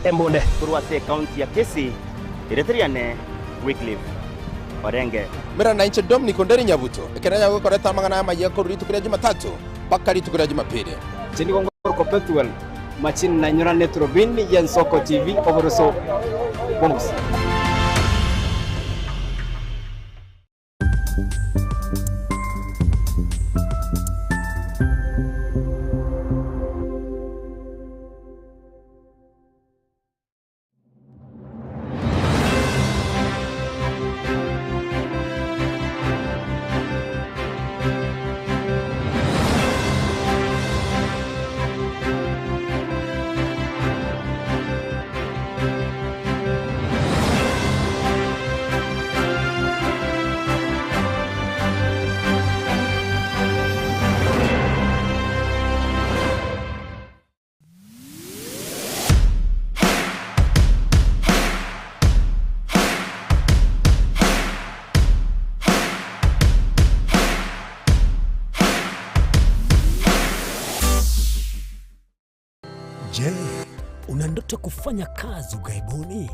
Embunde. Korwa ase ecounty ya Kisii, erieta riane Wycliffe Orenge. Mera nainche Dominic Onderi Nyabuto, ekero nanyare gokoreta amang'ana amayia korwa rituko ria Jumatatu mpaka rituko ria Jumapili. Inche nigo ngorokwa Pethuel Machini nainyorane Turubini y'Ensoko TV oboroso bw'omogusii. Je, una ndoto kufanya kazi ughaibuni?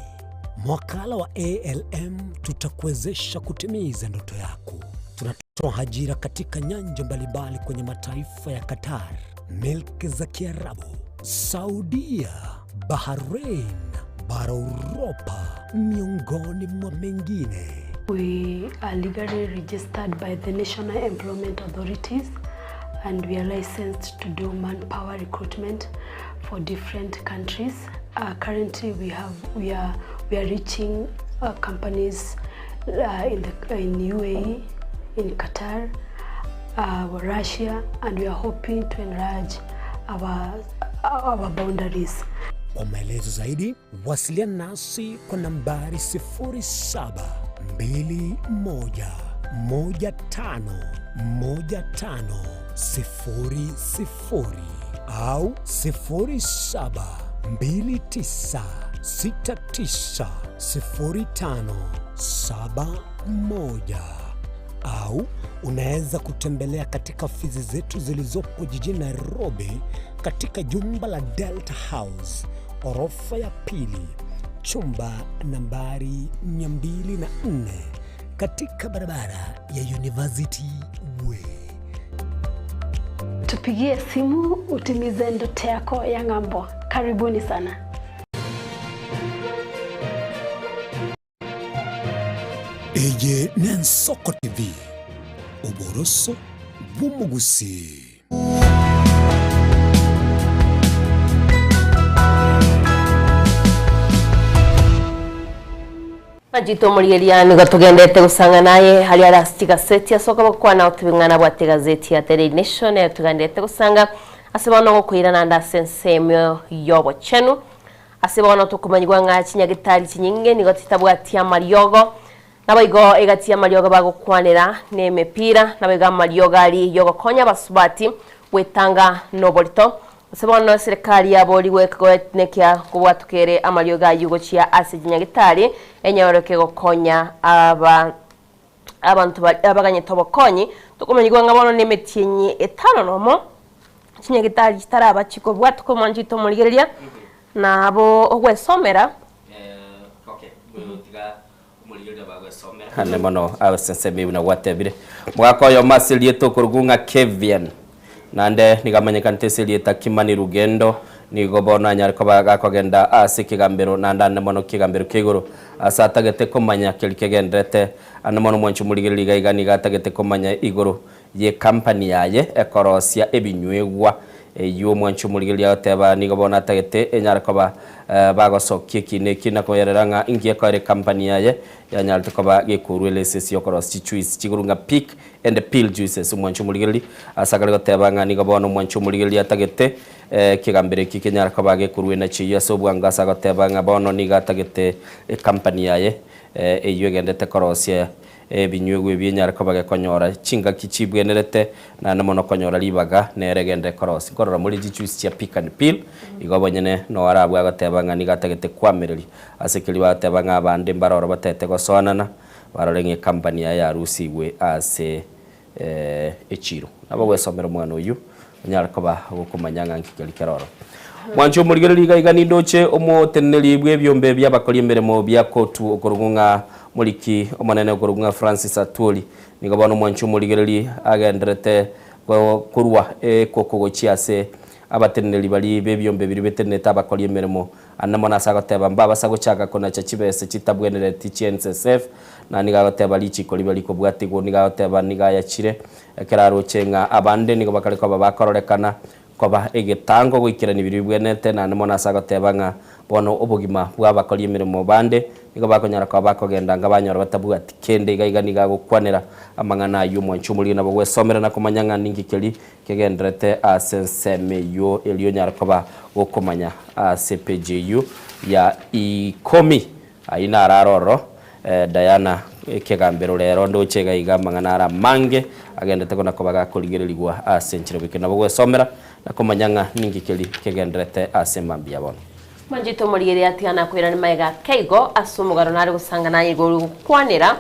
Mwakala wa ALM tutakuwezesha kutimiza ndoto yako. Tunatoa ajira katika nyanja mbalimbali kwenye mataifa ya Qatar, milki za Kiarabu, Saudia, Bahrain, bara Uropa, miongoni mwa mengine. We are legally registered by the National Employment Authorities and we are licensed to do manpower recruitment for different countries. Uh, currently we have we are we are reaching uh, companies uh, in the in UAE, in Qatar, uh, Russia and we are hoping to enlarge our our boundaries. Kwa maelezo zaidi wasiliana nasi kwa nambari 0721151500 au 0729690571 au unaweza kutembelea katika ofisi zetu zilizopo jijini Nairobi katika jumba la Delta House orofa ya pili chumba nambari 204 katika barabara ya University Way. Tupigie simu utimize ndoto yako ya ng'ambo. Karibuni sana. Eye n'Ensoko TV, oboroso bw'omogusii. Majito omorigeria nigo togendete gosanga naye haria are ase chigaseti ase okoba gokwana otobing'ana bwate egazeti ya The Daily Nation eye togenderete gosanga ase bono ogokoira naende ase ensemo ya obochenu ase bono tokomanyigwa ng'a chinyagitari chinyinge nigo chitabwati amariogo Naboigo egati y'amariogo bagokwanera nemepira, naboigo amariogo aria y'ogokonya abasubati gwetanga noborito. Gose bono eserekari yaborigwe goenekia kobwatuka ere amariogo ayio gochia ase chinyagitari enyororoke gokonya aba abanto baria abaganyete obokonyi. Tokomanyigwa ng'a bono nemetienyi etano nomo chinyagitari chitaraba chikobwatuka omwanchete omorigereria nabo ogwesomera. Ande mono ase ensemo eyio buna gwatebire. Omogaka oyomo ase erieta okorokwa ng'a Kevian, naende nigo amanyekanete ase erieta Kimani Rugendo, nigo bono anyare koba gakogenda ase ekegambero naende ande mono kegambero kia igoro ase atagete komanya keria kegenderete. Ande mono omwanchi omorigereria iga iga nigo atagete komanya igoro y'ecompany yaye ekorosia ebinywegwa Eyio omwanchi omorigereria agoteba nigo bono atagete enyare koba bagosokia ekiina ekio na koyerera ng'a inki ekoera ecompany yaye yanyarete koba gekorua elesesi yokorosia chijuice chiguru ng'a pick and peel juices. Omwanchi omorigereria ase akare goteba ng'a nigo bono omwanchi omorigereria atagete ekegambero ekio kenyare koba gekorua enachi eyio ase obwango ase agoteba ng'a bono nigo atagete ecompany yaye eyio egendete korosia. Ebinywegwa ebi enyare koba gekonyora chingaki chibwenerete, naende mono konyora ribaga nere egende korosia. Nkorora more chijuice chia pick and peel, igo bonyene noo arabue agoteba ng'a nigo atagete koamereria ase keria bagoteba ng'a abande mbaroro batete gosoanana, barore ng'a ecompany yaye yarusigwe ase echiro. Nabo gwesomera omwana oyio, onyare koba gokomanya ng'a nki keria kere ororo. Mwanche omorigereria iga iga nindoche omoteneneri bw'ebiombe bi'abakori emeremo bia kotu okorokwa ng'a Moriki omonene okorokwa ng'a Francis Atwoli. Nigo bono omwanche omorigereria agenderete korwa ekoko gochia ase abateneneri baria b'ebiombe biria betenenete abakori emeremo. Ande mono ase agoteba mbabasa gochaka konacha chibese chitabwenereti chia NSSF, na nigo agoteba richiko ribe rikobwatigwa, nigo agoteba nigo ayachire ekero aroche ng'a abande nigo bakare koba bakororekana koba egetango goikerania biria bibwenerete, naende mono ase agoteba ng'a bono obogima bw'abakori emeremo bande nigo bakonyara koba bakogenda anga banyora batabwati kende. Iga iga nigo agokwanera amang'ana ayio omwanchi omoriri nabo gwesomera na komanya ng'a ninki keria kegendererete ase ensemo eyio erio onyare koba gokomanya ase epeji eyio ya ikomi. Ayio narare ororo Diana ekegambero rero ndoche iga iga amang'ana are amange agendete kona koba gakorigererigwa ase enchera bweke. Nabo gwesomera na komanya ng'a ninki keria kegendererete ase mambia bono. Mwanchete omorigereria atiga nakoirane magega ake igo ase omogaro nare gosangana aye igoro gokwanera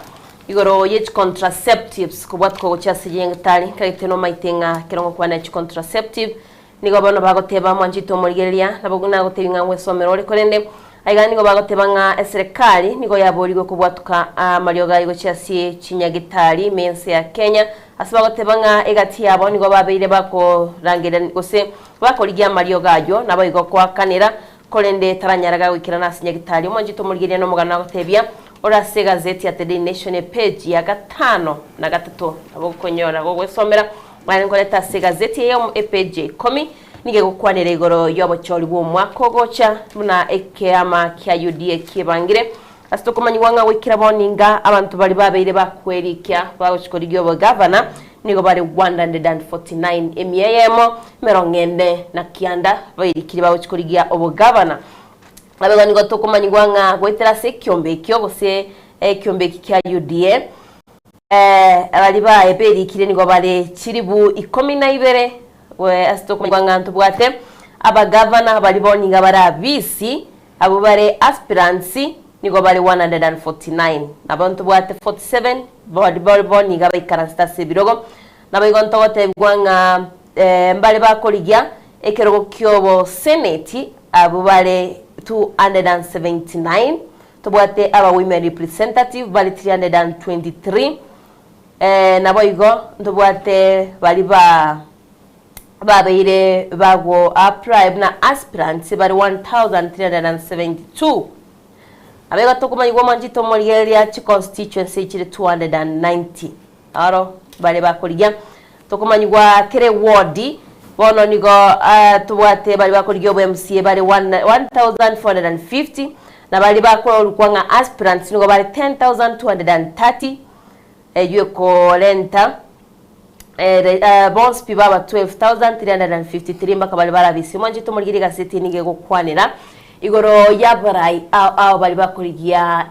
igoro ye chicontraceptives kobwatuka gochia ase nyagetari nkagete nomaete ng'a ekero ngokwanera chicontraceptive Nigo bono bagoteba, Mwanchete omorigereria, nabo nagotebia ng'a ngwesomera ore, korende aiga nigo bagoteba ng'a eserekari nigo yaborigwe kobwatuka amariogo aye gochia ase chinyagitari ime y'ense ya Kenya, ase bagoteba ng'a egati yabo nigo babeire bakorangeria gose bakorigia amariogo ayio, naboigo koakanera, korende taranyaraga goikerana ase nyagitari. Omwanchete omorigereria nomogano nagotebia ore ase egazeti ya The Daily Nation epage ya gatano na gatato, nabo okonyora gogwesomera. Naende nkorete ase egazeti eye epeji ya ikomi, nigo egokwanera igoro y'obochori bw'omwaka ogocha, buna ekeama kia UDA kiebangire. Ase tokomanyigwa ng'a goikera bono inga abanto baria babeire bakwerikia bagochia korigia obogavana nigo bare 149, emia eyemo, emerongo ene na kianda bairikirie bagochia korigia obogavana. Naboigo nigo tokomanyigwa ng'a goetera ase ekiombe ekio gose ekiombe eki kia UDA, Baria baye berikire nigo bare chilifu ikomi na ibere, ase tokomanya ng'a ntobwate abagavana baria bono nigo bare abisi, abwo bare aspirants nigo bare 149. Nabo ntobwate 47 baria bare bono nigo baikaransete ase ebirogo. Naboigo ntogotebigwa ng'a mbare bakorigia ekerogo ki'oboseneti abwo bare 279. Tobwate aba women representative bare 323, naboigo ntobwate baria ba babeire bago apply buna aspirants bare 1372. Naboigo tokomanyigwa omwanchete omorigereria chi constituency chire 290 aro bare bakorigia. Tokomanyigwa kera eward bono nigo tobwate baria bakorigia obo MCA bare 1450 na baria bakorokwa ng'a aspirants nigo bare 10230 eywo ekorenta bonsi pi baba 12353 mpaka baria barabisia. Omwanchete omorigereria egaseti eye nigo egokwanera igoro y'abarai ao ao baria bakorigia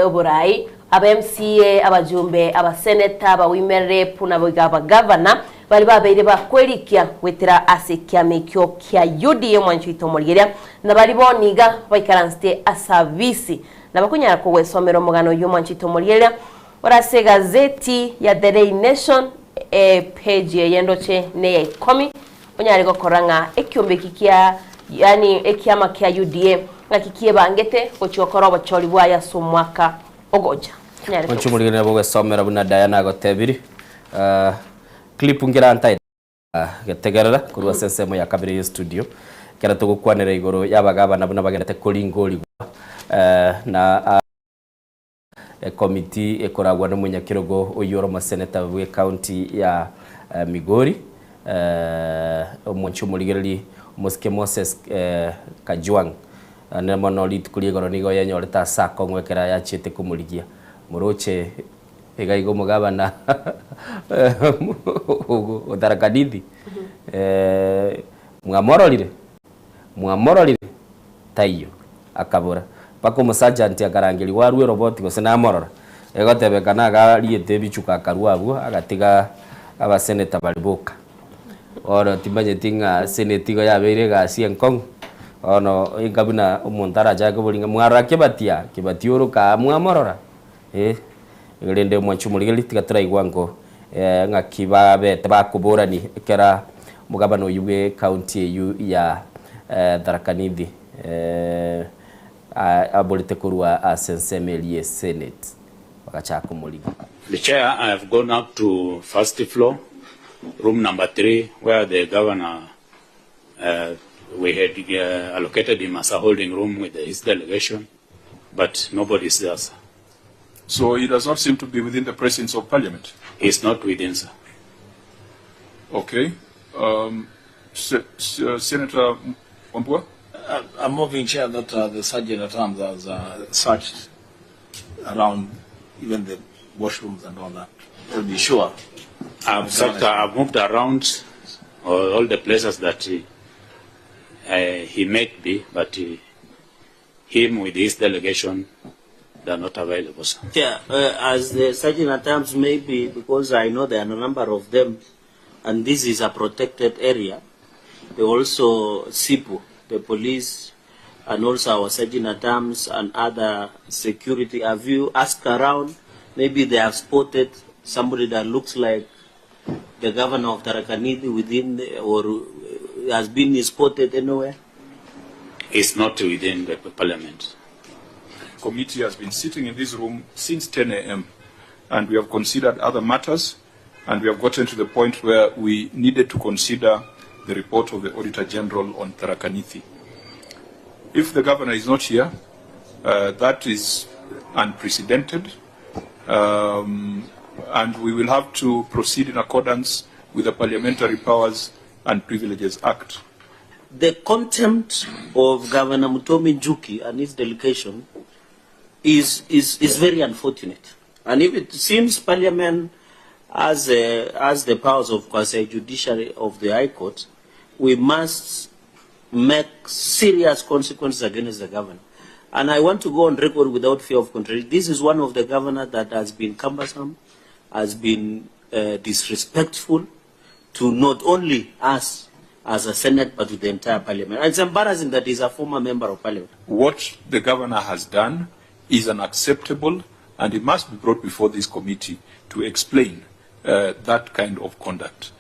oborai Aba MCA, abajumbe, abaseneta, aba women rep naboigo abagavana baria babeire bakwerikia goetera ase ekiama ekio kia UDA omwanchi oito omorigeria na baria bono iga baikaransete ase abisi na bakonyara kogwesomera omogano oyio omwanchi oito omorigeria ore ase egazeti ya The Daily Nation epage eye ndoche neya ikomi onyare gokora ng'a ekiombe eki kia yaani ekiama kia UDA ng'aki kiebangete gochia gokora obochori bwaye ase omwaka ogocha. Onyare Mwanche omorigereria bogesomera buna Diana agotebiri. Uh, clip nkera ntaete getegerera korwa ase ensemo ya kabere ye studio ekero togokwanera igoro y'abagabana buna bagenderete koringorigwa uh, na uh, Ekomiti ekoragwa nomonyakerogo oyio ore omoseneta bw'ecounty ya Migori, omwanchi omorigereri omosike Moses Kajwang' nere mono rituko ria igoro nigo yenyorete ase akong'u ekero yachiete komorigia moroche iga iga omogabana o Tharaka Nithi mwamororire? Mwamororire? Taiyo. Akabora. Mpaka omosajanti akarangerigwa arue eroboti gose namorora. Egotebekana agariete ebichuko akarua abwo agatiga abaseneta baria boka. Bono timanyeti ng'a seneti igo yabeire egasi enkong'u, bono inka buna omonto arachake koboria ng'a mwarora Kibati aa, Kibati oroka aa mwamorora? Eh, igo rende omwanchi omorigereria tiga toraigwa nko ng'aki babete bakoborani ekera omogabana oyio bwe ecounty eyio ya Tharaka Nithi aborete korwa ase ensemo eria ye senate bagachaka komorigia. The Chair, I have gone up to first floor, room number 3, where the governor, uh, we had uh, allocated him as a holding room with his delegation, but nobody is there, sir. So he does not seem to be within the precincts of Parliament? He is not within, sir. Okay. Um, Se Se Senator Wambua? Uh, I'm moving, Chair, that uh, the Sergeant at Arms has uh, searched around even the washrooms and all that to be sure. I've searched, I've moved around all, all the places that he, uh, he might be, but he, him with his delegation, they are not available, sir. Yeah, uh, as the sergeant at arms maybe, because I know there are a number of them, and this is a protected area. They also SIPU, the police, and also our sergeant at arms and other security. Have you asked around? Maybe they have spotted somebody that looks like the governor of Tharaka Nithi within the, or has been spotted anywhere? It's not within the parliament. Committee has been sitting in this room since 10 a.m. and we have considered other matters and we have gotten to the point where we needed to consider the report of the Auditor General on Tharaka Nithi. If the governor is not here, uh, that is unprecedented, um, and we will have to proceed in accordance with the Parliamentary Powers and Privileges Act. The contempt of Governor Muthomi Njuki and his delegation is, is, is very unfortunate. And if it seems Parliament has, uh, has the powers of quasi-judiciary of the High Court, we must make serious consequences against the governor. And I want to go on record without fear of contradiction. This is one of the governors that has been cumbersome, has been uh, disrespectful to not only us as a Senate, but to the entire parliament. And it's embarrassing that he's a former member of parliament. What the governor has done is unacceptable and he must be brought before this committee to explain uh, that kind of conduct.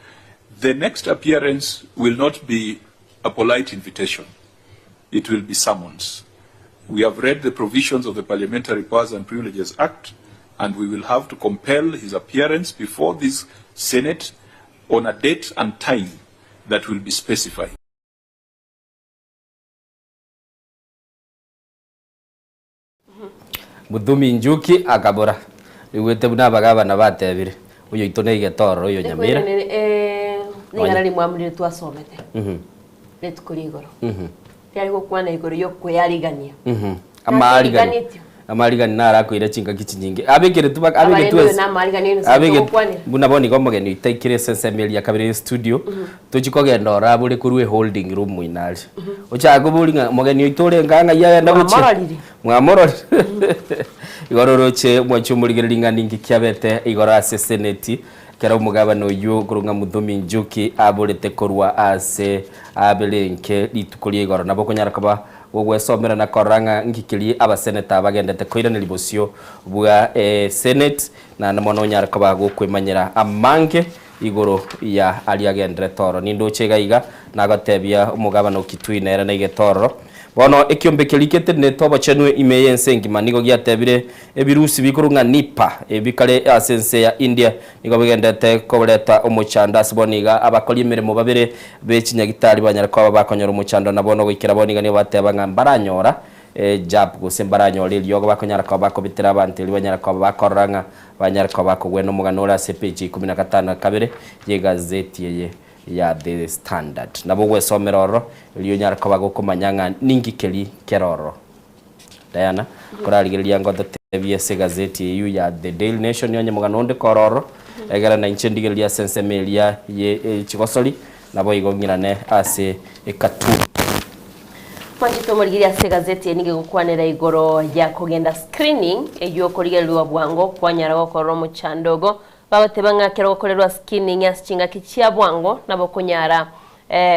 The next appearance will not be a polite invitation. It will be summons. We have read the provisions of the Parliamentary Powers and Privileges Act, and we will have to compel his appearance before this Senate on a date and time that will be specified. Muthumi Njuki akabora, Igwete buna abagabana batebire, Oyoito naigete ororo oyo Nyamira. Ring'ana rimwamu riria twasomete rituko ria igoro riare gokwana igoro y'okwearigania. Amaarigani amaarigani naro akoira chingaki chinyinge abekire tu abeke Abarende tu oyo namaariganio ase abeke togokwanera. buna bono igo omogeni oito aikire ase ensemo eria ya kabere ya estudio tochi kogenda oro abore korwa eholding room ime aria ochake koboria ng'a omogeni oito orenge aa ng'ai agenda gochia Mwamororire. mwamororire igoro oroche mwanche omorigereria ng'a ninki kiabete igoro ase eseneti ekero omogabana oyio okorwa ng'a Muthomi Njuki aborete korwa ase aberenke rituko ria igoro nabo okonyara koba Gogwesomera na korora ng'a ngikirie abaseneta bagendete koiraneria bosio bwa esenate, naende mono onyare koba gokwemanyera amange igoro ya aria agenderete ororo. Nindoche iga iga nagotebia omogabana o Kitui nere naigete ororo. Bono ekiombe keria getenenete obochenu ime y'ense engima nigo giatebire ebirusi bikorwa ng'a Nipah ebi kare ase ense ya India nigo bigenderete koreta omochando ase bono iga abakori emeremo babere be chinyagitari banyare koba bakonyora omochando na bono goikera bono iga nigo bateba ng'a mbaranyora ejab gose mbaranyora eriogo bakonyara koba bakobitera abanto erio banyare koba bakorora ng'a banyare koba bakogwena omogano ore ase epeji ya ikomi na gatano na kabere y'egazeti eye ya The Standard. Nabo ogwesomera ororo erio onyare koba gokomanya ng'a ninki keri kere ororo. Diana, korarigereria ngototebie ase egazeti eyio ya The Daily Nation onye mogano onde kore ororo, egere nainche ndigererie ase ensemo eria ye chigosori, naboigo ng'irane ase ekatuni. Mwanchete omorigeri ase egazeti eye nigo egokwanera igoro ya kogenda screening eyio okorigererigwa bwango kwanyara gokorora omochando ogo. Bagoteba ng'a ekero ogokorerwa screening ase chingaki chia bwango nabo okonyara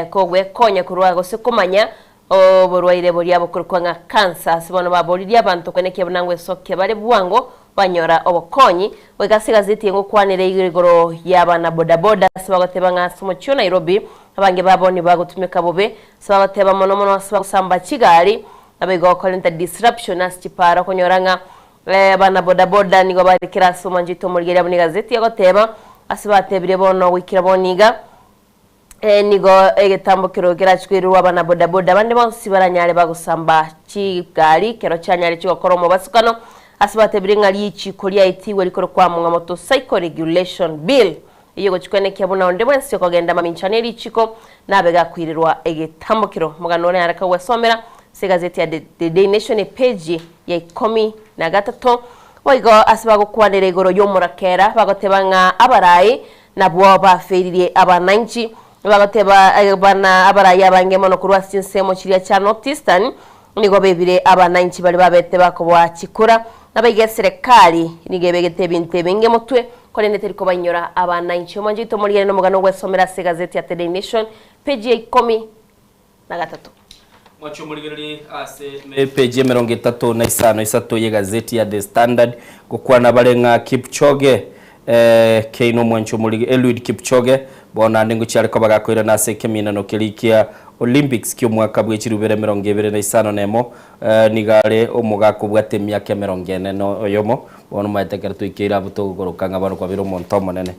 kogwekonya korwa gose komanya oborwaire boria bokorokwa ng'a cancer. Ase bono baboririe abanto koenekia buna ngwesokia bare bwango banyora obokonyi. Goika ase egazeti eye ngokwanera igoro y'abana bodaboda ase bagoteba ng'a ase omochie o Nairobi abange babo nibagotumeka bobe Ase bagoteba mono mono ase bagosamba chigari, naboigo gokorenta disruption ase chipara okonyora ng'a abana boda boda nigo bare kera ase omwanchete omorigereria buna egazeti egoteba, ase batebire bono goikera bono iga nigo egetambo kero kerachie koirerwa abana boda boda bande bonsi baranyare bagosamba chigari kero chianyare chigokora omobasukano ase batebire ng'a richiko riaetigwe rikorokwa ng'a Motorcycle Regulation Bill. Eyio gochia kwenekia buna onde bwensi okogenda mamincha ne richiko nabe gakoirerwa egetambokero. Omogano ore areke gwesomera ase egazeti ya The Daily Nation epeji ya ikomi na gatato. Boigo ase bagokwanera igoro y'omorakera bagoteba ng'a abarai nabwo bafeiririe abananchi. Bagoteba bana abarai abange mono korwa ase chinsemo chiria chia North Eastern Nigo bebire abananchi baria babete bakoboa chikura, nabaiga eserekari nigo ebegete ebinto ebinge motwe, korende teri kobainyora abananchi. Omwancho oito omorigere nomogano ogwesomera ase egazeti ya The Nation, peji ya ikomi na gatato. Mwanche omorigereri ase epeji emerongo etato na isano isato y'egazeti ya The Standard, gokwana bare ng'a Kipchoge Keino omwanchi omorige Eliud Kipchoge bono naende ngochia are koba gakoirana ase ekeminano keria kia Olympics ki'omwaka bwe chirubere 25 nemo nigo are omogaka obwate emiaka emerongo ene na oyomo. Bono omanyete ekero twaikeire abwo togokoroka ng'a bono kwabeire omonto omonene.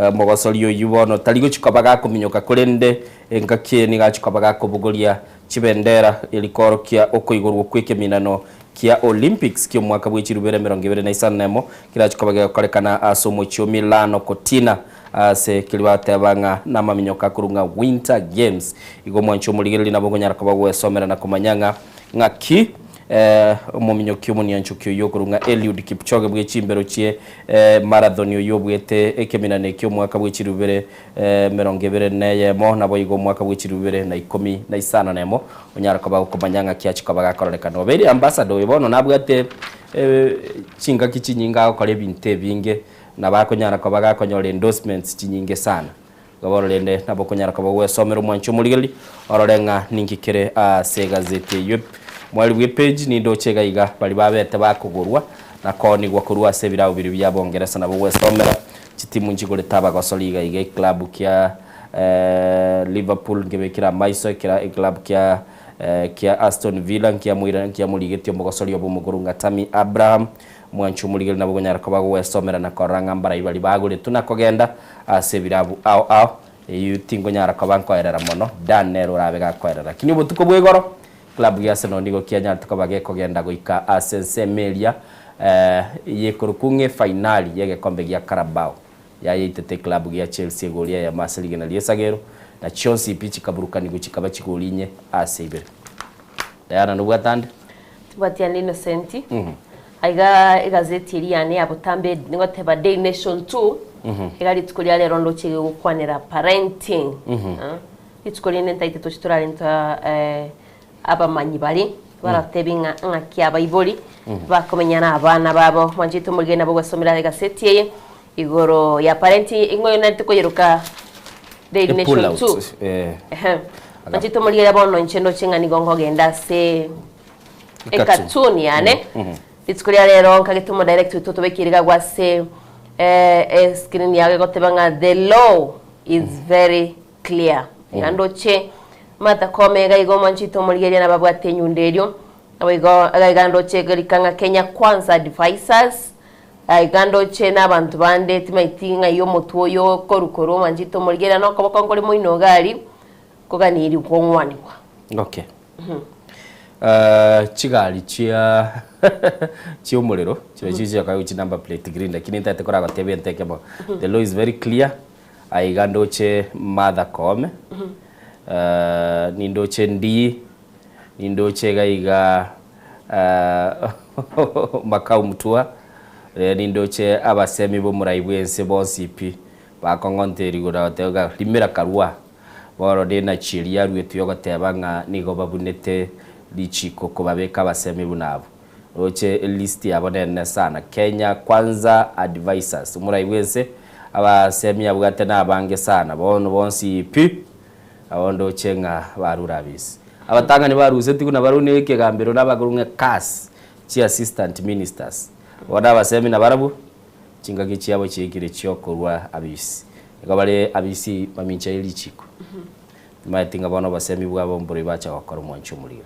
Omogosori oyio bono tari gochia koba gakominyoka korende engaki eye nigo achia koba gakobogoria chibendera erio koorokia okoigorwa kw'ekeminano kia Olympics ki'omwaka bwe chirubere 25 kerache koba gegokorekana ase omochie o Milano Cortina ase keria bateba ng'a namaminyoka akorwa ng'a Winter Games. Igo omwanchi omorigereria nabo okonyara koba gwesomera na komanya ng'a ng'aki omominyoki omonianchoki oyio okorwa ng'a Eliud Kipchoge bwe chimbero chie marathon oyio obuete ekeminano eke omwaka bwe chirubere 21 naboigo omwaka bwe chirubere na 51 onyare koba gokomanya ng'aki achia koba gakororekana. Obeire ambassador oyo bono nabwate chingaki chinyinge agokora ebinto ebinge, nabo akonyara koba gakonyora endorsements chinyinge sana. Igo bono rende nabo okonyara koba ogwesomera omwanchi omorigereria orore ng'a ninki kere ase egazeti eyio. Mweri bwe page nindoche iga iga baria babete bakogorwa na koonigwa korwa ase ebirabu biria bia Bongeresa nabo ogwesomera chitimu nchigorete abagosori iga iga eclub kia Liverpool nkebekire amaiso ekera eclub kia kia Aston Villa nkiamoira nkiamorigetie omogosori obo omokoro ng'a Tammy Abraham, mwanche omorigereria nabo okonyara koba gogwesomera na korora ng'a mbarai baria bagoretwe na kogenda ase ebirabu ao ao. Eyio tinkonyara koba nkoerera mono, Dan nere orabe gakoerera. Lakini obotuko bwa igoro, club gia Arsenal nigo kianyarete koba gekogenda goika ase ensemo eria yekorokwa ng'a efainali y'egekombe gia Carabao. Yayeitete eclub gia Chelsea egori eyemo ase rigena ri'esagero, na chionsi pi chikaburukanigwa chikaba chigori inye ase ibere. Diana nobwate ande? Tibwati ande Innocent. Aiga egazeti eria yane ya botambe nigoteba Daily Nation 2 iga rituko ria rero ndoche gegokwanera parenting. Rituko rinde ntaete toche torarenta abamanyi baria baratebi ng'a ng'aki abaibori bakomenya na abana babo. Mwanchete omorigeni nabo gwesomera egaseti eye igoro ya parenting ing'o narete koyeroka Daily A pull Nation out. 2. Eh. Mwanchete omorigeni bono inche ndoche ng'a nigo nkogenda ase Ekatuni. ekatuni yane. Rituko ria rero nkagete omodirect oito otobekeire iga agwo ase escreen yago egoteba ng'a the law is very clear. Iga ndoche Martha Koome iga igo omwanchete omorigereria nababwate enyundo erio. Naboigo iga iga ndoche egerika ng'a Kenya Kwanza Advisers, iga ndoche na abanto bande timaeti ng'ai omotwe oyo okorwa korwa omwanchete omorigereria na okoboko nkore moino iga aria koganiri kong'wanigwa. Okay. Chigari chia chiomorero chiria chichia chi number plate green lakini ntaete koragotebia egento ekemo the law is very clear aiga ndoche Martha Koome nindoche Ndii nindoche iga iga Makau Mutua nindoche abasemi bomorai bwense bonsi pi bakong'onta rigoro bagoteba ng'a rimera karua. Bono Denachi eria yaruetwe yogoteba ng'a nigo babunete richiko kobabeka abasemi buna abwo. Roche elist yabo nene sana. Kenya Kwanza Advisers. Omorai bwense abasemi abwate nabange sana. Bono bonsi pi abo ndoche ng'a barure abisi. Abatang'ani barusetigwe nabarabwo na ekegambero nabakoro ng'a CAS chi assistant ministers. Bono abasemi nabarabwo chingaki chiabo chiaikire chiokorwa abisi. Nigo bare abisi mamincha ye richiko. Timaeti ng'a bono obosemi bwabo mboroi bacha gokora omwancho omoriri.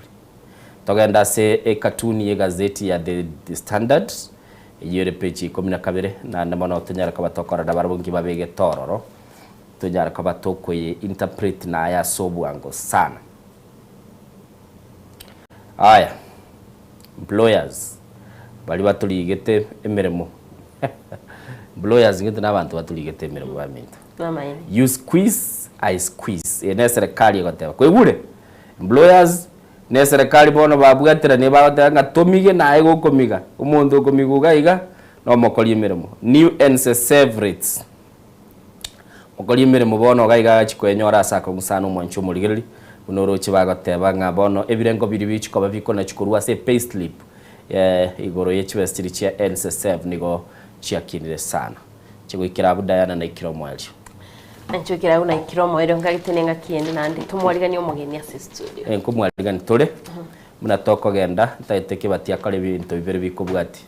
Togende ase ekatuni y'egazeti ya The Standard, eyio ere peji ikomi na kabere, naende mono tonyare koba tokorora nabarabwo nki babegete ororo, tonyare koba tokoye interpret naye ase obwango sana. Aya, employers, baria batorigete emeremo, employers ng'iti na abanto batorigete emeremo baminto. You squeeze, I squeeze. Eye neserekari egoteba. Kwaigure? Employers Ne eserekari bono babwateranie bagoteba ng'a tomige naye gokomiga, omonto okomiga iga iga nomokori emeremo. New NSSF rates. Mokori emeremo bono iga iga agachia koenyora ase akong'u sana omwanchi omorigereria, buna oroche bagoteba ng'a bono ebirengo biria bichikoba bikonachi korwa ase epayslip igoro ye chibesa chiria chia NSSF nigo chiakinire sana. Chigoikera abwo Diana naikire omoerio. Nchokera abwo naikire omoerio nkagete nengaki ende naende tomwariganie omogeni ase estudio. Eh, nkomwarigani tore buna tokogenda ntagete kebati akore ebinto bibere bikobwatia.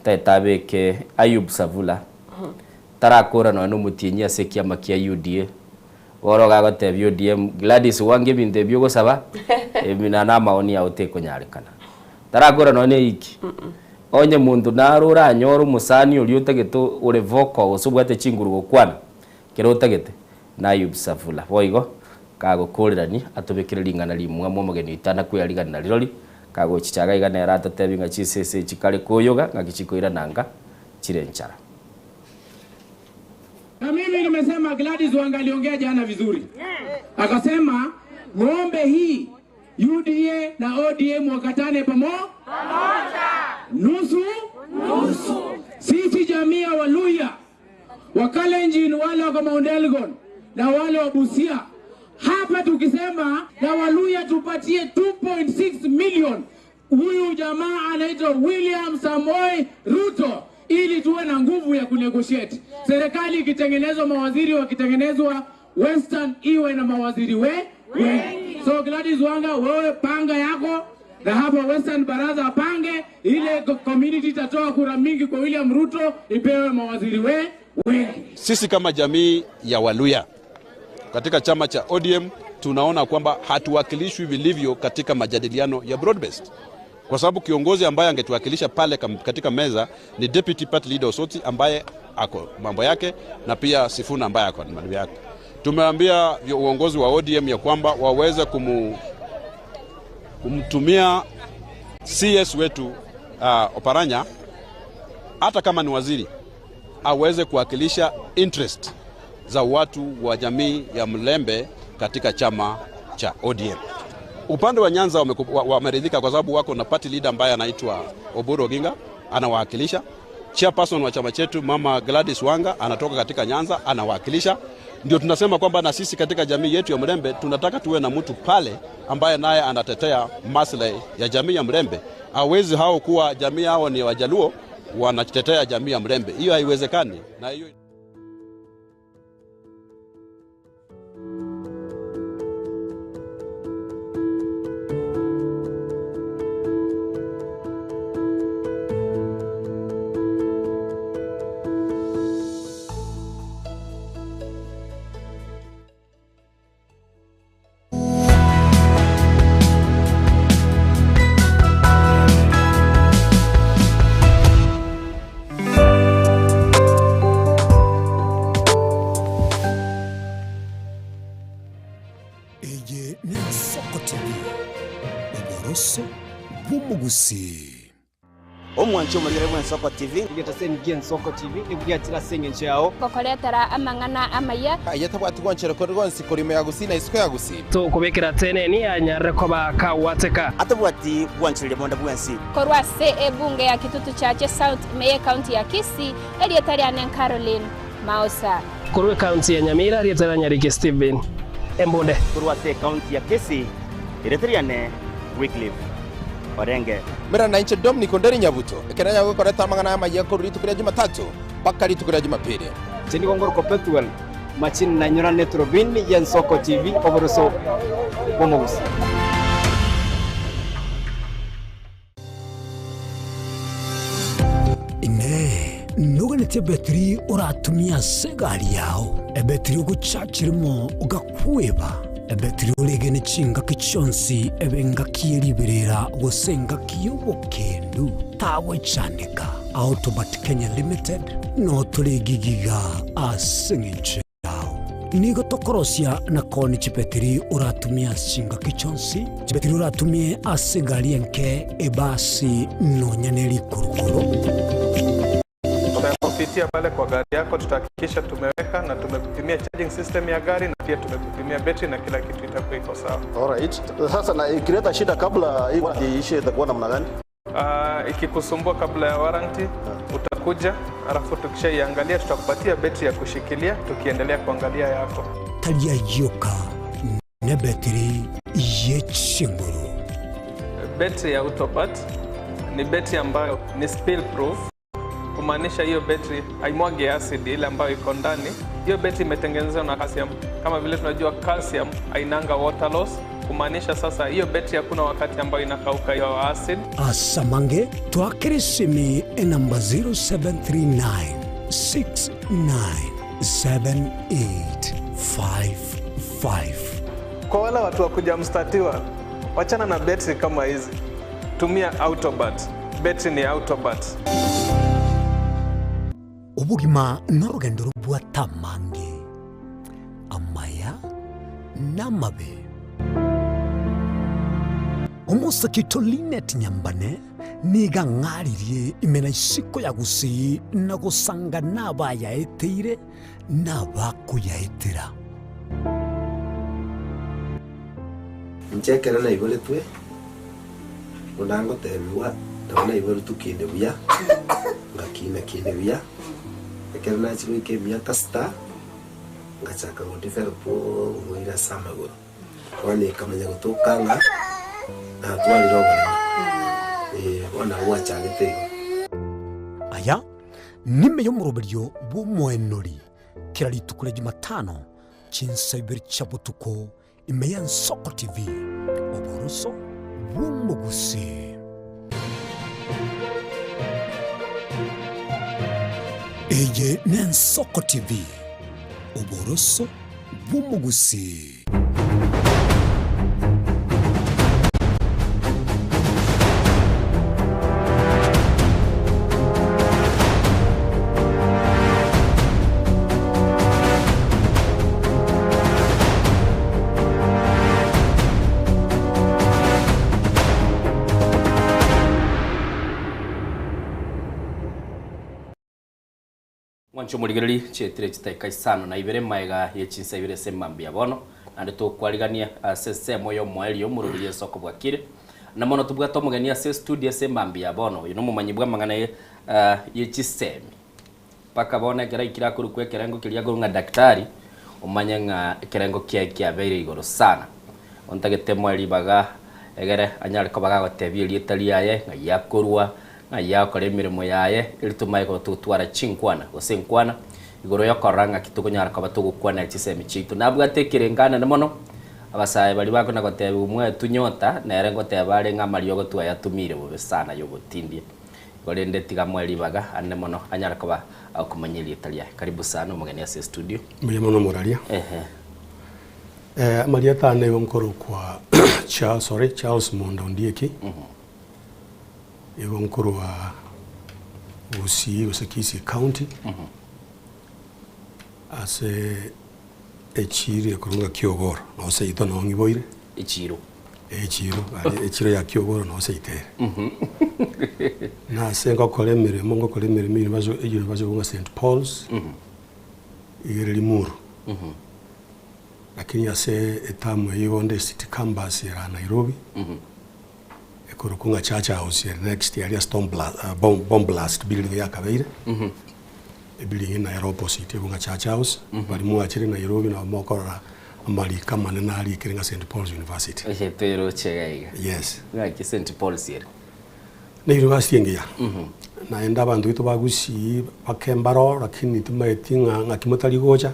Ntagete abeke Ayub Savula tarakora nonya na omotienyi ase ekiama kia UDA. Bono iga agotebia ODM Gladys gwange ebinto ebi ogosaba ebi na namaoni ao tekonyarekana. Tarakora nonya na eiki. Onye monto naro oranyore omosani oria otagete ore vocal gose obwate chinguru gokwana kere otagete, na Ayub Savula. Boigo, kagokorerania atobekere ring'ana rimwamu omogeni oito anakweyarigani narirori, kagochicha iga iga nere atotebie ng'a chisese echi kare koyoga ng'aki chikoirana nka chire nchara. Na mimi nimesema Gladys Wanga aliongea jana vizuri, akasema ng'ombe hii UDA na ODM wakatane pamo nusu nusu. Sisi jamii ya Waluya, Wakalenjin, wale wako Mount Elgon na wale wa Busia, hapa tukisema na Waluya tupatie 2.6 million, huyu jamaa anaitwa William Samoei Ruto ili tuwe na nguvu ya kunegotiate. Serikali ikitengenezwa, mawaziri wakitengenezwa, Western iwe na mawaziri we wengi. So Gladys Wanga, wewe panga yako na hapa Western baraza apange ile community itatoa kura mingi kwa William Ruto ipewe mawaziri we wengi. Sisi kama jamii ya Waluya katika chama cha ODM tunaona kwamba hatuwakilishwi vilivyo katika majadiliano ya broad based, kwa sababu kiongozi ambaye angetuwakilisha pale katika meza ni deputy party leader Osoti ambaye ako mambo yake na pia Sifuna ambaye ako mambo yake. Tumeambia uongozi wa ODM ya kwamba waweze kumtumia CS wetu Oparanya, hata kama ni waziri, aweze kuwakilisha interest za watu wa jamii ya Mlembe katika chama cha ODM. Upande wa Nyanza wameridhika kwa sababu wako na party leader ambaye anaitwa Oburu Oginga anawakilisha. Chairperson wa chama chetu Mama Gladys Wanga anatoka katika Nyanza anawakilisha. Ndio tunasema kwamba na sisi katika jamii yetu ya Mlembe tunataka tuwe na mtu pale ambaye naye anatetea maslahi ya jamii ya Mlembe. Hawezi hao kuwa jamii hao ni Wajaluo wanatetea jamii ya Mlembe, hiyo haiwezekani. Na hiyo Eye n'Ensoko TV, oboroso bw'omogusii. Omwanche omorigere bw'Ensoko TV. Egetaseni gi'Ensoko TV nigo giachire ase engencho yao. Gokoretera amang'ana amaya. Aye tabwati gwanchera kore gwonsi korwa ime ya Gusii na isiko ya Gusii. Tokobekera teneni anyarire koba kagwateka. Atabwati gwanchereria bonde bwensi. Korwa ase ebunge ya Kitutu Chache South ime y'ecounty ya Kisii, erieta riane Caroline Maosa. Korwa ecounty ya Nyamira, erieta ria Nyariki Stephen Embunde. Korwa ase ecounty ya Kisii, erieta riane Wycliffe orenge. Mera nainche Dominic Onderi Nyabuto, ekero nyagokoreta amang'ana amayia korwa rituko ria Jumatatu mpaka rituko ria Jumapili. Inche nigo ngorokwa Pethuel Machini na nyorane Turubini y'Ensoko TV oboroso bw'omogusi. Inee! Noganetie ebetiri oratumie ase egari yao, ebetiri ogochachi rimo ogakweba, ebetiri oregene chingaki chionsi ebe engaki ye riberera gose engaki y'obokendu? Tagwechandeka. Autobat Kenya Limited notore egigiga ase eng'encho yao. Nigo tokorosia na koonia chibetiri oratumie ase chingaki chionsi, chibetiri oratumie ase egari enke, ebasi, nonya ne rikurukuru. Tutakupitia pale kwa gari yako, tutahakikisha tumeweka na tumekupimia charging system ya gari na pia tumekupimia betri na kila kitu itakuwa iko sawa. Alright. Sasa na ikileta shida kabla hii warranty iishe itakuwa namna gani? Ikikusumbua kabla ya warranty utakuja, alafu tukishaiangalia tutakupatia betri ya kushikilia tukiendelea kuangalia yako. Tari ayio ka nebetiri ye chinguru. Betri ya Autobat ni betri ambayo ni spill proof, kumaanisha hiyo betri haimwagi acid ile ambayo iko ndani. Hiyo betri imetengenezwa na calcium. Kama vile tunajua calcium hainanga water loss, kumaanisha sasa hiyo betri hakuna wakati ambayo inakauka hiyo acid. Asamange twakere esimi enamba 0739 697855. Kwa wale watu wa kuja mstatiwa, wachana na betri kama hizi, tumia Autobat. Betri ni Autobat. Obogima norogendo robwate amange, amaya na amabe. Omosake oito Linet Nyambane nigo ang'aririe ime na isiko ya Gusii na gosanga nabayaeteire na abakoyaetera. Inche ekero naiboretwe, buna ngotebigwa, nabo naiboretwe kinde buya, ngakina kinde buya, ekero nachia goika emiaka sita, ngachaka go develop oboira ase amagoro. Bono ekamanya gotoka ng'a natwarire oboremo, eh, bono nabo gwachagete igo. Aya nime y'omoroberio bw'omoenori kera rituko ria Jumatano chinsa ibere chia botuko ime y'Ensoko TV, oboroso bw'omogusii. Eye n'Ensoko TV, oboroso bw'omogusii. Mwanche omorigereri chietire chitaika isano na ibere maega ye chinsa ibere ase mambia bono, naende tokwarigania ase ensemo y'omoerio omoroberi ase okobwakire. Na mono tobwate omogeni ase estudio ase mambia bono, oyo nomomanyi bw'amang'ana ye chisemi. Mpaka bono ekero aikire akorokwa ekerengo keria akorokwa ng'a daktari, omanye ng'a ekerengo kiaye kiabeire igoro sana. Ontagete moe ribaga egere anyare koba gagotebia erieta riaye, ng'ai akorwa, ng'ai agokora emeremo yaye, erio tomaye koba togotwara chinkwana gose enkwana igoro yokorora ng'aki tokonyara koba togokwanera chisemi chiaito. Nabwate ekerengo anene mono, abasae baria bakona gotebiwa mwaetwe nyota, nere ngoteba are ng'a amariogo twayatumire bobe sana yogotindia. Korende tiga moe ribaga ande mono anyare koba agokomanya erieta riaye. Karibu sana omogeni ase estudio. Mbuya mono moraria. Ehe. Eh, amarieta ane igo nkorokwa Charles, sorry, Charles Monda Ondieki. Igo nkorwa Gusii gose Kisii County. Ase echiro ekorwa ng'a Kiogoro, noo seito noo ng'iboire. Echiro. Echiro, aria echiro ya Kiogoro noo seito ere. Nase ngokora emeremo, ngokora emeremo universi university ng'a St Paul's, iga ere Limuru. Lakini ase etamu eyio igo nde City Campus ere aa Nairobi, ekorokwa ng'a Church House ere next aria Storm Bla Bomb Bomb Blast building yakabeire. Ebuilding eye nere opposite ebo ng'a Church House, baria mwachire Nairobi nabo mokorora Amariko amanene arikire ng'a St. Paul's University. Ehe tweroche iga iga. Yes. Ng'aki St. Paul's ere? Ne university engiya. Naende abanto baito ba Gusii bake mbaro lakini timaeti ng'a ng'aki motari gocha.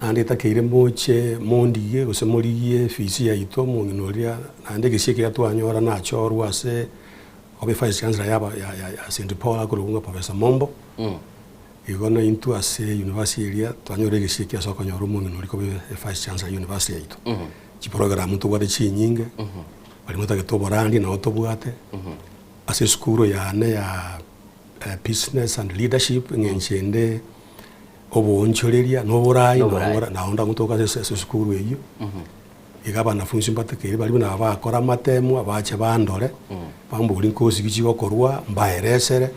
Naende etakeire moche mondigie gose morigie efisi yaito omong'ina oria naende egesie ekiya twanyora nachorwa ase obe vice chancellor yaba ya ya ya St. Paul akorokwa ng'a Professor Mombo. Igo naintwe ase university eria twanyora egesie ekiya ase okonyora omong'ina oria koba evice chancellor ya university yaito. Chiprogram ntobwate chinyinge, baria motagete oborandi nabo tobwate, ase esukuru yane ya business and leadership eng'encho ende oboonchoreria na oborai Noborai. nabo ndagotoka ase ase esukuru eyio. Iga abanafunsi mbatakeire baria buna bakora amatemo bache bandore, bamborie nkosi ki chigokorwa, mbaeresere,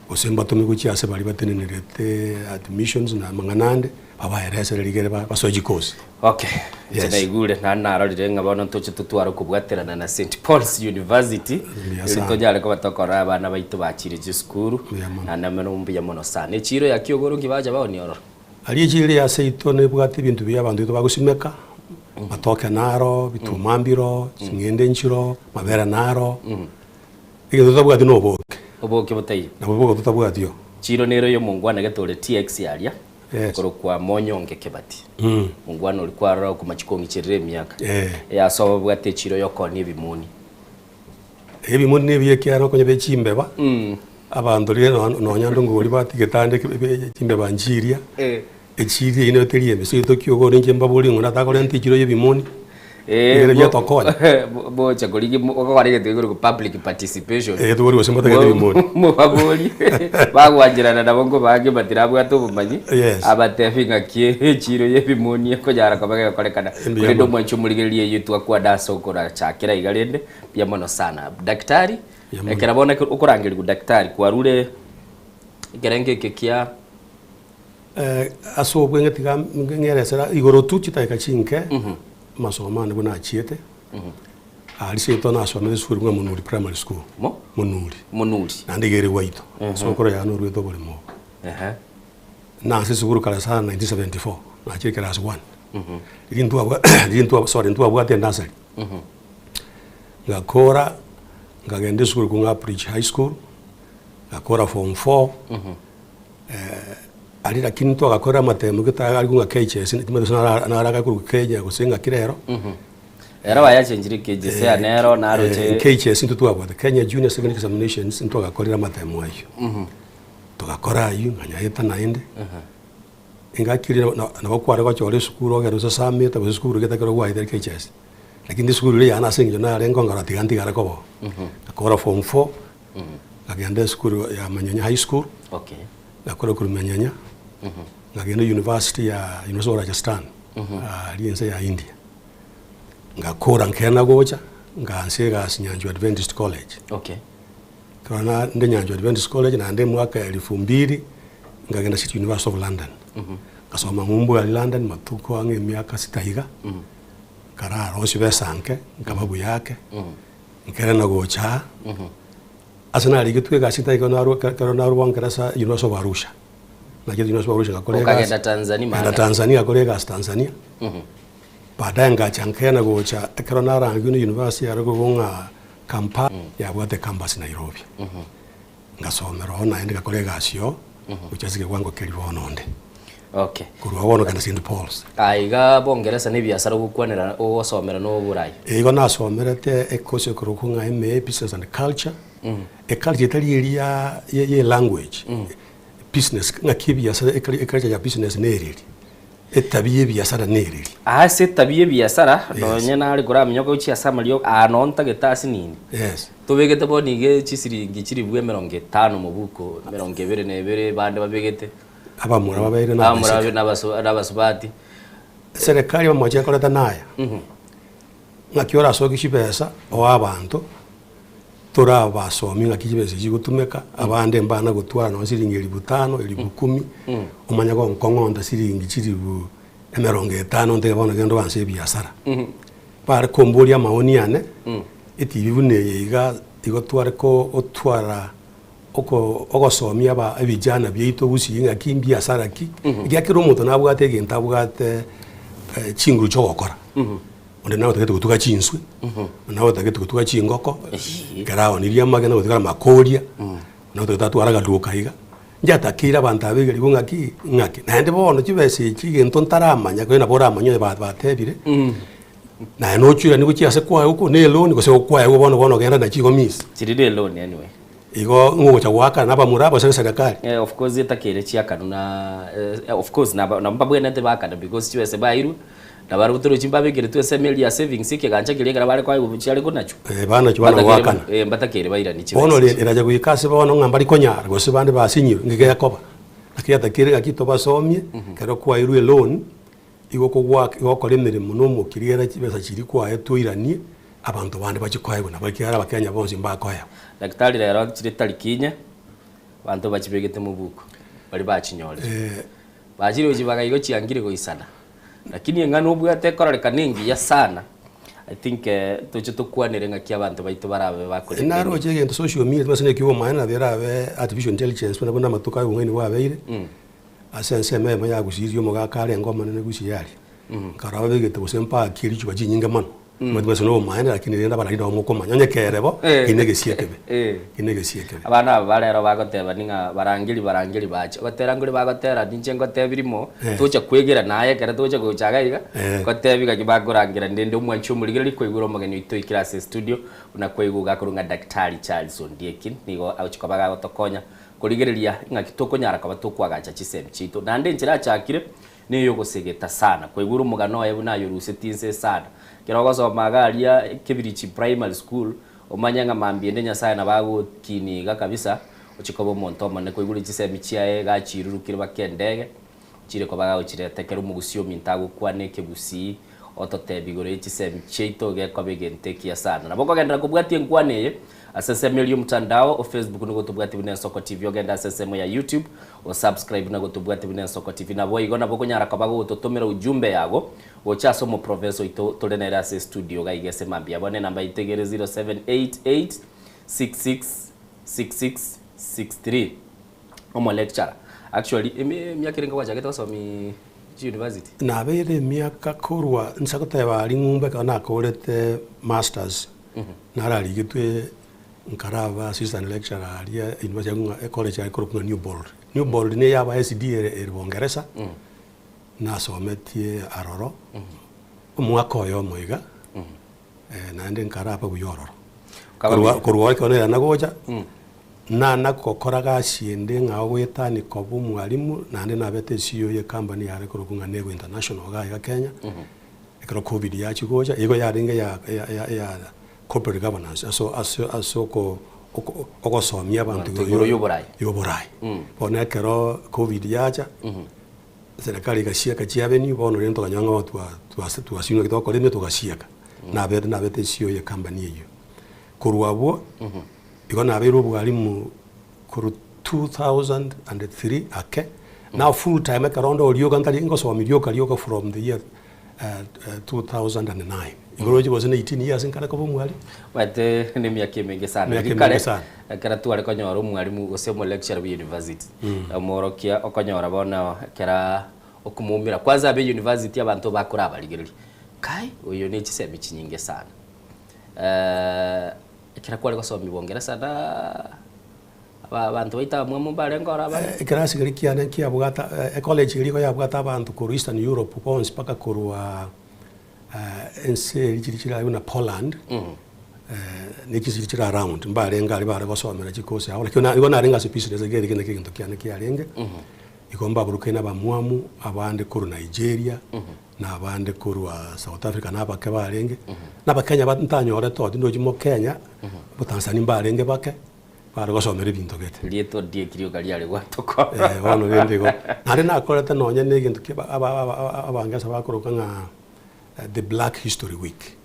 gose mbatome gochia ase baria batenenerete admissions na amang'ana ande, babaeresere rigere basoe chikosi. Okay, inche Yes. naigure naende narorire ng'a bono ntoche totware okobwaterana na St. Paul's University, Mbuya eri sana. tonyare koba tokorora abana baito bachire chisukuru, Mbuya mono. naende mono mbuya mono sana. Echiro ya Kiogoro nki bacha baonia ororo? Aria echiro eye ase aito nebwate ebinto biria abanto baito bagosimeka, matoke naro, bituma mbiro, ching'ende nchiro, mabere naro, egento totabwati na oboke. Oboke botaiyo. Nabo boka totabwati oo. Chiro nere oyo omongwana gete ore TX aria, Yes. korokwa Monyonge Kebati. Mongwana oria kwarora okomachi kong'icherera emiaka. Eh. Ase obwate echiro yokonia ebimoni. Ebimoni nebiya ekiagera nokonya be chimbeba, abanto riria nonya onde ngori batigete ande chimbeba nchiria, echiria eyio nero teri embe. Ase egento ki'ogo inche mbabori ng'a onde atakorenta echiro y'ebimoni, ekero biatokonya. Bocha korigia okogora egento gekorokwa public participation. Eh, tobori gose motagete ebimoni. Mobabori, bagwancherana nabo nkobange batirabwate obomanyi, Yes. abatebi ng'aki echiro y'ebimoni ekonyara koba gegokorekana. Mbuya Korende mono. omwanchi omorigereria eyio twakwana ase okorachakera iga rende, Mbuya mono sana. Daktari, Mbuya mono. ekero bono ekero okorangerigwa daktari, kwarure ekerengo eke kia Eh, ase obweng'e tiga ng'eresera igoro tu chidakika chinke, amasomo ane buna achiete, aria seito nasomete esukuru buna Munuri Primary School. Mo? Munuri. Munuri. Naende iga ere gwaito, sokoro yane orwete oboremo obo. Nase esukuru kare sana 1974, nachire class one. Riria ntwabwa riria ntwabwa sorry ntwabwate enasari. Ngakora, nkagenda esukuru kong'a Bridge High School, ngakora form four, aria lakini twagakorire amatemo gete aria kong'a KHS, timanyeti gose nara nara korwa Kenya gose ng'aki rero. Ero bayachenchire KJSE aya nero naroche. KHS intwe twabwate, Kenya Junior Secondary Examinations ntwagakorire amatemo ayio. Togakora ayio, nkanyaeta naende. Engaki eria nabo kware gochora esukuru ogende osasamete gose esukuru gete ekero gwaetire KHS. Lakini esukuru eria yane ase eng'encho narenge nkarora tiga ntigare koba oo. Ngakora form four, nkagenda esukuru ya Manyanya High School, Okay. ngakora korwa Manyanya, nkagenda university ya University of Rajasthan, aria ense ya India. Ngakora nkegenda gocha, nkaansia egasi Nyanchwa Adventist College. Okay. Ekero na nde Nyanchwa Adventist College naende omwaka elfu mbili, nkagenda City University of London. Ngasoma ng'umbu aria London matuko ang'e emiaka sita iga. Nkarara chibesa nke, nkaba buya ake, nkere na gocha aa, ase narigetwe egasi ntari ekero narwa ekero narwa Bongeresa University of Arusha. Nachete University of Arusha ngakora egasi. Okagenda Tanzania Nkagenda maana. Tanzania ngakora egasi Tanzania, baadaye ngacha nkegenda gocha ekero narangigwe na university yare korwa ng'a Kampala, yabwate campus Nairobi. Ngasomera oo naende ngakora egasi oo, gochia ase ekewango keria bono onde. Okay. Korwa bono kende St. Paul's. Aiga Bongeresa na ebiasara ogokwanera ogosomera na oborai. Igo nasomerete ecourse ekorokwa ng'a MA Business and Culture, eculture etari eria ye ye language, business ng'aki ebiasara eculture ya business nereri, etabi ya ebiasara nereri. Ase etabi ya ebiasara, nonye nare koraminyoka gochia ase amariogo, aa noo ntagete ase nini. Yes. Tobegete bono iga chisiringi chilifu emerongo etano mobuko, emerongo ebere na ebere, bande babegete. Abamura babeire na Abamura abaiseke. babeire na abaso na abasubati. Eserekari omochie ekorete naya, ng'aki orasokie chibesa oe abanto, torabasomi ng'aki chibesa echi chigotumeka, abande mbana gotwara nonye siringi elifu tano, elifu kumi, omanye gonkong'onta siringi chilifu emerongo etano ntebe bono genda oanse ebiasara. Bare komboria amaoni ane, etibi buna eye iga, igo tware ko gotwara oko ogosomia aba ebijana biaito gusii ng'aki mbiasara ki, ekiagera kera omonto nabwate egento abwate. chinguru chia ogokora. Onde naye otagete gotuga chinswe, onde naye otagete gotuga chingoko, ekero aonirie amagena gotigara amakoria, onde naye otagete atware agaduka iga. Nchatakeire abanto aba egeribu ng'aki ng'aki. Naende bono chibesa echi egento ntaramanya korende nabo oramanye onye ba batebire, naye nochirani gochia ase kwaye okwo na eloni gose okwaegwa bono bono ogenda nachio igo miss. Chiri ne eloni anyway. Igo ng'o ogocha goakana na abamura aba gose na eserekari? Eh, of course etakeire chiakanwa na eh, of course naba nabo mbabwenerete baakane because chibesa bairwe, nabarabwo torochi mbabekeretwe ensemo eria ya savings ekegancha keria ekero bare koegwa chiare konachwa. Eh, banachwa bana Mbatakeire goakana. eh, mbatakeire bairanie chibesa Bono echi. rende eracha goika ase bono ng'a mbari konyara gose bande basinyirwe, ng'ike gekoba. Lakini yatakeire gaki tobasomie, ekero kwairwe eloan, igo okogwaka igo okora emeremo na omokia rigera chibesa chiria kwaetwe oiranie, abanto bande bachie koegwa nabo ekiagera abakenya bonsi mbakoegwa. Daktari rero chire tariki inye, abanto bachibegete mobuko, baria bachinyorire. Bachire gochibaga igo chiangire goisana. Lakini eng'ana obwate ekororekana engiya sana, I think toche tokwanere ng'aki abanto baito barabe bakorenda eng'encho. Naroche egento social media ase naki obomaene nabo erabe artificial intelligence buna buna amatuko aya obong'aini bwabeire, ase ensemo eyemo ya Gusii riria omogaka arenge omonene Gusii aria, nkarora babegete gose mpakie richuba chinyinge mono, omanyete ase nobomaene lakini rende abarari nabo mokomanya onye kere bo, ki na egesio ekebe, ki na egesio ekebe. Abana aba ba rero bagoteba ning'a barangeri barangeri bache, ogotera nkore bagotera ninche ngotebi rimo, tocha kwegera naye ekero tocha gocha iga iga, ngotebi gaki bakorangera ndende omwanchi omorigereria koigwera omogeni oito oikire ase estudio, buna kwaigwa iga akorwa ng'a Daktari Charles Ondieki, nigo agochia koba gagotokonya korigereria ng'aki tokonyara koba tokoagacha chisemi chiaito. Naende enchera achakire, neyogosegeta sana. Kwaigure omogano oye buna ayorusetie inse sana. Ekero ogosoma iga aria Kebirichi Primary School, omanye ng'a mambia ende Nyasaye nabo agokinia iga kabisa, ochie koba omonto omonene. Kwaigure chisemi chiaye iga achirurukire baka endege, ochire koba gagochireta ekero omogusii ominto agokwana ekegusii, ototebia igoro ye chisemi chiaito gekoba egento ekiya sana. Nabo okogenderera kobwatia enkwana eye ase ensemo eria omotandao o Facebook nigo otobwatie buna Ensoko TV ogende ase ensemo ya YouTube o subscribe na gotobwatia buna Ensoko TV. Naboigo nabo okonyara koba gogototomera ujumbe yago gocha ase omoprofesa oito tore nere ase estudio iga iga ase mambia bono enamba yaito iga ere 0788 66 66 63. Omo lecturer. Actually emiaka erenge gwachagete gosomi chiuniversity? Nabeire emiaka korwa nsa goteba aria ng'umbu ekero nakorete masters, nararigetwe nkaraba assistant lecturer aria university ya ng'a ecollege yare korokwa ng'a Newbold. Newbold niyo yaba SDA ere ere Bongeresa, nasometie aroro, omwaka oyomo iga, naende nkaraba buya ororo. Korwa korwa ekero nairana gocha, Nana gokora gasi ende ng'a ogoetania koba omwalimu naende nabete eCEO ye company yare korokwa ng'a Nego International iga iga Kenya, ekero Covid yachia gocha, igo yarenge ya ya ya ya corporate governance aso ase ase oko oko ogosomia abanto Abanto igoro y'oborai. y'oborai. Bono ekero Covid yacha, serikali egasieka chiavenue, bono rende tokanyora ng'a twa twase twasinwa ekio togokora ime togasieka. Nabete nabete eCEO ye company eyio. Korwa abwo. Igo nabeire obwalimu korwa 2003 ake, now full time ekero onde orioka ntari ngosomia rioka rioka from the year 2009. Igo roche gose na 18 years nkare koba omwalimu. Omanyete nemiaka emenge sana. Emiaka Riria emenge kare, sana. ekero tware konyora omwalimu gose omolecturer bwa university, omworokia okonyora bono ekera okomoumera, kwanza abe university abanto bakorabarigereria, kai oyo ne chisemi chinyinge sana. Ekero kware gosomia Bongeresa na abanto baito abamwamu mbarenge oro abare. Ekerasi keria kiane nkiabwata, ecollege eria igo yabwate abanto korwa Eastern Europe bonsi mpaka korwa ense eria chiria chire buna Poland, ne chinse chiria chire around, mbarenge aria bare gosomera chikosi abwo, lakini igo narenge ase business ekiagera ekio nakio egento kiane kiarenge, igo mbaburukaine abamwamu, abande korwa Nigeria. na abande korwa South Africa na abake barenge, na abakenya ba ntanyorete oo tindochi mokenya, abatanzania mbarenge bake, bare gosomera ebinto gete. Rietwa ndieki rioka riare gwatokora. Eh, bono rende igo. Naende nakorete nonye na egento kia aba aba aba abangeresa bakoroka ng'a the black history week.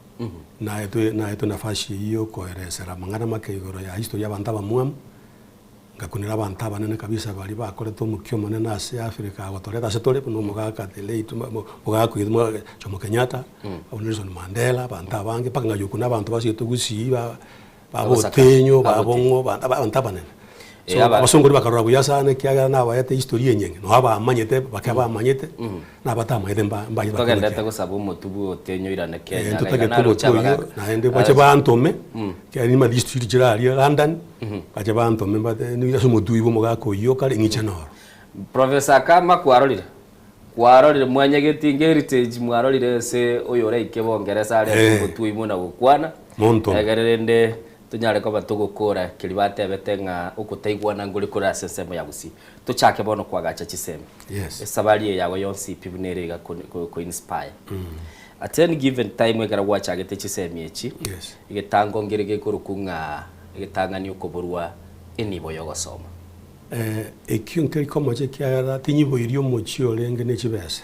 Naetwe naetwe nafasi eyio ya okoeresera amang'ana make igoro ya history ya abanto abamwamu. Ngakunera abanto abanene kabisa baria bakorete omokia omonene ase Africa gotoreta ase tore buna omogaka the late omogaka oito omogaka Jomo Kenyatta, abwo Nelson Mandela, abanto abange mpaka ngachia gokuna abanto basiete gusii ba Abasaka, babotenyo Abotenyo. babong'o abanto abanto abanene. So, abasongo riria bakarora buya sana ekiagera nabaete history enyeng'e, nabo abamanyete, bake abamanyete, na abatamanyete mba mbaye Togendete bakorokia. gosaba omotubu otenyoirane Eh, Kenya iga ntotagete naroche omotwe oyio, abagaka. naende bache bantome, ekiagera nimanye history chire aria London, bache bantome mbate nigo ase omotwe oyio bwa omogaka oyio okare ng'iche noro. Professor Kama kwarorire? Kwarorire mwanyageti nge heritage mwarorire ase oyoraike bongeresa are ase Eh. omotwe oyio buna gokwana, Montome. egere rende Tonyare koba togokora keria batebete ng'a okotaigwana nkore kore ase ensemo ya Gusii. Tochake bono koagacha chisemi. Yes. Esabari eye yago yonsi pi buna ere iga ko ko inspire. At any given time ekero gwachagete chisemi echi, Yes. egetango nkere gekorokwa ng'a egetang'ani okoborwa enibo yogosoma. Eh, ekio nkeri komocha ekiagera tinyiboiri omochie orenge ne chibesa.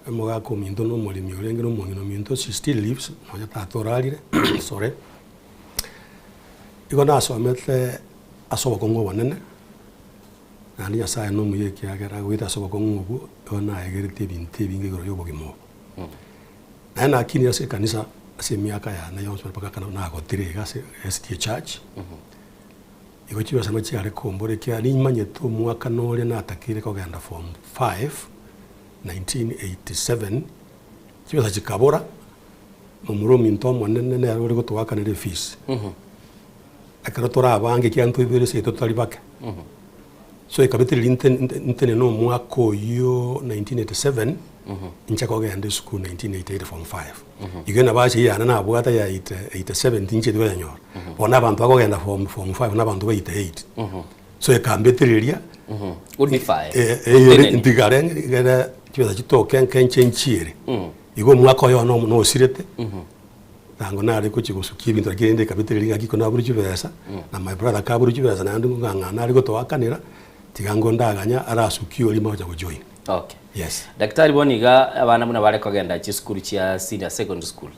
Omogaka ominto na omoremi orenge na omong'ina ominto, she still lives, nonya tata orarire, sorry. Igo nasomete ase obokong'u obonene, naende Nyasaye nomuya ekiagera goeta ase obokong'u obwo, igo naegeretie ebinto ebinge igoro ya obogima obo. Naende nakinire ase ekanisa ase emiaka yane yonsi mpaka ekero nagotire iga ase SDA church, igo chibesa nachiare kombora ekiagera nimanyete omwaka noria natakeire kogenda form five, 1987, chibesa chikabora, momura ominto omonene nere ore gotoakanera efees. Ekero tore abange ekiagera ntoibere seito totari bake. So ekabetereria nte nte ntenene omwaka oyio 1987, inche kogenda esukuru 1988 form five. Igo enabasi yane nabwate ya 87 tinchieti koyenyora. Bono abanto bakogenda form form five na abanto ba 88. So ekambetereria, Odifae. eh, eh, Otenene. ntigare ngere chibesa chitoke nke nche nchiere. Igo omwaka oyo no nosirete, tango nare gochia gosukia ebinto lakini rende ekabetereria ng'aki ko nabure chibesa, na my brother kabure chibesa naende ng'ang'ana are gotoakanera, tiga ngo ndaganya arasukie oria magocha gojoin. Okay. Yes. Daktari bono iga abana buna bare kogenda chisukuru chia senior secondary school,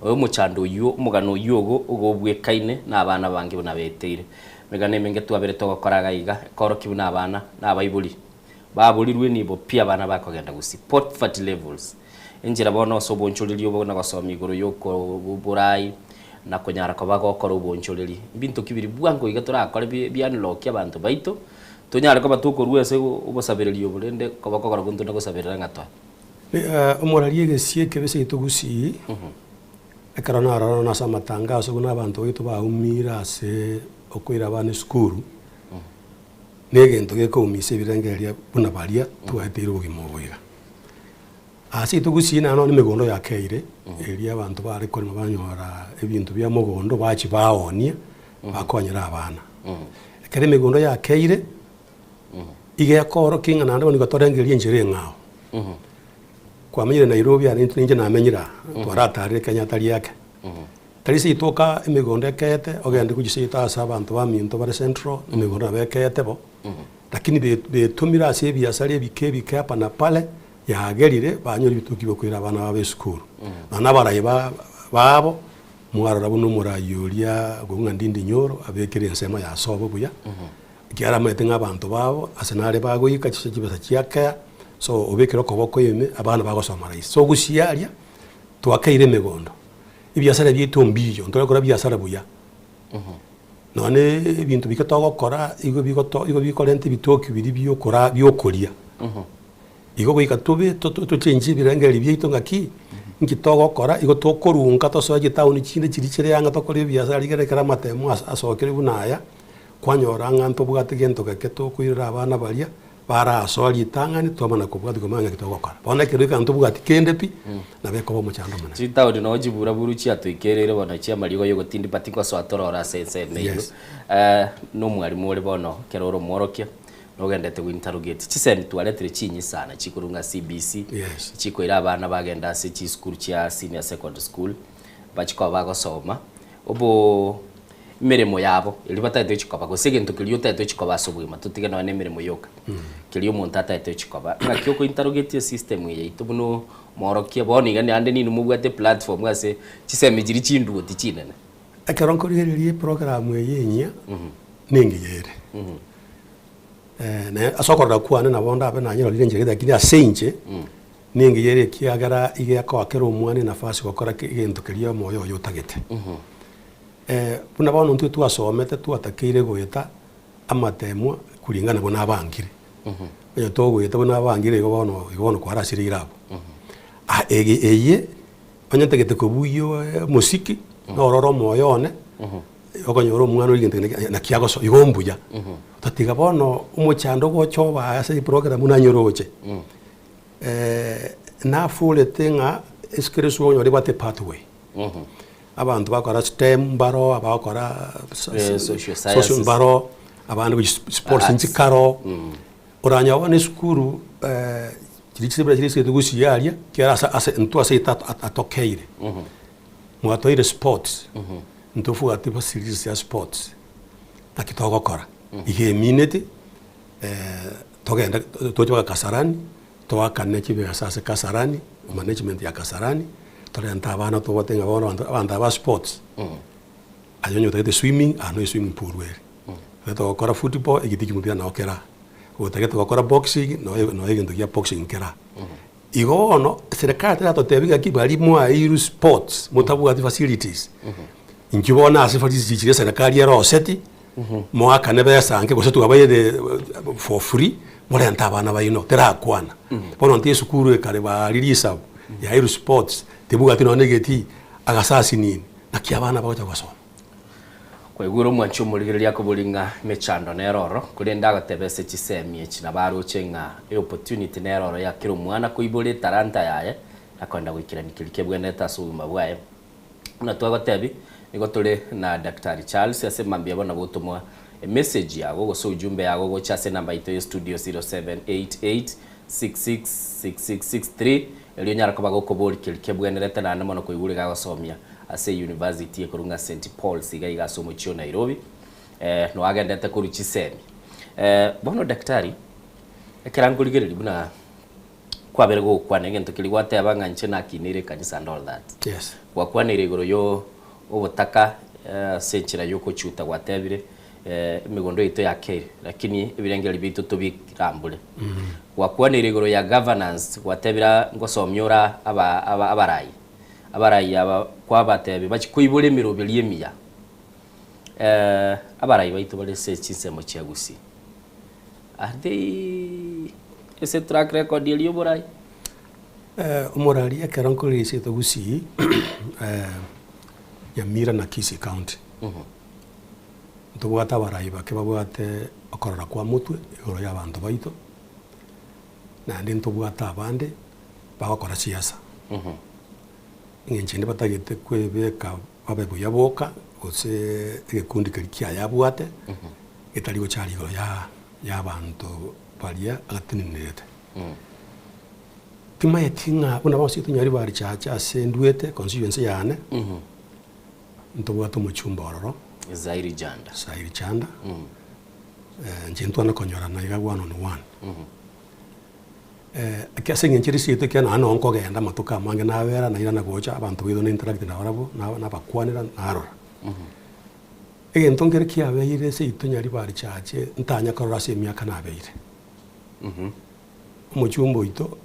oyo omochando oyio, omogano oyio ogo ogobwekaine na abana abange buna beteire. Emegano emenge twabere togokora iga iga, ekorokia buna abana na abaibori baborirwe nibo pi abana bakogenda gusii, poverty levels. Enchera bono ase obonchoreria obo na gosoma igoro y'okoborai na konyara koba gokora obonchoreri. Mbinto ki biri bwango iga torakore bi biunlockie abanto baito, tonyare koba tokorua ase obosabereria obo rende koba kogora gonto na gosaberera ng'a toe. Omoraria egesie ekebe seito gusii, Ekero narora nase amatangaso buna abanto baito baumire ase okoira abana esukuru, negento gekoumisia ebirengererio buna baria twaeteire obogima obo iga. Ase intwe gusii naende nonye emegondo yakeire, eria abanto bare korema banyora ebinto bia mogondo bachia baoonia, bakonyera abana. Ekero emegondo yakeire, iga ekorokia ng'a naende bono nigo torengereria enchera eng'ao. Kwamenyire Nairobi aria intwe ninche namenyire aa, twaratarire Kenya tari ake. Tari seito oka emegondo ekeete, ogende gochia seito ase abanto baminto bare Central, emegondo nabo ekeete bo, lakini be betomire ase ebiasara ebike ebike hapa na pale, yagerire banyore ebitoki biokoira abana babo esukuru. Nonya na abarai ba babo, mwarora buna omorai oria okobua ng'a Ndindi Nyoro abekire ensemo ya sobo buya, Ekiagera amaete ng'a abanto babo ase nare bagoika chise chibesa chiakea, so obekire okoboko ime abana bagosoma rahisi. So gusii aria, twakeire emegondo, ebiasara biaito mbiyo, ntorekora biasara buya. Nonya na ebinto bike togokora, igo bigoto igo bikorenta ebitoki biria biokora biokoria. Igo goika tobe tochenchie ebirengererio biaito ng'aki, nki togokora, igo tokorunga tosoe chitaoni chinde chiria chire ang'e tokore ebiasara rigereria ekero amatemo asokire buna aya, Kwanyora ng'a ntobwate gento geke tokoirera abana baria barasoa ritang'ani twamana kobwatia komanya ng'aki togokora. Bono ekero ekero ntobwati kende pi, nabo ekoba omochando omonene. Chitaoni noo chiburaburu chiatoikereire bono chi'amarigo y'ogotindi but ngosoa torore ase ensemo eyio. Yes. Nomwalimu ore bono ekero ore omworokia nogendete go interrogate chisemi twaretire chinyi sana chikorwa ng'a CBC, Yes. chikoira abana bagenda ase chisukuru chia senior secondary school bachie koba bagosoma obo emeremo yabo eria batagete gochia koba, gose egento keria otagete gochia koba ase obogima, totige nonya na emeremo yoka, keria omonto atagete gochia koba. Ng'aki okointerrogate esystem eye yaito buna omworokia, bono iga naende ninwe mobwate eplatform ase chisemi chiria chinduoti chinene. Ekero nkorigereria eprogram eye enyia, nengiya ere. Naye ase okorora kwane nabo ndabe nanyerorire enchera gete lakini ase inche, nengiya ere ekiagera iga ekoa kera omwana enafasi gokora ke egento keria omoyo oye otagete. Buna bono intwe twasomete twatakeire goeta amatemwa kuringana buna abangire. Onye togoeta buna abangire igo bono igo bono kwarasireire abwo. Ah ege eye, onye ntagete kobugia omosiki, nororo omoyo one, okonyora omwana oria egento kende naki agosoa, igo mbuya. Otatiga bono omochando ogocha oba ase eprogram buna nyoroche, naforete ng'a esukuru ase okonyora ebwate epathway. Abanto bakora STEM mbaro, abagokora Social social sciences. mbaro, abande gochia sports Arts. nchikaro. Oranyore bono esukuru chiria chire chire chiaito gusii aria, ekiagera ase ase intwe ase aito atokeire, mwatoire sports, ntobwati facilities chia sports, naki togokora? Iga emineti togende toche mpaka Kasarani, Toakane chibesa ase Kasarani, management ya Kasarani, torente abana togote ng'a bono abanto abanto aba sports, aye onye otagete swimming, aa noe swimming pool ere. Otagete gokora football, egiti kia omopira nao kere aa. Otagete gokora boxing, noe noe egento gia boxing kere aa. Igo bono, serikali teratotebi ng'aki baria mwaeirwe sports, motabwati facilities, inki bono ase facilities chiria serikali eroseti, Moakane besa nke gose twabaire for free, morente abana baino, terakwana. Bono nte esukuru ekare baria risabu, yairwe sports, tebwati nonya na egetii, agasasi nini, naki abana bagocha gosoma? Kwaigure omwanchi omorigereria akoboria ng'a emechando nere oro, korende agoteba ase chisemi echi nabo aroche ng'a eopportunity nere oro ya kera omwana koibora etalanta yaye na koenda goikerania keria kebwenerete ase obogima bwaye. Buna twagotebi, nigo tore na Daktari Charles ase mambia bono gotomwa emessage yago gose ujumbe yago gocha ase enamba yaito ye studio 0788666663 erio onyare koba gokoboria keria kebwenerete naende mono koigwa riga agosomia ase university ekorwa ng'a St Paul's iga iga ase omochie o Nairobi eh, noagendete korwa chisemi. Eh, bono daktari, ekero nkorigereria buna Kwabere gokwana egento keria gwateba ng'a inche nakineire ekanisa and all that. Yes. Gwakwaneire igoro yo obotaka ase enchera yokochuta gwatebire emegondo yaito yakeire lakini ebirengererio biaito tobirambure. Gwakwaneire igoro ya governance gwatebire ngosomia ore aba aba abarai. Abarai aba kwabatebia bachie koibora emeroberio emiya. Abarai baito bare ase chinsemo chia Gusii. Are they ase track record eria oborai? Omorari ekero nkorire ase Gusii, Nyamira na Kisii County, ntobwate abarai bake babwate okorora kwa motwe igoro ya abanto baito, naende ntobwate abande bagokora siasa. Eng'encho ende batagete kwebeka babe buya boka, gose egekundi keria kiaye abwate, getari gochara igoro ya y'abanto baria agatenenerete. Timaeti ng'a buna bonsi tonyari bare chache ase nduete constituency yane, ntobwate omochumba ororo, Zairi Janda. Zairi Janda, inche ntwana konyorana iga one on one. Eke ase eng'encho ere seito ekiagera naende noo nkogenda amatuko amange nabera nairana gocha, abanto baito na interact nabarabwo, na nabakwanera narora. Egento nkere kiabeire seito Nyaribari Church ntanya korora ase emiaka nabeire. Omochumba oito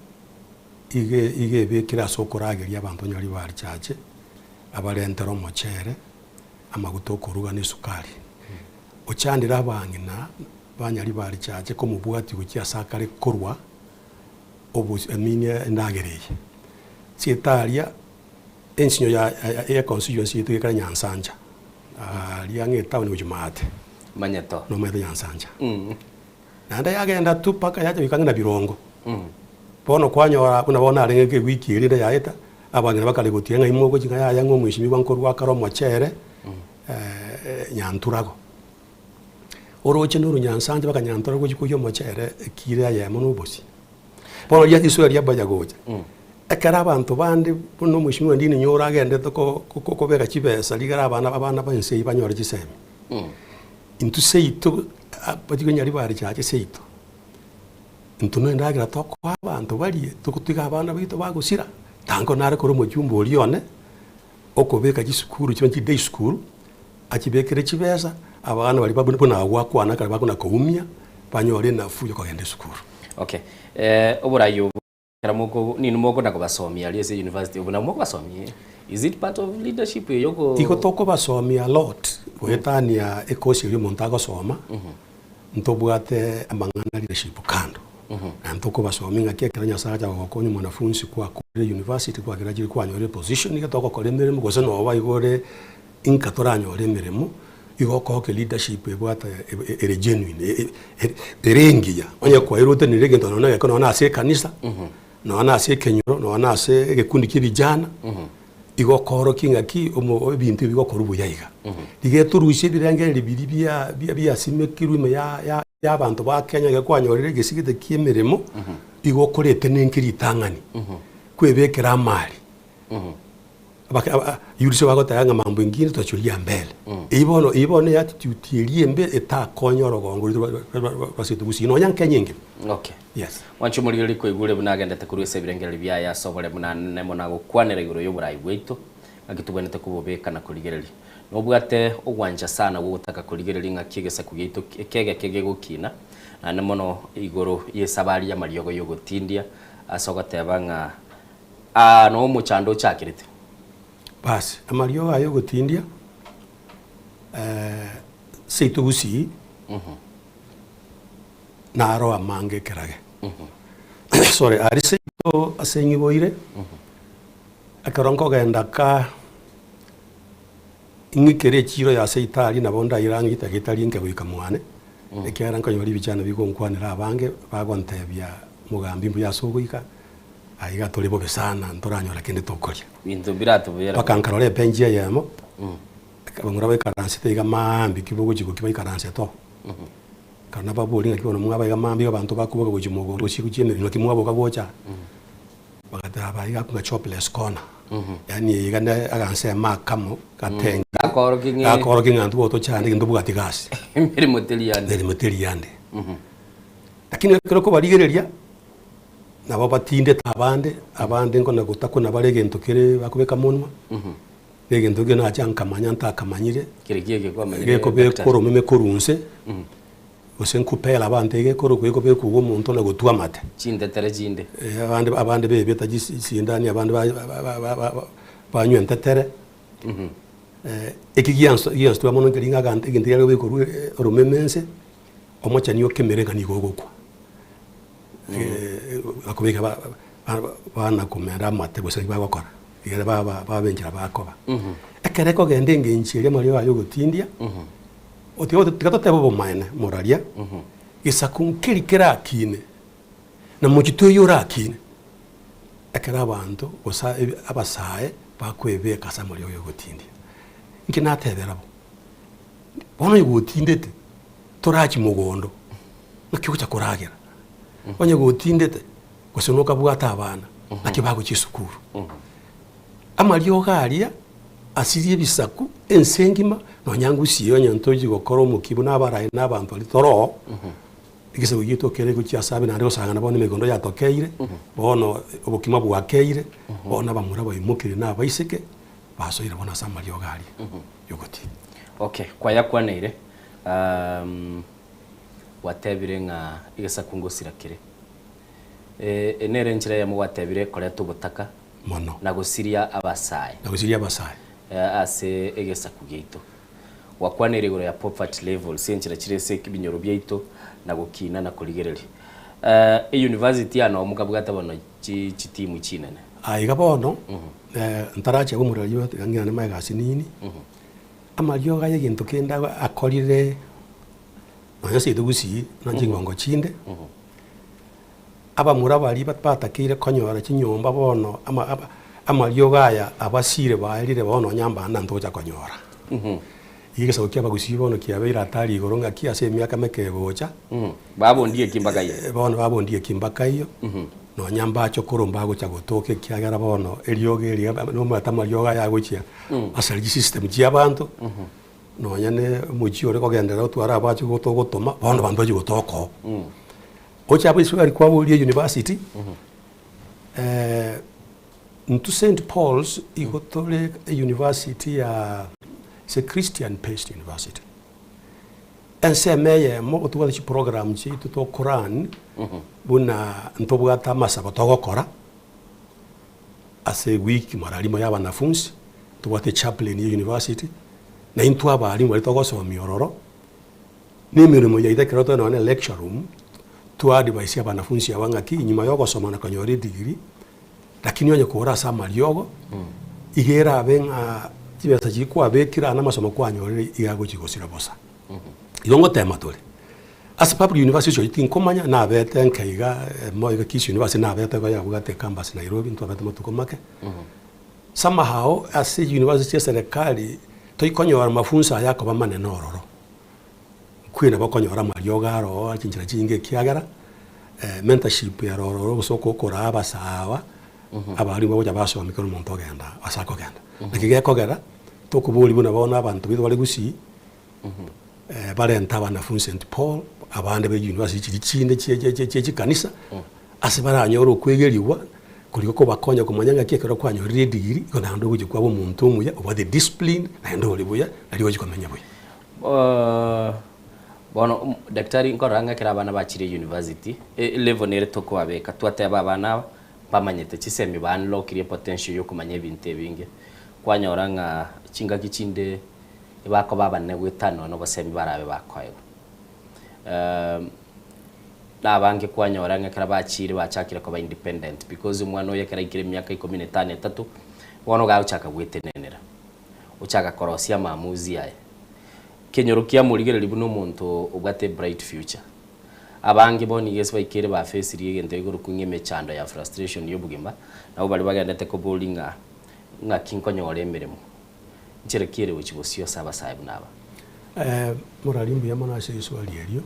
iga iga ebekire ase okorageria abanto Nyaribari Church, abarentere omochere, amaguta okoruga na esukari. Ochandire abang'ina ba Nyaribari Church komobwatia gochia ase akare korwa obosi I mean endagera eye. Chietaria ensinyo ya ya constituency yaito gekare Nyansancha. Aria ang'e etown gochia maate. Manyeto. Nomanyete Nyansancha. Naende yagenda tu mpaka yacha goika ang'e na Birongo. Bono kwanyora buna bono arenge nka ewiki eria ere yaeta, abang'ina bakare gotiga ng'a imogochi ng'a yaya ng'a omweshimiwa nkorwa akare omochere Nyanturago. Oroche noru Nyansancha mpaka Nyanturago gochia koiyia omochere ekiro eyemo na obosie. Bono riria risoa ria baya gocha, ekero abanto bande buna omweshimiwa Ndini Nyoro agendete ko- ko- kobeka chibesa rigere abana abana ba ense eyio banyore chisemi. Intwe seito bachia Nyaribari chache seito, intwe na endagera tokoa abanto barie, togotiga abana baito bagosira, tango nare kore omochumba oria one, okobeka chisukuru chibe chi day school, achibekere chibesa, abana baria babuna buna agwo akwana ekero bakona koumia, banyore enafuu ya kogenda esukuru. Okay, oborai obo. Ekero moko ninwe mokona kobasomia aria ase university obo nabo mokobasomia is it part of leadership eye oko Igo tokobasomia a lot goetania ekosi eria omonto agosoma, ntobwate amang'ana leadership kando. Naende tokobasomia ng'aki ekero Nyasaye acha gogokonya omwanafunsi kwakorire university kwagerachire kwanyorire eposition iga togokora emeremo gose noba igo ore inka toranyore emeremo, igo okoke leadership ebwate ere genuine ere engiya. Onye kwairwe otenenire egento nonya na egeko nonya na ase ekanisa, nonya na ase ekenyoro, nonya na ase egekundi kia ebijana, igo okoorokia ng'aki omo ebinto ebi bigokorwa buya iga. Riga etorusie ebirengererio biria bia bia biasimekirwe ime ya ya ya abanto ba Kenya iga kwanyorire egesigete kia emeremo, igo okoretenenki ritang'ani, kwebekera amari. Yurisio bagoteba ng'a mambo engine twachuria mbele. Eyio bono eyio bono ne attitude eria embe etakonya orogongo rwaito rwa- rwa- rwa- rwa ase Gusii nonya Kenya engima. Okay. Yes. Mwanche omorigereria koigure buna agendete korwa ase ebirengererio biaye ase oboremu na nemo na gokwanera igoro y'oborai bwaito, ng'aki tobwenerete kobobeka na korigereria. Nobwate ogwancha sana gw'ogotaka korigereria ng'aki egesaku giaito ekegeke gegokina, naende mono igoro y'esabari y'amariogo y'ogotindia ase ogoteba ng'a Aa noo omochando ochakerete. Basi, amariogo aya ogotindia seito gusii naro amange ekerage. Sorry, aria seito ase ng'iboire, ekero nkogenda ka ng'ikere echiro ya seito aria nabo ndaire ang'e chidakika etari enke goika mwane, ekiagera nkonyora ebichano bigonkwanera abange, bagontebia mogambi mbuya ase ogoika. Aiga tore bobe sana ntoranyora kende tokoria. Binto mbiratobera. Mpaka nkarora ebenchi eyemo, abamura baikaransete iga maambia ki bogochia gokia baikaransete oo. Ekero nababoria ng'aki bono mwaba iga maambia abanto bakoboka gochia mogondo gose gochia emeremo naki mwaboka gocha aa? Bagateba iga ng'a jobless corner, yaani iga ne agansemo akamo gatenge Gakorokia ng'a gakorokia ng'a intwe tochande ntobwati gasi. Emeremo teri ande. Emeremo teri ande. Lakini ekero okobarigereria. Nabo batindete abande, abande nkona gotakuna bare egento kere bakobeka monwa, na egento ekio nacha nkamanya ntakamanyire, Kere ki eke kwamanyire gekobekwa daktari? oromeme korwa inse, gose nkupela abanto egekorokwa gekobekwa iga omonto na gotwa amate. Chintetere chinde. Eh, abande abande bebeta chisi chisindani abande ba- ba- ba- ba- banywa entetere, eki gianso giansitua mono nkeri ng'a aganto egento kiare kobekwa korwa oromeme inse, omochani okemere ng'a nigo ogokwa. Bakobeka bana komera amate gose bagokora, ekero baba enchera bakoba. Ekero ekogenda engencho eria amariogo aye ogotindia, tiga totebe obomaene moraria, gesaku nkeri kerakine, na mochie toiyo orakine, ekero abanto gose abasae bakoebeka ase amariogo ya ogotindia. Inki natebera bo, bono onye gotindete, torachie mogondo. Naki ogocha koragera? Onye gotindete, gose nokabwate abana, naki bagochia esukuru? Amariogo aria asirie ebisaku ense engima, nonya ngusie onye ntochi gokora omokia buna abaraai na abanto baria toroo, egesaku giaito kere gochia ase abe naende gosang'ana bono emegondo yatokeire, bono obokima bwakeire, bono abamura baimokire na abaiseke, basoire bono ase amariogo aria yogotinda. Okay, kwayakwaneire. Gwatebire ng'a egesaku ngosira kere. Eye nere enchera eyemo gwatebire koreta obotaka Mono. na gosiria abasae. Na gosiria abasae. Ase egesaku giaito. Gwakwaneire igoro ya poverty levels, enchera chire ase ebinyoro biaito na gokina na korigereria. Euniversity aa noo mokabwate bono chitimu chinene. Aiga bono, ntarachia komorora tiga ng'irane magega asinini, amariogo aya egento kende akorire. Nonya seito gusii na chingongo chinde, abamura baria batakeire konyora chinyomba bono ama aba amariogo aya abasire baerire bono nonya mbanda ntogocha konyora. Iga egesaku kia abagusii bono kiabeire hatari igoro ng'aki ase emiaka meke egocha, Babondie ki mpaka iyo? bono babondie ki mpaka iyo, nonya mbachokoro mbagocha gotoka ekiagera bono eriogo eri nomanyete amariogo aya agochia asari chisystem chia abanto. Nonya ne omochie ore kogenderera otware abache gotogotoma, bono abanto bachie gotoka oo. Oche abwo esukari kwaboria university, intwe St Paul's igo tore university ya it's a Christian based university. Ensemo eyemo gotobwate chiprogram chiaito tokorun buna ntobwate amasabo togokora ase ewiki mara rimo ya abanafunsi, ntobwate chaplain ya university, na intwe abalimu baria togosomia ororo, na emeremo yaito ekero tore nonye na lecture room, twa advise abanafunsi aba ng'aki nyuma ya ogosoma na konyora edegree, Lakini onye kore ase amariogo, iga erabe ng'a chibesa chiria kwabekire aa na amasomo kwanyorire iga agochia gosira bosa. Igo ngotema tore, ase public university oyio tinkomanya, nabete nke iga emo iga Kisii University nabete igo yabwate ecampus Nairobi ntwabete matuko make. Somehow ase university chia eserekari toikonyora mafunso aya akoba manene ororo. Nkwire nabo okonyora amariogo aro oo chinchera chinyinge ekiagera mentorship ere ororo gose okoraa abasaaba abarimu bagocha basomia kera omonto ogenda ase akogenda. Naki gekogera tokoboria buna bono abanto baito bare gusii barente abanafunsi St Paul abande ba university chiria chinde chia chikanisa ase baranyore okwegeriwa koria gokobakonya komanya ng'aki ekero kwanyorire edegree igo naende ogochia kwaba omonto omuya obwate discipline naende ore buya nario ogochia komenya buya. Bono daktari nkorora ng'a ekero abana bachire university, elevel nere tokobabeka, twateba abana aba mbamanyete chisemi ba unlockirie potential ya okomanya ebinto ebinge, kwanyora ng'a chingaki chinde ebakoba abanene goetania nonya na obosemi barabe bakoegwa. Na abange kwanyora ng'a ekero bachire bachakire koba independent because omwana oyo ekero aikire emiaka ikomi na etano etato, bono iga agochaka gwetenenera. Ochaka korosia amaamuzi aye. Kenyoro kiamorigereria buna omonto obwate bright future. Abange bono nigo ase baikeire bafesirie egento gekorokwa ng'a emechando ya frustration y'obogima, nabo baria bagendete koboria ng'a ng'aki nkonyora emeremo. Nchera ki ere gochia bosio ase abasae buna aba? Morari mbuya mono ase riswali erio.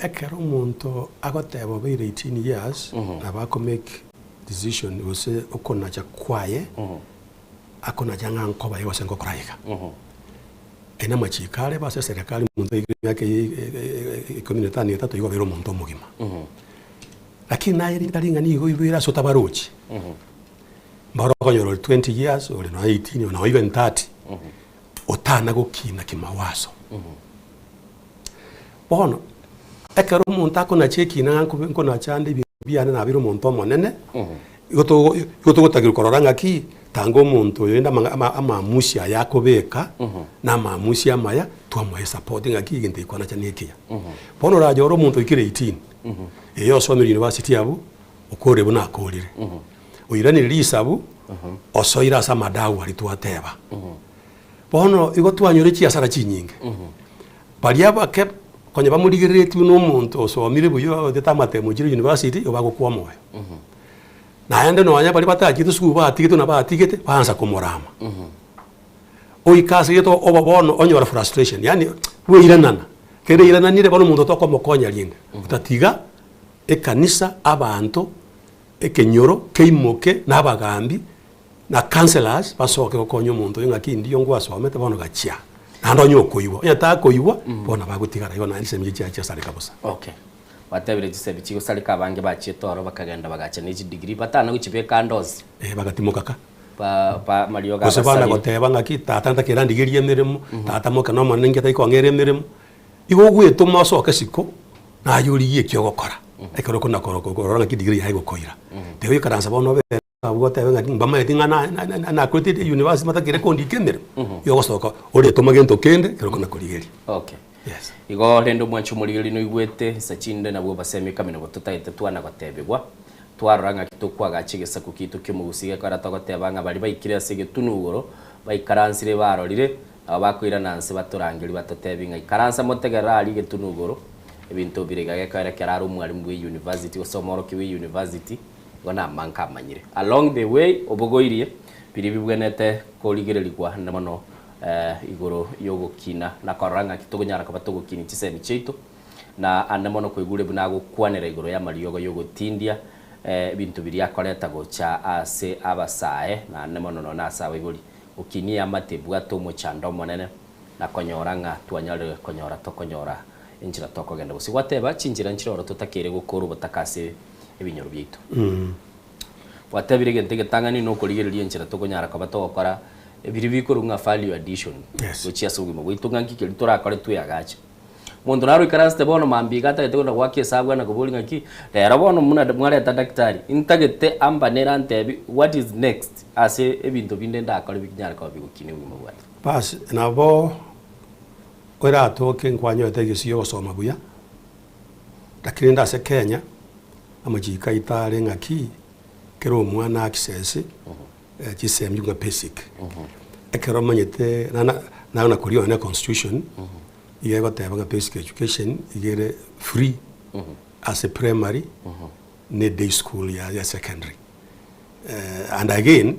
Ekero omonto agoteba obeire 18 years, nabo ako make decision gose okonacha kwaye, akonacha ng'a nkoba iga gose ngokora iga. Aya namachiko are ase eserekari omonto oikire emiaka eye ikomi na etano na etato igo obeire omonto omogima. Lakini naye tari ng'a nigo oiboire ase otabarochi, mbaro okonyora ore 20 years, ore nonya 18, nonya even 30, otana gokina kimawazo. Bono, ekero omonto akonacha ekina ng'a nkobe nkonacha ande ebinto biane nabeire omonto omonene, igo togo igo togotakerwa korora ng'aki, tanga omonto oyo rende amang'a ama amaamusi aya akobeka, na amaamusi amaya, twamoa esapoti ng'aki egento eke kwanacha na ekiya. Bono oranyore omonto oikire 18, eye osomire university abwo, okorire buna akorire, oiranire risabu, osoire ase amadawa aria twateba. Bono igo twanyore chiasara chinyinge. Baria abake konya bamorigereretie buna omonto osomire buya oetete amatemo ochire university igo bagokwa omoyo. Naende nonya baria batachete esukuru batigete buna batigete baansa komorama. Oika ase egento oba bono onyora frustration yaani bweiranana, kere eirananire bono omonto tokomokonya rinde, otatiga ekanisa, abanto, ekenyoro keimoke na abagambi Na councillors basoke gokonya omonto oyo ng'aki ndiyo ngwasomete bono gachia naende onye okoigwa onye takoigwa bono nabo agotigara igo naende chisemi echi chiasareka bosa. Okay. Gwatebire chisemi chigosareka abange bachiete oro bakagenda bagacha ne chidegree batana gochibeka ande onsi. Eh bagatimoka ka. Ba ba amariogo Gose bana abasarire. goteba ng'aki tata ntakere andigerie emeremo, tata moke na omonene inki ataikong'era emeremo. Igo ogwetoma osoke isiko naye origie eki ogokora ekero okona korora ng'aki degree yaye egokoira. Tiga oikaransa bono obe. Abwo gotebe ng'a mbamaeti ng'a nakorete university matakire kondika emeremo, yogosoka oretoma gento kende ekero okona korigeria. Okay. Yes. Igo rende omwanchi omorigereria noigwete insa chinde nabwo obasemi kamina gototagete twana gotebigwa twarora ng'aki tokwagacha egesaku kiaito ki'omogusii gekogera togoteba ng'a baria baikire ase egetunu igoro baikaransire barorire nabo bakoirana nse batorangerie batotebi ng'a ikaransa motegerere aria egetunu igoro ebinto bire iga gekogera ekero are omwalimu bwe university gose omworokia bwe university Igo namanka amanyire. Along the way obogoirie biria bibwenerete korigererigwa na mono igoro y'ogokina na korora ng'aki tokonyara koba togokinia chisemi chiaito na ande mono koigure buna agokwanera igoro y'amariogo y'ogotindia ebinto biria akoreta gocha ase abasae na ande mono nonya ase abaibori. Gokinia eamate ebwate omochando omonene na konyora ng'a twanyarire konyora tokonyora enchera tokogenda gose gwateba chinchera nchire oro totakeire gokora obotaka ase ebinyoro biaito. Gwatebire egento egetang'ani nokorigereria enchera tokonyara koba togokora Ebiri bikorwa ng'a value addition gochia ase obogima bwaito ng'a nki keria torakore tweagache. Omonto naro oikaransete bono mambia iga atagete kogenda goaka esabu ana koboria ng'aki, rero bono buna mwareta daktari, ntagete ambanere antebi what is next ase ebinto binde ndakore binyare koba bigokinia obogima bwane. Bas nabo oratoke nkwanyorete egesio giogosoma buya, lakini rende ase Kenya, amachiko aito are ng'aki, kera omwana access chisemi buna basic. Ekero omanyete nana naro nakoria nonye na constitution, iga egoteba ng'a basic education iga ere free ase primary na eday school ya ya secondary. And again,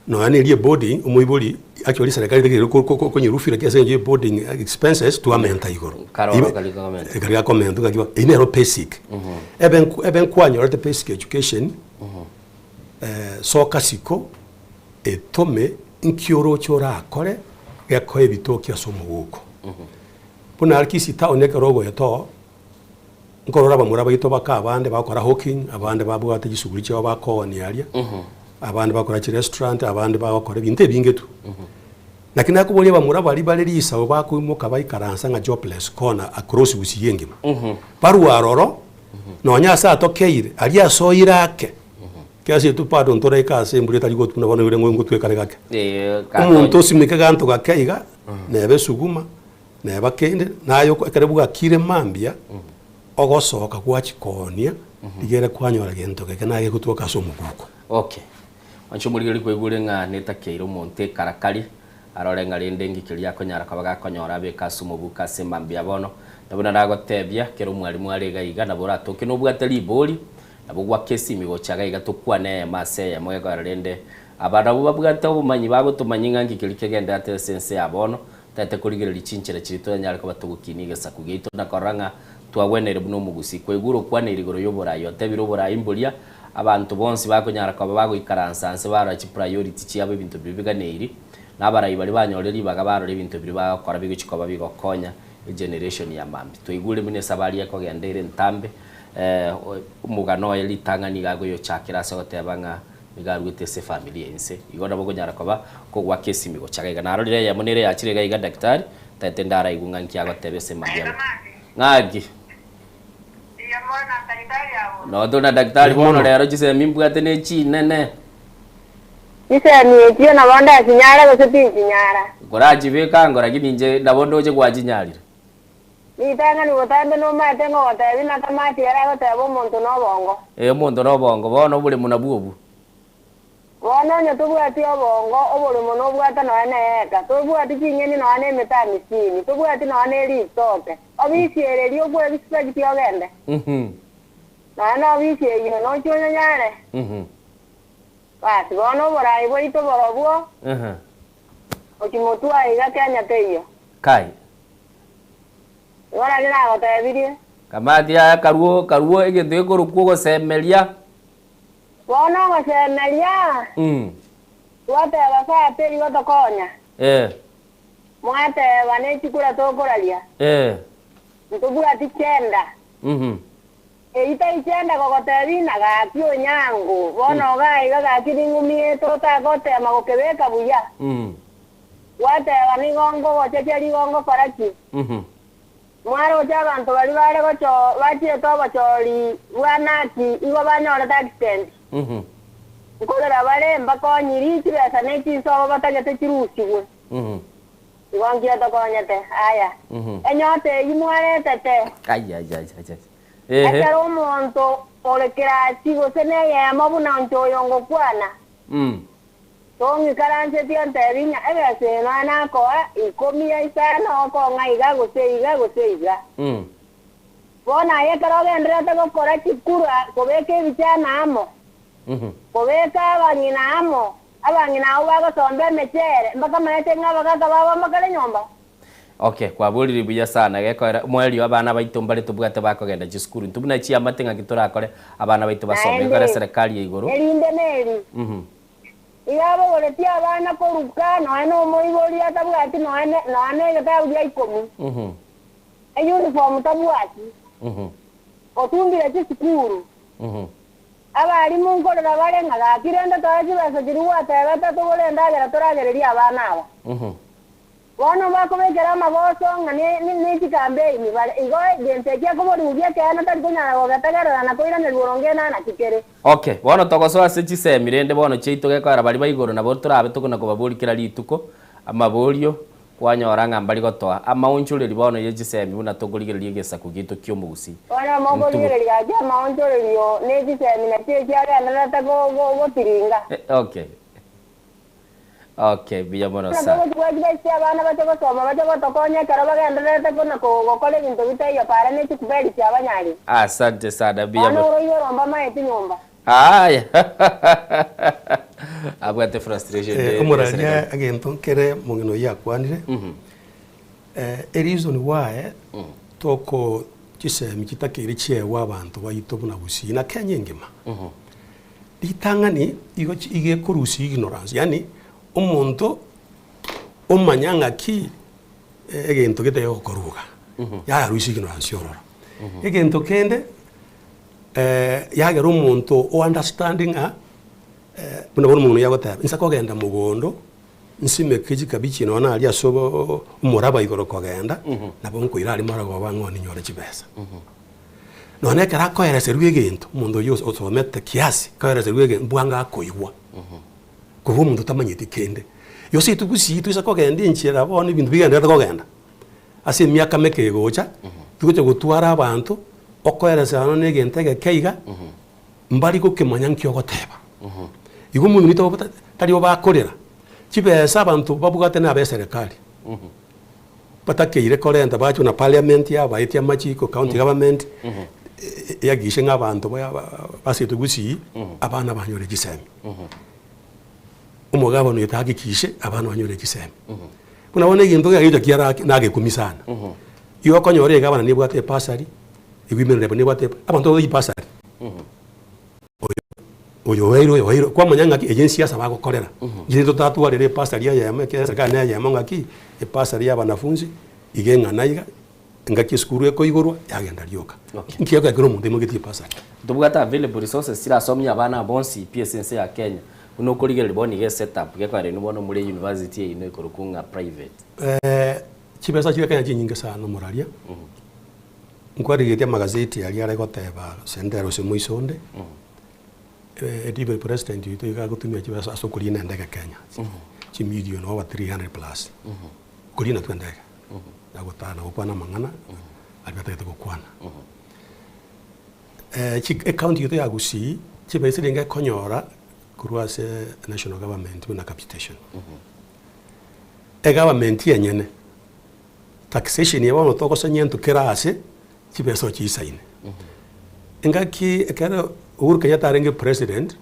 nonya na eria eboarding, omoibori actually serikali tagete ko- ko- konyerufira ase eng'encho ya eboarding expenses twamenta igoro. Karoro kari gakomenta. Kari gakomenta ng'aki bono, eyio nero basic. Ebe nko ebe nkwanyorete basic education, soka siko, etome nki oroche orakore, gekoe ebitoki ase omogoko. Buna aria Kisii town ekero ogoeta oo, nkorora abamura baito baka abande bagokora hawking, abande babwate chisuguri chiabo bakoonia aria, abande bakora chirestaurant, abande bagokora ebinto ebinge tu. Lakini nakoboria abamura baria bare risabo bakoimoka baikaransa ng'a jobless corner across Gusii engima, barwe aroro, nonya ase atokeire, aria asoire ake, Kiasi intwe bado ntoraika ase embura etari gotwa buna bono ere ngotwa ekare gake. Omonto osimeke ganto gake iga, neba esuguma, neba kende, naye oko ekero bwakire mambia, ogosoka gwachikoonia, riga ere kwanyora gento geke naye gegotuoka ase omoguko. Okay. Mwanche omorigereria kwaigure ng'a netakeire omonto ekarakari, arore ng'a rende engaki eria akonyara koba gakonyora abeke ase omobuko ase mambia bono. Na buna nagotebia, kera omwalimu are iga iga, nabo oratoke nobwate ribori, Nabo gwaka esimi gocha iga iga tokwane eyemo ase eyemo gekogera rende aba nabwo babwate obomanyi bagotomanyia ng'a nki keria kegendererete ase ense ya bono, totagete korigereria chinchera chiria tonyare koba togokinia egesaku giaito na korora ng'a twagweneire buna omogusii. Kwaigure okwaneire igoro y'oborai, otebire oborai mboria abanto bonsi bakonyara koba bagoikaransa nse barora chipriority chiabo ebinto biria biganeiri, na abarai baria banyorire ribaga barora ebinto biria bagokora bigochia koba bigokonya egeneration ya mambia. Twaigure buna esabari ekogenda ere entambe. Omogano oye ritang'ani iga agoyochakera ase ogoteba ng'a nigo aruete ase efamiri ya inse. Igo nabo okonyara koba kogoaka esimi gocha iga iga. Narorire eyemo nere yachire iga iga daktari, tagete ndaraigwe ng'a nki agoteba ase mambia abo. Ng'aki? Noo tore na daktari bono rero chisemi mbwate ne chinene. Chisemi echio nabo ndachinyare gose tinchinyara. Korachibeka ango lakini inche nabo ndoche gwachinyarire. Ritang'ani botambe nomaete ng'a ogoteebia na tamati ere agoteeba omonto nobongo. Ee, omonto nobongo, bono oboremo nabwo obwo. Bono onye tobwati obongo, oboremo nobwate nonya neeka, tobwati ching'eni nonya nemete amisini, tobwati nonya ne ritoke. Obisi ere eria okwebisibekiti ogende? Nonya nobisi eyio nochie onyonyare? Basi bono oborai bwaito borobwo, gochia motwe aiga Kenya teiyo. Kai. Igo nario nagotebirie. Kamati aya karuo karuo egento gekorokwa ogosemeria. Bono ogosemeria, twateba saa teri gotokonya. Mwateba nechikura tokoraria. Ntobwati chenda. Eyio tari chenda gogotebia ng'a gaki onyango, bono iga iga gaki ning'umie totagotema gokebeka buya. Gwateba nigo nkogochecha rigo ngokora ki? Mwaroche abanto baria bare gocho bachiete obochori bwa naki igo banyorete accident. Nkorera bare mbakonyiri chibesa ne chinsobo batagete chirusigwe. Igo nki otokonyete? Aya. Enyota eyio mwaretete. Ai ai ai ai ai. Ehe. Ekero omonto ore kerasi gose neyemo buna inche oyo ngokwana, tong'ikaransetie ontebi ng'a ebesa eye nonya nakoa ikomi ya isano okong'a iga gose iga gose iga. Bono aye ekero ogendererete gokora chikura kobeka ebichana amo, kobeka abang'ina amo, Abang'ina abwo bagosomba emechere, mbakamanyete ng'a abagaaka babo mbakare nyomba. Okay, kwaborire buya sana gekoera omoerio abana baito mbare tobwate bakogenda chisukuru intwe buna chiamate ng'aki torakore abana baito basome Naende, gekogera eserekari ya igoro. erinde neri, iga abogoretie abana koruka nonya nomoibori atabwati nonya ne nonya ne egetabu gia ikomi, eyuniform tabwati, otumbire chisukuru. Abalimu nkorera bare ng'a gaki rende toe chibesa chiria gwatebete togore endagera toragererie abana aba. Bono bakobekera amagoso ng'a ne chikambeini bare. Igo egento eki akoborigwa gi'ekeene tari konyara gogetegerera na koiranerwa oronge enana tikere. Okay, bono togosoa ase chisemi rende bono chiaito gekoera baria ba igoro nabo torabe tokona kobaboria kera rituko amaborio kwanyora ng'a mbari gotoa amaonchoreri bono ye chisemi buna tokorigereria egesaku giaito ki'omogusii. Bono mokorigereria gaki amaonchorerio ne chisemi nachio echiagendererete gotiringa. Okay. Okay, buya mono Buna sana. togochigwa chibesa chi'abana bache gosoma bache gotokonya ekero bagendererete kona gokora ebinto bitaiyo para ne chikuberi chiabanyarire. Asante sana, buya Bono mono. oroigo orombe amaeti nyomba. Aya. Abwate frustration Eh, de- de omoraria serikali. egento nkere omong'ina oyio akwanire, eh, ereason why toko chisemi chitakeire chiegwe abanto baito buna Gusii na Kenya engima. Ritang'ani igo chi iga ekorusia ignorance yaani omonto omanya ng'aki egento gete gegokorwa iga, yarusia ignorance ororo. Egento kende yagera omonto o understand ng'a buna bono omong'ina oyio agoteba, inse kogenda mogondo nsimeke chikabichi nonya naria ase omoraba igoro kogenda, nabo nkoira aria marogoba ng'o ninyore chibesa. Nonya ekero akoereserwa egento, omonto oyio osomete kiasi, koereserwa egento mbwango akoigwa, korwa omonto otamanyeti kende. Gose intwe gusii toise kogenda enchera bono ebinto bigendererete kogenda, ase emiaka meke egocha, togocha gotwara abanto, okoeresera nonya na egento egeke iga, mbari gokemanya nki ogoteba. Igo omonto oito tari obakorera, chibesa abanto babwate na abeserekari. Batakeire korenta bache buna parliament yabaetie amachiko county government eagishe ng'a abanto basetwe gusii abana banyore chisemi. Omogabana oyo tahakikishe abana banyore chisemi. Buna bono egento kiagecha kiara nagekumia sana. Igo okonyora egabana nebwate ebasari, ewomen rep nebwate abanto bagochi basari. Oyo oeirwe oyo oeirwe, kwamanya ng'aki eye ensiasa bagokorera. Inche totatwarire ebasari eyemo ekiagera eserikari na eyemo ng'aki, ebasari ya abanafunzi iga eng'ana iga, engaki esukuru ekoigorwa yagenda rioka. Nki ekero kera omonto aimogetie ebasari. Ntobwate available resources chirasomie abana bonsi pi ase ense ya Kenya, buna okorigereria bono iga esetup gekoera inwe bono more university eye ino ekorokwa ng'a private. Chibesa chire Kenya chinyinge sana omoraria. Nkwarigetie amagazeti aria are goteba gose ndere gose moiso onde, even president oito iga agotumia chibesa ase okorina endege Kenya, chimilion over 300 plus, okorina tu endege, na gotara na gokwana amang'ana aria atagete gokwana. Chi ecounty yaito ya Gusii, chibesa erenge ekonyora korwa ase national government buna capitation, egovernment enyene. Taxation eye bono togosanya into kera ase chibesa ochisaine. Engaki ekero Uhuru Kenyatta arenge president,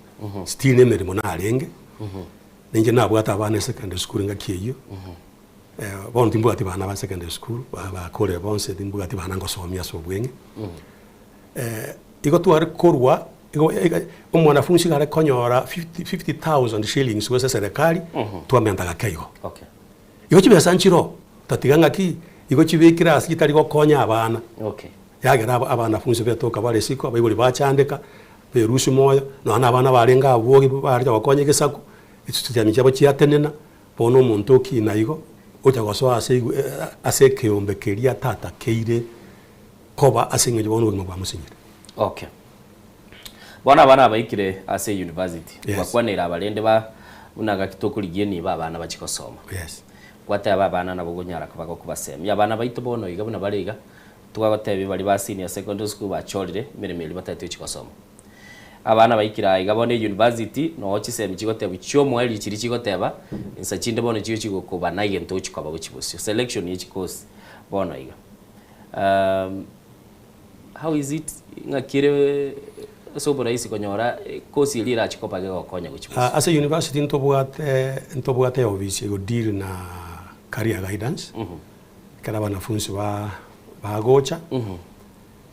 still na emeremo narenge, na inche nabwate abana esecondary school engaki eyio, bono timbwati bana ba secondary school, ba bakorire bonsi timbwati bana ngosomia ase obweng'e. Igo tware korwa igo omwanafunsi iga are konyora fifty fifty thousand shillings gose eserekari, twamenta gake igo. Igo chibesa nchiroo, tatiga ng'aki igo chibekire ase chitari gokonya abana. Yagera abanafunsi betoka bare isiko, abaibori bachandeka, berusia moyo, nonya na abana barenge abwogi bareche gokonya egesaku, chisemi chiabo chiatenena, bono omonto okina igo, ocha gosoa ase ase ekeombe keria tatakeire koba ase eng'encho bono obogima bwamosinyire. Okay. Bono abana abaikire ase university, Yes. gwakwanire aba rende ba buna gaki tokorigia enibo abana bachie gosoma. Yes. Gwateba abana nabo okonyara koba gokobasemia. Abana baito bono iga buna bare iga, twagotebia baria ba senior secondary school bachorire emeremo eria batagete gochia gosoma. Abana baikire aa iga bono university, noo chisemi chigotebwa chiomoerio chiria chigoteba, insa chinde bono chigochia gokobana egento ogochia koba gochia bosio. Selection ye chikosi bono iga. How is it ng'aki ere ase oborahisi konyora course eria erache koba gegokonya gochia bosio? Ase university ntobwate ntobwate eofisi ego deal na career guidance, ekero abanafunsi ba bagocha,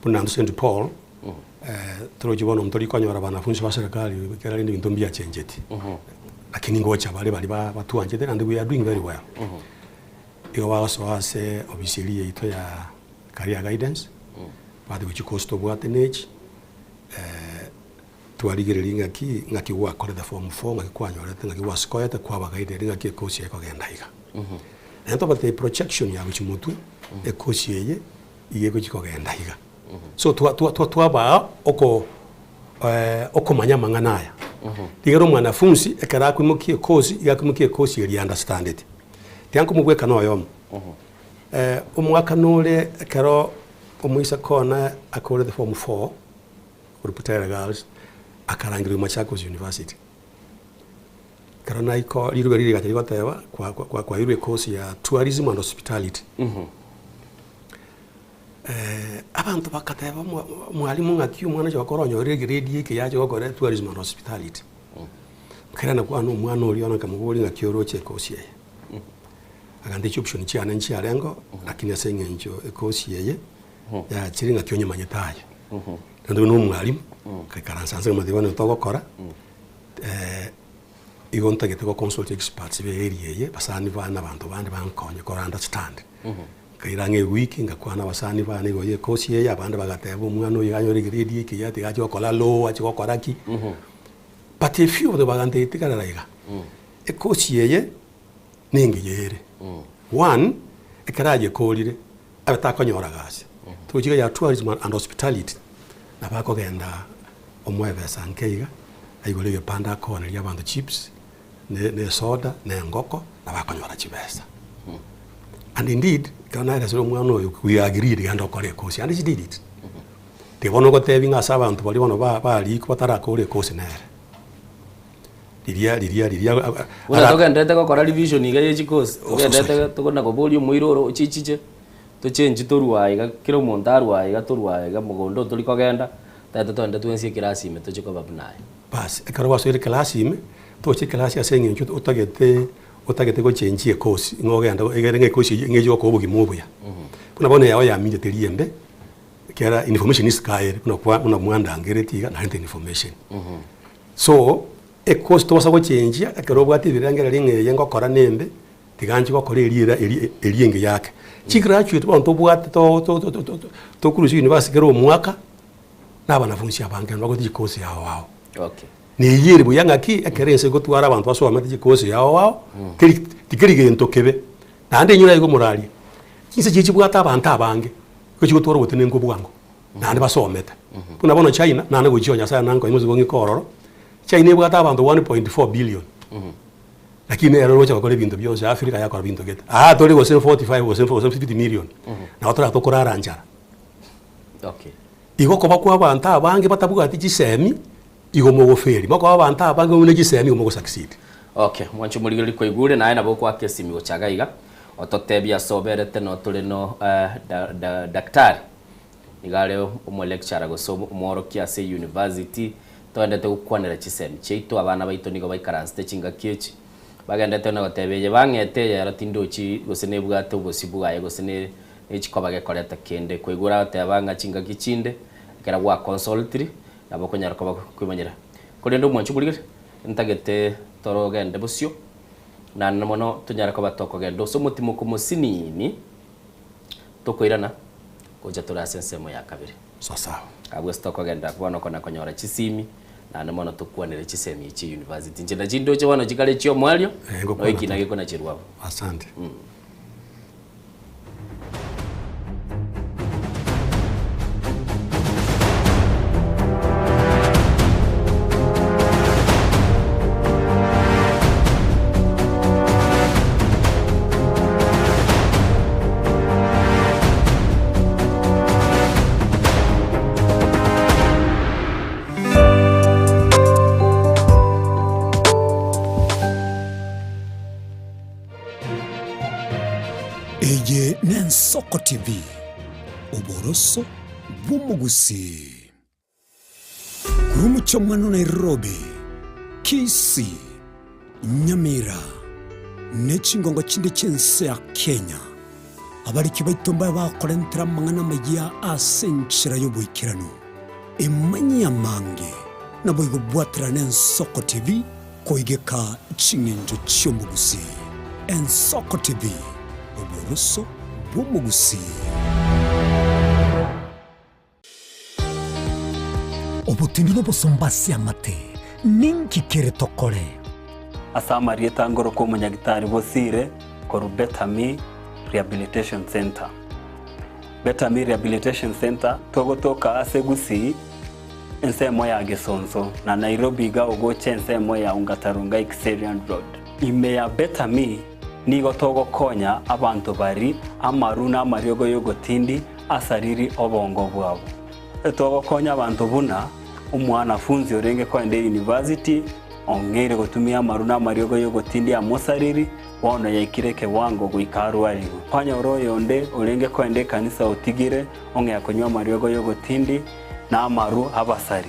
buna intwe St Paul, torochi bono ntori konyora abanafunsi ba serikali ekero rende ebinto mbiachencheti, lakini ngocha bare baria ba batwanchete naende we are doing very well. Igo bagosoa ase ofisi eria yaito ya career guidance, batebiwa chikosi tobwate nechi, Twarigereria ng'aki, ng'aki gwakorete form four, ng'aki kwanyorete, ng'aki gwasikoete, kwabagaideri ng'aki ekosi eye ekogenda iga. Naende tobatebie projection ya gochia motwe, ekosi eye iga egochia kogenda iga. So twa twa twa twabaa oko okomanya amang'ana aya. Rigera omwanafunsi ekero akoimokia ekosi, iga akoimokia ekosi eria understandeti. Tiga nkomobweka na oyomo, omwaka nore ekero omoiseke one akorete form four, korwa Butere Girls, akarangerigwa Machakos University. Ekero naika riruga riria rigacha rigoteba kwa kwa kwairwe ekosi ya tourism and hospitality. Abanto bagateba omwa omwalimu ng'aki omwana oche gokora onyorire egrade eke yacha gokora tourism and hospitality. Nkairana kwana omwana oria bono nkamoboria ng'aki oroche ekosi eye. Agantebia chioption chiane nchiarengeo lakini ase eng'encho ekosi eye yachire ng'aki onyemanyete aye. Naende oyo na omwalimu, nkaikaransa nse nkamotebia bono togokora igo ntagete go consult experts be area eye, basani bane abanto bande bankonye kora understand. Nkaira ang'e ewiki ngakwana abasani bane igoro ye ekosi eye, abande bagateba omwana oyo anyore egrade eke iga tiga achie gokora law, achie gokora ki. But a few of them bagantebia tigarera iga, ekosi eye nengiya ere. One, ekero ayekorire, abe takonyora gasi, togochia iga ya tourism and hospitality, nabo akogenda omoe ebesa nke iga, aigore egepande akoonerie abanto chips, ne ne esoda, na engoko, nabo akonyora chibesa. And indeed, ekero naeresire omwana oyo, we agreed genda okore ekosi, and she did it. Riria bono ogotebi ng'a ase abanto baria bono ba barikwa batarakora ekosi nere. Riria riria riria Buna ara togenderete gokora revision iga ye chikosi, togenderete tokona koboria omoira oro ochichiche, tochenchi torwe aiga kera omonto arwe aiga torwe aiga mogondo otori kogenda, tagete togende twensi ekerasi ime toche koba buna aye. Bas, ekero gwasoire ekelasi ime, toche ekelasi ase eng'encho otagete otagete gochenchia ekosi, ng'a ogende egere ng'a ekosi eyio ng'a echi gokoa obogima obuya. Buna bono eyao yamincha teri embe, ekiagera information isiko aye ere, buna kwa buna mwandangeretie iga narente information. So, ekosi tobasa gochenchia ekero obwate ebirengererio ng'a eye ngokora nembe, tiga nchie gokora eria era eria eria engiya ake. Chigraduate bono tobwate to to to to tokorusia university kera omwaka, na abanafunsi abange bagotia chikosi ao ao. Okay. Na eyio ere buya ng'aki, ekero ense egotwara abanto basomete chikosi ao ao, teri tikeri gento kebe. Naende inyore igo morarie, chinse chiria chibwate abanto abange, nigo chigotwara obotenenku bwango, naende basomete. Buna bono China, nane gochia o Nyasaye nankonye mose gong'ika ororo, China ebwate abanto 1.4 billion, lakini nere oroche gokora ebinto bionsi, Africa yakora binto gete. Aa tore gose 45 gose gose 50 million, nabo toraba tokorara nchara. Okay. Igo okoba kwa abanto abange batabwati chisemi, igo mogoferi. Mokoba abanto abange buna chisemi igo mogo succeed. Okay, mwanche omorigereria kwaigure naye nabo okoaka esimi gocha iga iga ototebie ase oberete no tore no da da daktari nigo are omo lecturer gose omworokia ase university toendete gokwanera chisemi chiaito abana baito nigo baikaransete chingaki echi bagendete na goteba eye bang'ete eye ero tindochi gose nebwate obosio bwaye gose ne nechikoba gekoreta kende kwaigure agoteba ng'a chingaki chinde ekero gwa consultiri nabo okonyara koba kwemanyera korende omwanchi omorigereria Ntagete torogende bosio, naende mono tonyare koba tokogenda ase omotimoko mosinini, tokoirana gocha tore ase ensemo ya kabere. Sawasawa. Abwo ase tokogenda bono kona konyora chisimi, naende mono tokwanere chisemi echi university. Inche nachi ndoche bono chikare chi'omoerio, Eh, ngokwana noikina tore. gekonacherwa abwo. Asante. Eye n'Ensoko TV, oboroso bw'omogusii. Korwa omochie omwana o Nairobi, Kisii, Nyamira, ne chingongo chinde chi'ense ya Kenya, abariki baito mbabe bakorentera amang'ana amayia ase enchera y'oboikeranu. Emanyie amange, naboigo bwaterane Ensoko TV Koigeka ching'encho chi'omogusii. Ensoko TV, oboroso bw'omogusii. Obotindi nobosomba ase amate, ninki kere tokore? Ase amarieta ngoroka omonyagitari Bosire korwa Betami Rehabilitation Centre. Betami Rehabilitation Centre togotoka ase Gusii ensemo ya Gesonso na Nairobi iga ogocha ensemo ya Ongata-Rongai Kiserian Road. Ime ya Betami nigo togokonya abanto bari amaru na amariogo y'ogotindi asariri obongo bwabo. Togokonya abanto buna omwanafunzi orenge koenda eyunivasiti ong'eire gotumia amaru na amariogo y'ogotindi amosariri, bono yaikire ekewango goika arwarigwe. Kwanyora oyonde orenge koenda ekanisa otigire ong'ea konywa amariogo y'ogotindi na amaru abasari.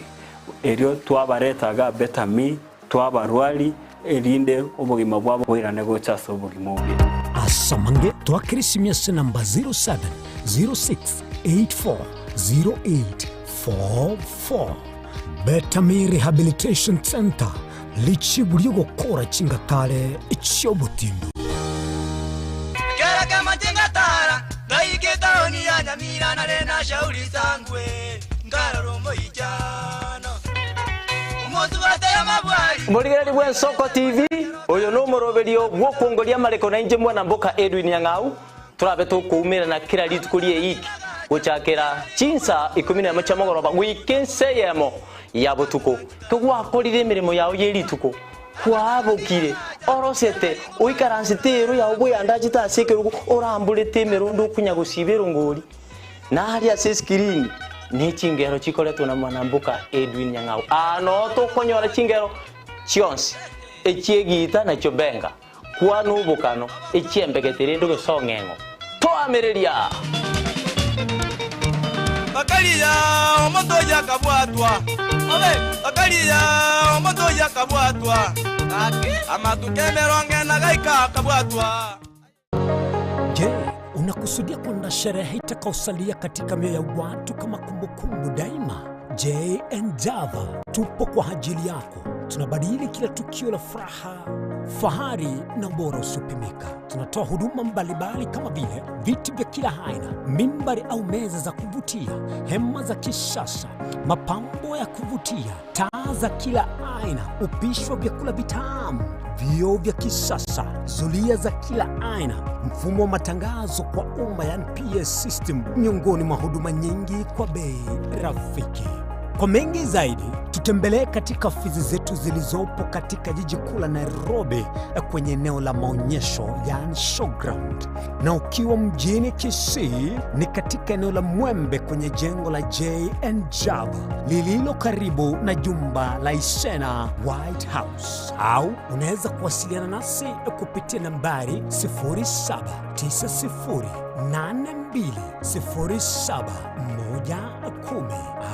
Erio twabareta iga Betami, twabarwari, erinde obogima bwabo boirane gocha ase obogima obuya. Ase amange twakere esimi ase namba 0706840844. Betami Rehabilitation Centre, richibu ri'ogokora chingatare chi'obotindu. Kera kemo chingatara, ngaika etaoni ya Nyamira nare na Shauri Sangwe, nkarora omoichano. Omosubati amabwari. Morigereria bw'Ensoko TV, oyo nomoroberio bw'okwongoria amareko na inche mwana mboka Edwin Nyang'au, torabe tokoumerana kera rituko ri'eiki gochakera chinsa ikomi nemo chia mogoroba goika ensa eyemo ya botuko. Kegwakorire emeremo yao ye rituko, Kwabokire, orosete, oikaransete eero yao bweyandachete ase ekerogo, oramborete emerondo okunya gosiba erongori, na aria ase esikirini ne chingero chikoretwe na mwanamboka Edwin Nyang'au. Aa noo tokonyora chingero chionsi, echi'egiita na chiobenga, kwana obokano, echi'embegete rende ogesong'eng'o. Toamereria! Bakaria omonto oyio akabwatwa, bakaria omonto oyio akabwatwa, amatuko emerongo ena gaika akabwatwa. Je, unakusudia kwenda sherehe itakaosalia katika mioyo ya watu kama kumbukumbu daima? JN Java tupo kwa ajili yako. Tunabadili kila tukio la furaha, fahari na ubora usiopimika. Tunatoa huduma mbalimbali kama vile viti vya kila aina, mimbari au meza za kuvutia, hema za kisasa, mapambo ya kuvutia, taa za kila aina, upishi wa vyakula vitamu, vioo vya kisasa, zulia za kila aina, mfumo wa matangazo kwa umma, yani PS system, miongoni mwa huduma nyingi kwa bei rafiki. Kwa mengi zaidi, tutembelee katika ofisi zetu zilizopo katika jiji kuu la Nairobi kwenye eneo la maonyesho yani showground, na ukiwa mjini Kisii ni katika eneo la Mwembe kwenye jengo la JN Java lililo karibu na jumba la Isena White House, au unaweza kuwasiliana nasi kupitia nambari 0790820710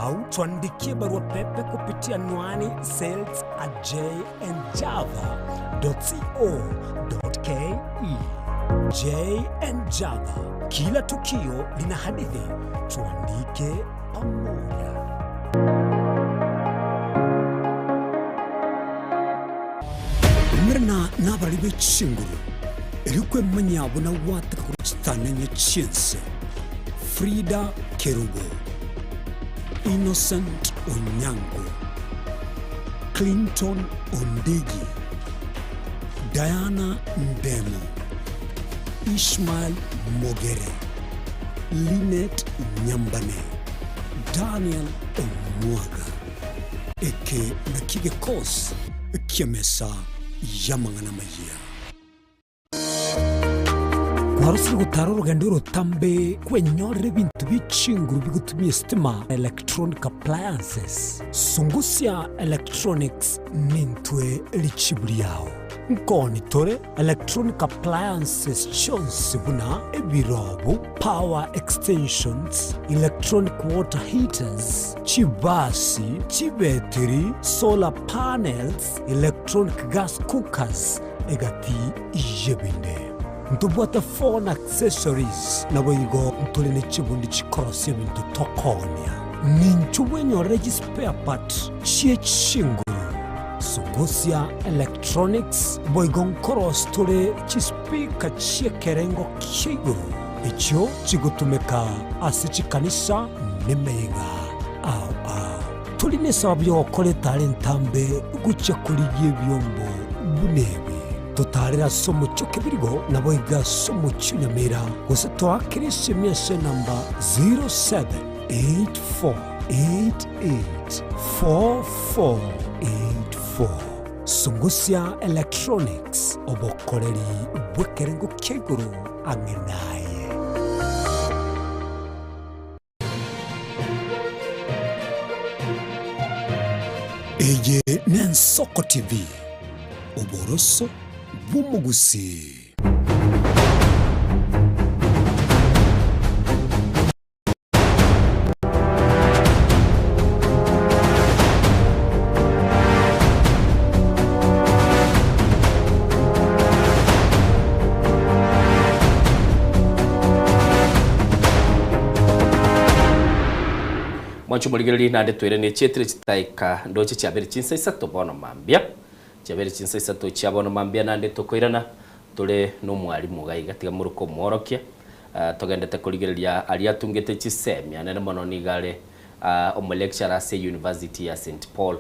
au tuandikie barua pepe kupitia anwani sales at jnjava.co.ke. JN Java, kila tukio lina hadithi, tuandike pamoja. Umerana nabari be chinguru erio kwemanyia buna gwateka korwa chitanenye chi'ense. Frida Kerubo, Innocent Onyango, Clinton Ondigi, Diana Ndemo, Ishmael Mogere, Linet Nyambane, Daniel Omwaga. Eke nakio gekosi ki'emesa y'amang'ana amayia. Kwarosire gotara orogendo orotambe kwenyorera ebinto bie chinguru bigotumia esitima, electronic appliances. Sungusia Electronics nintwe richibu riao. Nkoni tore electronic appliances chionsi buna ebirobu, power extensions, electronic water heaters, chibasi, chibetiri, solar panels, electronic gas cookers, egati y'ebinde. Ntobwate phone accessories, naboigo ntore ne chibundi chikorosia ebinto tokoonia. Ninchu bwenyorere chispare part chie chinguru, Sungusia Electronics, boigo nkorosia tore chispeaker chi'ekerengo kia igoro echio chigotumeka ase chikanisa nemeyega ao ao. Tori nesababu y'ogokora etara entambe gochia korigia ebiombo buna ebi. Totaarere ase omochie o Kebirigo, naboigo ase omochie o Nyamira, gose toakere esemi ase enamba 0784884484. Sungusia Electronics, obokoreri bw'ekerengo kia igoro ang'e naye. Eye n'Ensoko TV, oboroso bw'omogusii. Mwanche omorigereria naende toiranie chietire chitaika ndoche chiabere chinsa isato bono mambia. Chiabere chinsa isato chia bono mambia naende tokoirana tore nomwalimu iga iga tiga moruke omworokia. Togendete korigereria aria atungete chisemi anene mono nigo are omolecturer ase University ya St Paul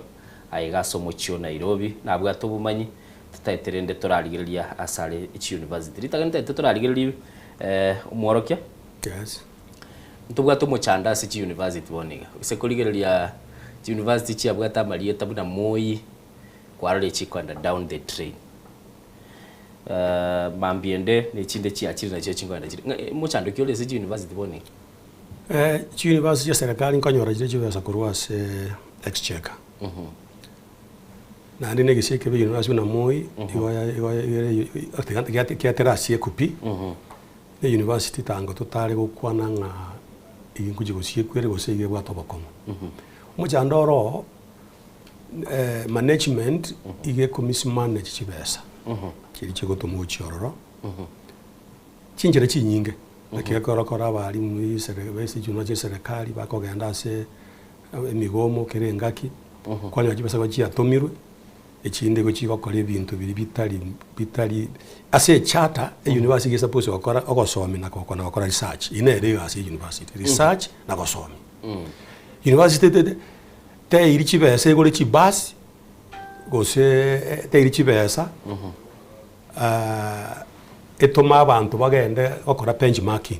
aiga ase omochie o Nairobi nabwate obomanyi totaete rende torarigereria asare chiuniversity. Ritang'ani ntaete torarigererie omworokia. Yes. Ntobwate omochando ase chiuniversity bono iga. Gose korigereria chiuniversity chiabwate amarieta buna Moi, kwarora chikoenda down the drain. Mambia ende na echinde chiachire nachio chinkoenda chire. Ng'a mochando ki ore ase chiuniversity bono iga? Chiuniversity chia serikali nkonyora chire chibesa korwa ase exchequer. Naende na egesio ekebe university buna Moi, igo ya igo ya kiatera ase ekupi. Ne university tango totare gokwana ng'a eye nkochia gosiekwa ere gose iga ebwate obokong'u. Omochando oro oo, management iga eko mismanage chibesa chiria chigotomwa gochia ororo, chinchera chinyinge, naki ekero okora abalimu base chiunwa chia eserekari bakogenda ase emigomo kera engaki, kwanyora chibesa igo chiatomirwe. Echinde igo chigokora ebinto biria bitari bitari ase echarter, euniversity iga esuppose gokora ogosomia na na gokora research. Eyio nere egasi ya university, research na gosomia. University tete teiri chibesa egore chibus, gose teiri chibesa etome abanto bagende gokora benchmarking.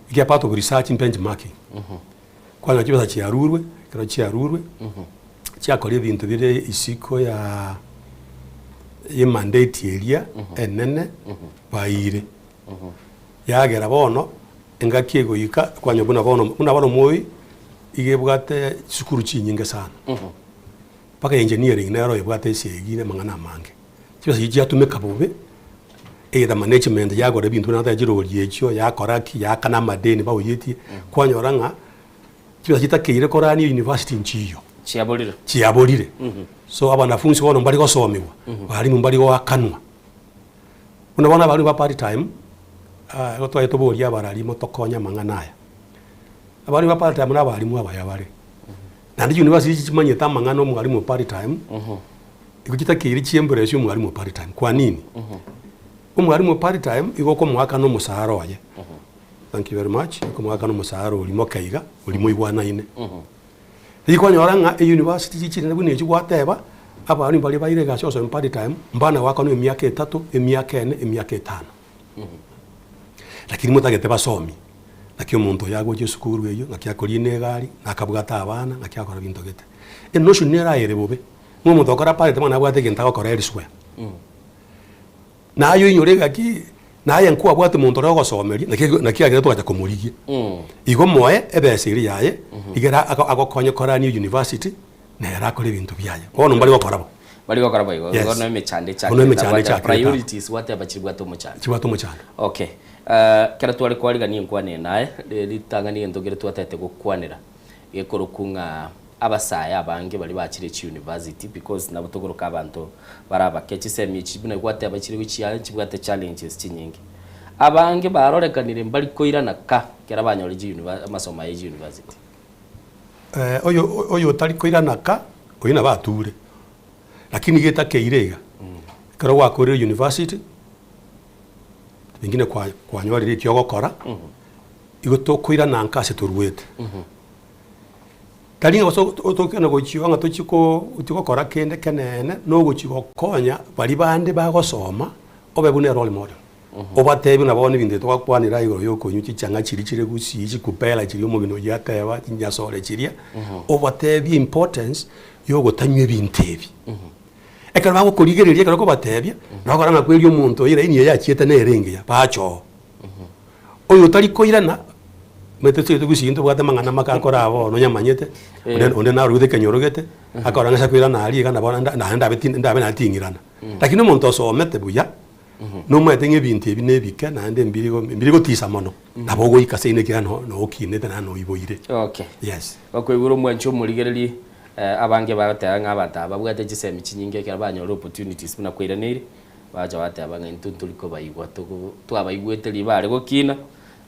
Ekiagera part of research benchmarking. Kwanyora chibesa chiarurwe, ekero chiarurwe, chiakora ebinto bire isiko ya y'emandate eria enene baeire. Yagera bono, engaki egoika, kwanyora buna bono, buna bono moi, iga ebwate chisukuru chinyinge sana. Mpaka engineering nero ebwate esegi na amang'ana amange. Chibesa echio chiatumeka bobe, either management yagora ebinto buna nateba chirori echio, yakora ki, yaakana amadeni baoyetie, kwanyora ng'a chibesa chitakeire korania university nchiyo. Chiaborire. Chiaborire. So abanafunsi bono mbari gosomiwa, barimu mbari goakanwa. Buna bono abarimu ba part time, igo tware toborie abararimu tokonye amang'ana aya. Abarimu ba part time na abarimu abaya bare. Naende university echi chimanyete amang'ana omwalimu o part time, igo chitakeire chiembrace omwalimu o part time. Kwa nini? Omwalimu o part time igo okomoakana omosara oye, thank you very much, okomoakana omosara oria moke iga, oria moigwanaine. Riria kwanyora ng'a euniversity chichire chinene buna echi gwateba, abalimu baria baire egasi gosoma part time, mbana goakanwa emiaka etato, emiaka ene, emiaka etano. Lakini motagete basomi, naki omonto oyo agocha esukuru eyio, naki akorina egari, nakabwate abana, naki agokora binto gete. Enotion nere aye ere bobe, ng'a omonto ogokora part bono nabwate egento agokora elsewhere. Naye oinyore gaki, naye nkwabwate omonto oria ogosomeria, naki naki agere twacha komorigia. Igo moe ebesa eria yaye, igere agokonye korania university, nere akore ebinto biaye. Bono mbari gokora bo. Bari gokora boigo. Yes. Bono emechando echakire. Bono emechando echakire. Priorities gwateba chibwate omochando. Chibwate omochando. Okay. Ekero tware kwarigania enkwana eye naye, ritang'ani egento kere twatagete gokwanera, gekorokwa ng'a abasae abange baria bachire chiuniversity because nabo tokoroka abanto bare abake, chisemi echi buna gwateba chire gochia chibwate challenges chinyinge. Abange barorekanire mbari koirana ka ekero banyorire chiuniver amasomo aya echiuniversity. Oyo oyo otari koirana ka, oyio nabo ature. Lakini getakeire iga, ekero gwakorire university, pengine kwa kwanyorire eki ogokora, igo tokoirana nka ase toruete. Tari ng'a gose tokogenda gochia ng'a tochie ko gochia gokora kende keneene, na ogochia gokonya baria bande bagosoma, obe buna erole model. Obatebie buna bono ebinto ebi togakwanera igoro ya okonywa chichang'a chiria chire gusii, chikupela chiria omogeni oyio ateba, chinyasore chiria, obatebie importance ya ogotanywa ebinto ebi. Ekero bagokorigereria ekero okobatebia, nabo bakora ng'a kweri omonto oyo eraini eye achiete nere engiya, bacha oo. Oyo otari koirana, omanyete totagete gusii ntobwate amang'ana make akore aa bono onyamanyete, onde onde narwete ekenyoro gete, akora ng'a ase koirana aria iga nabo naende naende ndabe ti ndabe naende ting'irana. Lakini omonto osomete buya, nomanyete ng'a ebinto ebi na ebike naende mbiri go mbiri gotisa mono, nabo ogoika ase ine ekiagera no nookinete naende noiboire. Okay. Yes. Okoigwera omwanchi omorigereria abange bagoteba ng'a abanto aba babwate chisemi chinyinge ekero banyorire opportunities buna kwairaneirie, Bagacha bagateba ng'a intwe ntori kobaigwa, togo twabaigwete riba are gokina,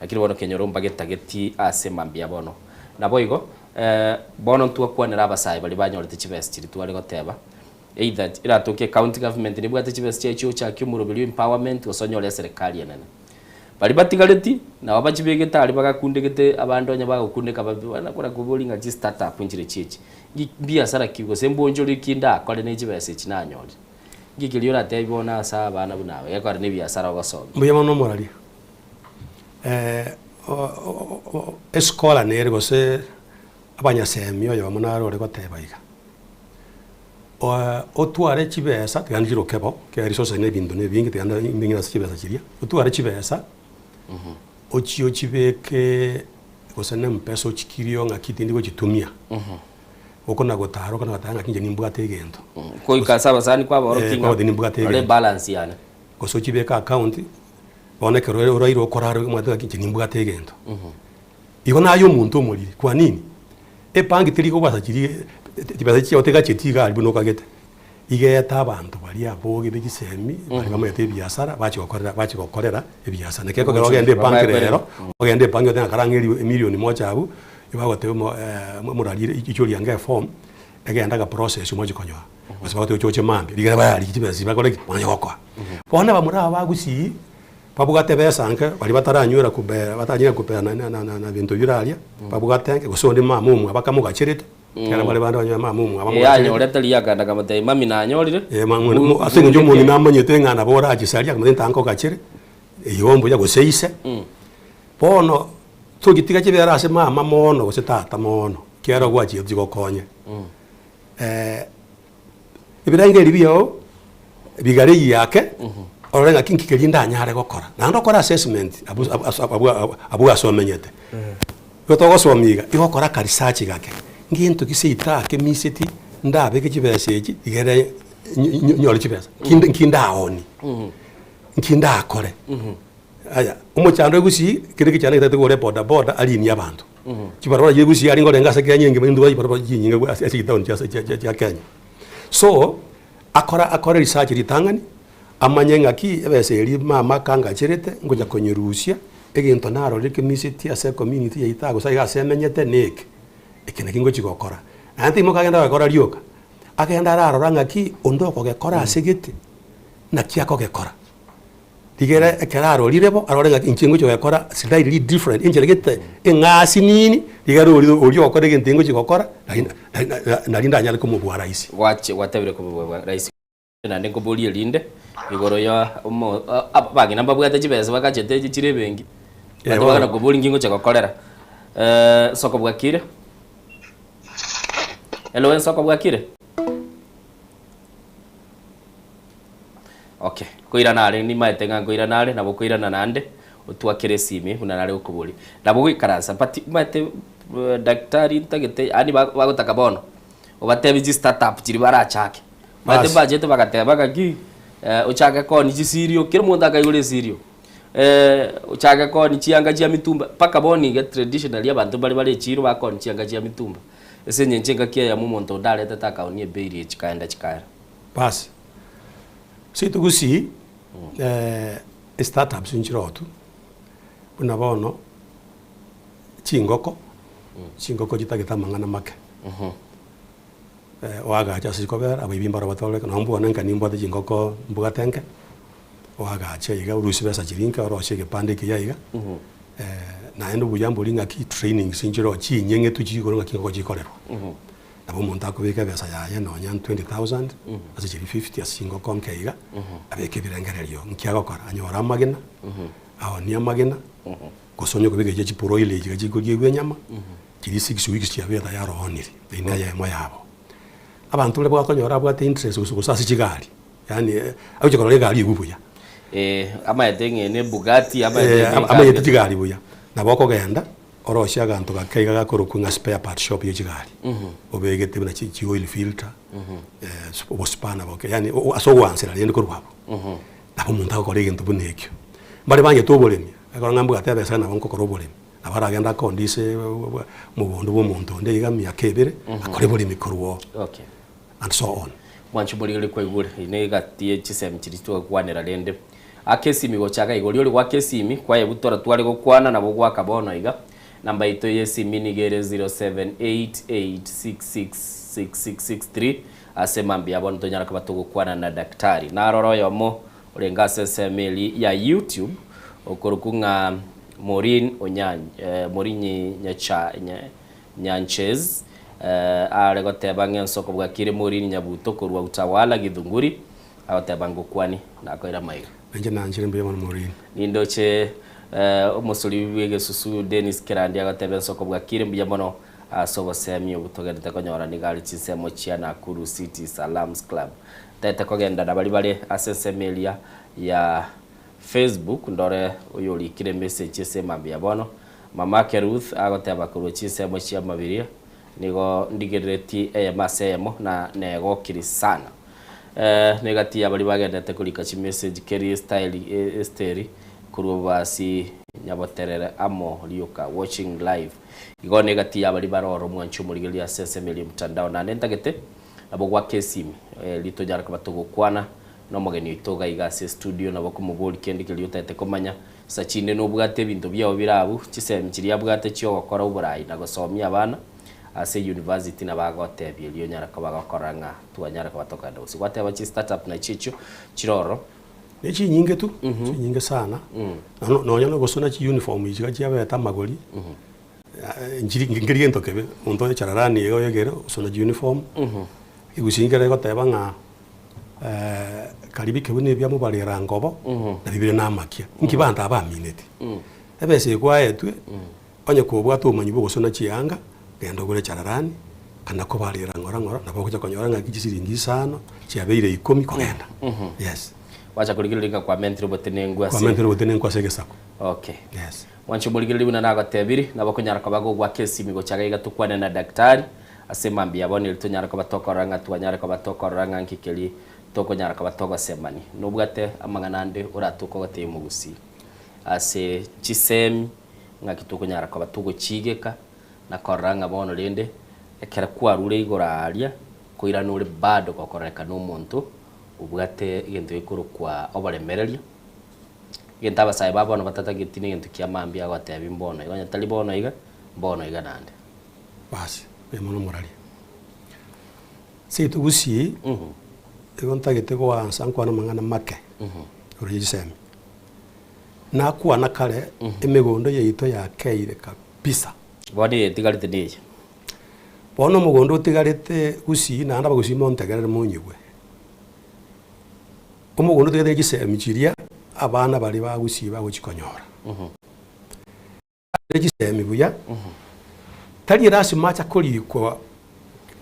lakini bono kenyoro mbagetageti ase mambia bono. Naboigo, bono ntwakwanera abasae baria banyorete chibesa chiria tware goteba, either eratoke ecounty government nebwate chibesa chiaye chiogochakia omoroberio empowerment gose onyore eserekari enene. Baria batigareti, nabo bachibegete aria bagakundegete abande onye bagokundeka babe bana kora koboria ng'a chistartup nchire chiachi, ngi mbiasara ki gose mbonchoreri ki ndakore ne chibesa echi nanyorire. Nki keria oratebi bono ase abana buna aba, gekore nebiasara ogosomia? Mbuya mono omoraria. Escholar nere gose abanyasemi oyomo naro ore goteba iga, otware chibesa tiga nchiroke bo, ekiagera risosa na ebinto na ebinge tiga mbing'ina ase chibesa chiria, otware chibesa ochie ochibeke gose na mpesa ochikirie ng'aki tindi gochitumia. Okona gotara okona gotara ng'aki inche nimbwate egento. Goika ase abasani kwabaorokia ng'a Kwabati nimbwate ore egento. balance yane. Gose ochibeke account, bono ekero ore oraire okorara omanyete ng'aki inche nimbwate egento. Igo naye omonto omoriri, kwa nini? Ebank teri kobasa chiria chibesa chiago tegacheti iga aria buna okagete. Iga egete abanto baria aboge be chisemi, baria bamanyete ebiasara, bachia gokorera bachia gokorera ebiasara. Naki ekogera ogende ebank rero, ogende ebank otebe ng'a karang'e emilioni moja abwo, Ebagoteba omo omorari ichori ange eform, egende aga process omoche konyora. Gose bagoteba ochoche mambia, rigere bayarigie chibesa chiria bakore ki? Bamanye gokoa. Bono abamura aba ba gusii, babwate besa nke, baria bataranywera kubera bataranyara kubera na na na na binto bire aria, babwate nke, gose onde mama omwabo akamogacherete, ekiagera bare bande banyore mama omwabo Ee, amogacherete. anyorete riria akaenda akamotebia, mami nanyorire, Eh, ma- mo- ase eng'encho omong'ina amanyete ng'a nabo orachisaria, akamotebia ntankogachere, igo mbuya gose ise. Bono tochitiga chibere ase mama mono gose tata mono, ekiagera gwachire chigokonye. Ebirengererio biao bigare eyio ake, orore ng'aki nki keria ndanyare gokora. Naende okore assessment abwo ase abwo abwo abwo ase omenyete. Igo togosomia iga, igo okore aka research gake, ngento ki seito ake miseti ndabeke chibesa echi igere nyore chibesa, kinde nki ndaonie, nki ndakore. Aya, omochando o Gusii, kere ekichando getagete kogora ebodaboda arinie abanto. Chibarabara chia Gusii aria nkorenge ase Kenya engima intwe chibarabara chinyinge ase ase chitown chia chia chia chia Kenya. So, akora akore research ritang'ani, amanye ng'aki ebesa eria mama akangacherete, ngocha konyerusia, egento narorire kemisetie ase ecommunity yaito aa gose iga ase emenyete na eke, eke naki ngochi gokora. Naende timoka agende gokora rioka, agende ararora ng'aki, onde okogekora ase gete, naki akogekora. Rigere ekero arorire bo, arore ng'a inche ngochia gokora slightly different, enchera gete eng'asi nini, rigere oria oria ogokora egento ngochia gokora, nari nari nari ndanyare komobua rahisi. Gwache gwatebire komobua rahisi naende nkoborie erinde igoro ya omo abang'ina mbabwate chibesa bagachete echi chire ebenki, Eh, bache bono. bagana koboria nki ngochia gokorera. Soko bwakire? Hello ensoko bwakire? Okay, nkoirana are nimaete ng'a nkoirana are, nabo okoirana naende, otwakere esimi buna nare gokoboria. Nabo ogoikaransa but omanyete daktari ntagete yaani ba bagotaka bono, obatebie chi startup chiria barachake. Omanyete Bas. mbachete bagateba ng'aki, ochake koonia chisirio, kera omonto akaigora esirio, ochake koonia chianga chia mitumba, mpaka bono iga traditionally abanto mbare bare echiro bakoonia chianga chia mitumba, ase eng'encho engaki eyemo omonto onde aretete akaoonia ebeiri chikaenda chikaera. Bas. Ase togusii, estartups nchirotu, buna bono chingoko, chingoko chitagete amang'ana make. Oagache ase chikobera, abaibi mbaro batoreke, nonye mbwane nka nimbwate chingoko mbwate nke, oagache iga orusie besa chiria nke orosie egepande ekiya iga, Naende obuya mbori ng'aki trainings nchire oo chinyeng'etu chigoro ng'aki ngoko chikorerwa. Nabo omonto akobeka ebesa yaye nonya 20,000 ase chiria 50 ase chingoko nke iga, abeke ebirengererio nki agokora, anyore amagena, aonie amagena, gose onye kobeka echio chibroiler echi iga chikoriegwa enyama, chiria six weeks chiabeire tayari oonire, eyio na eyemo yabo. Abanto baria bakonyora abwate interest gose gose ase chigari, yaani agochia korora egari eywo buya. Amaete ng'a ene Bugatti, amaete Eh, ne egari amanyete gete. chigari buya. Nabo okogenda, orosie aganto gake iga gakorokwa ng'a spare part shop ye chigari. Obegete buna chi chi oil filter, obospana boke, yaani o- o- ase ogoansera rende korwa abwo. Nabo omonto agokora egento buna ekio. Mbare bangete oboremi, ekero ng'a mbwate ebesa nabo nkokora oboremi. Nabo aragende akondise omogondo bwa omonto onde iga emiaka ebere, akore oboremi korwa oo. Okay. And so on. Mwanche omorigeri kwaigure, eye negati ye chisemi chiria twagokwanera rende. Aka esimi gochaka iga, oria ore goaka esimi, kwayebutora tware gokwana nabo goaka bono iga. Namba yaito ye esimi nigo ere 0788666663 ase mambia bono tonyara koba togokwana na daktari. Narora oyomo orenge ase ensemo eria ya YouTube okorokwa ng'a Maureen Onyany, Maureen Nyacha, Nyanchez are goteba ng'a ensoko bwakire Maureen Nyabuto korwa Utawala Githunguri agoteba ngokwani nakoira amaiga. Nainche nanchire mbuya mono Maureen. Nindoche omosori bw'egesusu Dennis Kerandi agoteba ensoko bwakire mbuya mono ase obosemi obo togenderete konyora nigo are chinsemo chia Nakuru City Salams Club. Ntaete kogenda na baria bare ase ensemo eria ya Facebook ndore oyorikire emessage ase emambia bono. Mamake Ruth agoteba korwa chinsemo chia Mabiria nigo ndigereretie eyemo ase eyemo na negokiri sana. Negati ya baria bagenderete korika chimessage Kerry Esteri korwa Bobasi Nyaboterere amo rioka watching live. Igo negati ya baria bare oro mwanche omorigereria ase ensemo eria mtandao naende ntagete nabo gwaka esimi erio tonyare koba togokwana nomogeni oito iga iga ase estudio nabo okomoboria kende keria otagete komanya. Sachinde nobwate ebinto biao bire abwo, chisemi chiria abwate chiogokora oborai na gosomia abana ase university nabo agotebia erio onyare koba gokora ng'a twanyare koba tokogenda gose gwateba chi startup nachio echio chire ororo. Ne chinyinge tu, chinyinge sana, nonya nonya na ogosona chi uniform echi iga chiabete amagori, nchiri nkeri gento kebe, omonto oye echararani iga oyegere osona chi uniform, egusii nkere egoteba ng'a karibu kebwe na ebia mobarera ngobo, nabio bire na amakia. Inki banto aba bamineti? Ebesa eye kwaetwe, onye kobwate obomanyi bwa ogosona chianga, genda ogore echararani, kana kobarera ng'ora ng'ora, nabo ogocha konyora ng'aki chisiringi isano, chiabeire ikomi kogenda. Yes. Gwacha korigereria ng'a kwamentire obotenenku ase. Kwamentire obotenenku ase egesaku. Okay. Yes. Mwanche omorigereria buna nagotebiri, nabo okonyara koba gogoaka esimi gocha iga iga tokwane na daktari, Ase mambia bono erio tonyare koba tokorora ng'a twanyare koba tokorora ng'a nki keria tokonyara koba togosemania. Nobwate amang'ana ande oratoke ogotebia omogusii ase chisemi ng'aki tokonyara koba togochiigeka na korora ng'a bono rende ekero kwarure igoro aaria koirana ore bado gokororekana omonto obwate egento gekorokwa oboremereria. Egento abasae ba bono batatageti negento kia mambia agotebia mbono iga onye tari bono iga mbono iga naende. Basi, oyo mono omoraria. Seito gusii, igo ntagete goansa nkwane amang'ana make igoro ye chisemi. Nakwana kare emegondo yaito yakeire kabisa. Bono eye etigarete neye. Bono omogondo otigarete gusii naende abagusii montegerere monyigwe. Omogondo otigarete chisemi chiria abana baria ba gusii bagochi konyora. Are chisemi buya, tari erasima acha korikwa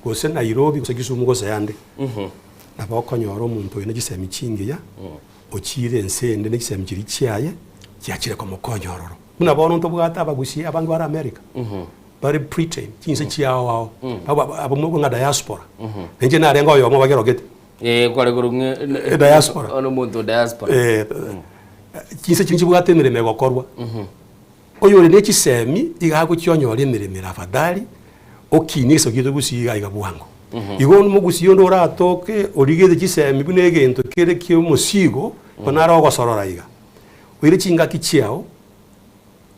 gose Nairobi gose Kisumu gose ande. Nabo okonyora omonto oyo ne chisemi chingiya, ochiire ense ende ne chisemi chiria chiaye, chiachire komokonya ororo. Buna bono ntobwate abagusii abange bare America, bare Britain, chinse chiao ao, abo abwo ng'a diaspora. Nainche narenge oyomo bagerogete. Eh, kware korwa ng'a Diaspora. Ono omonto o diaspora. Eh, chinse chiria nchibwate emeremo egokorwa. Oyore ne chisemi iga agochionyora emeremo ere afadhali okinie egesaku giaito gusii iga iga bwango. Igo omogusii onde oratoke origete chisemi buna egento kere kia omosigo igo naro ogosorora iga. Oire chingaki chiao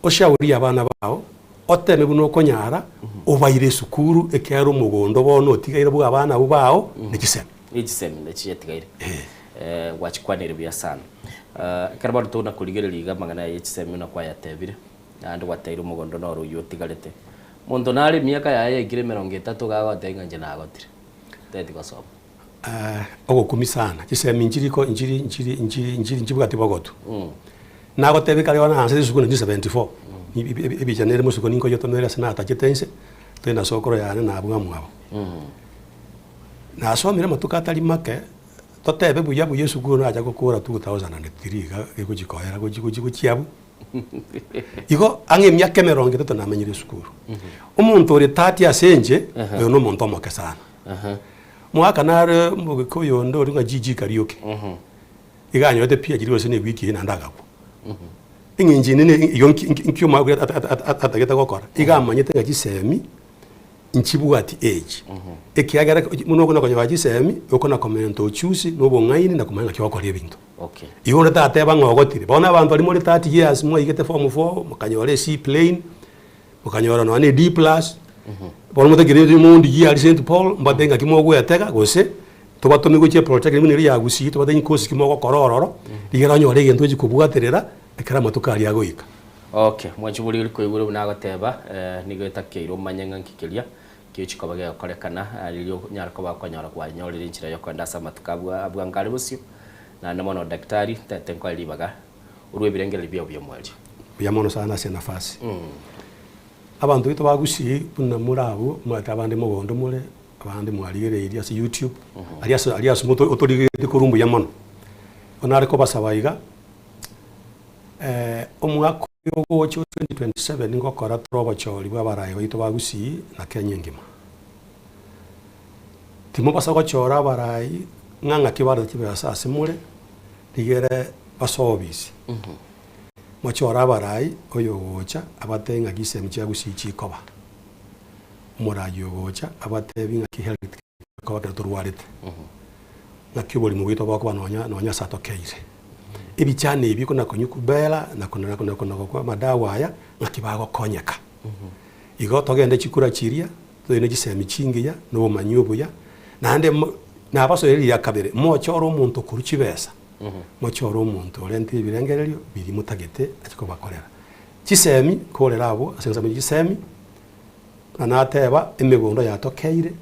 Oshaurie abana bao, oteme buna okonyara, obaire esukuru, ekiagera omogondo bono otigaire bw'abana abwo bao ne chisemi. Ne chisemi nachi chiatigaire. Eh, gwachikwanire buya sana. Eh, ekero bono tokona korigereria iga amang'ana aya ye chisemi buna kwayatebire, Naende gwateire omogondo noro oyio otigarete. Monto nare emiaka yaye yaikire emerongo etato iga agoteba ng'a inche nagotire, nteti gosoma. Ogokumia sana, chisemi nchiriko nchiri nchiri nchiri nchiri nchibwati bogotu. Nagotebia ekare bono naansa esukuru 1974, ebicha nere mosuko ninkoyetomera ase natachete inse, tore na sokoro yane na abwo mwabo. Nasomire amatuko atari make, totebe buya buya esukuru nacha gokora 2003 iga egochi koera gochi gochi gochia abwo. Igo ang'e emiaka emerongo etato namenyire esukuru. Omonto ore 30 ase inche, oyo na omonto omoke sana. Mwaka nare omogikuyu onde oria ng'a GG Kariuki, iga anyorete PhD gose na ewiki eye naende agakwa. Eng'encho ende ne igo nki nki nki omwaka oria atagete gokora, iga amanyete ng'a chisemi nchibwati age. Ekiagera buna okona konyora chisemi, okona komenta ochusi na obong'aini na komanya ng'aki ogokora ebinto. Okay. Igo onde tateba ng'a ogotire. Bono abanto baria more 30 years mwaigete form four, mokanyora e C plain, mokanyora nonya na e D plus, bono motakire mondigie aria St Paul, mbate ng'aki mogwetega gose tobatome gochia epolytechnic buna eria ya Gusii, tobate course ki mogokora ororo, rigere onyore egento ochi kobwaterera ekero amatuko aria agoika. Okay, mwanchi boria ori koigure buna agoteba, nigo etakeire omanye ng'a nki keria kiochi koba gegokorekana, riria onyare koba okonyora kwanyorire enchera yokoenda ase amatuko abwo abwo anga are bosio. Naende mono daktari, ntete nkoe ribaga orue ebirengererio biao bi'omoerio. Mbuya mono sana ase enafasi. Abanto baito ba Gusii buna more abwo, omanyete abande mogondo more, abande mwarigereirie ase YouTube, aria ase aria ase omoto otorigeretie korwa mbuya mono. Bono nare kobasaba iga, omwaka oyo ogocha o 2027 ngokora tore obochori bwa abarai baito ba Gusii na Kenya engima. Timobasa gochora abarai ng'a ng'aki bare chibesa ase more, rigere basoe obisi. Mochore abarai oyogocha abatebie ng'aki chisemi chia gusii chikoba. Omorai ogocha abatebie ng'aki health ekoba ekero torwarete. Ng'aki oborimo bwaito bokoba nonya nonya ase atokeire. Ebichani ebi kona konywa kubera na kona na kona gokwa amadawa aya ng'aki bagokonyeka. Igo togende chikura chiria. Tore ne chisemi chingiya, na obomanyi obuya, naende nabasoire riria kabere, mochore omonto korwa chibesa, mochore omonto orente ebirengererio biria motagete ache kobakorera. Chisemi nkorera abwo ase ensemo ye chisemi, buna nateba emegondo yatokeire,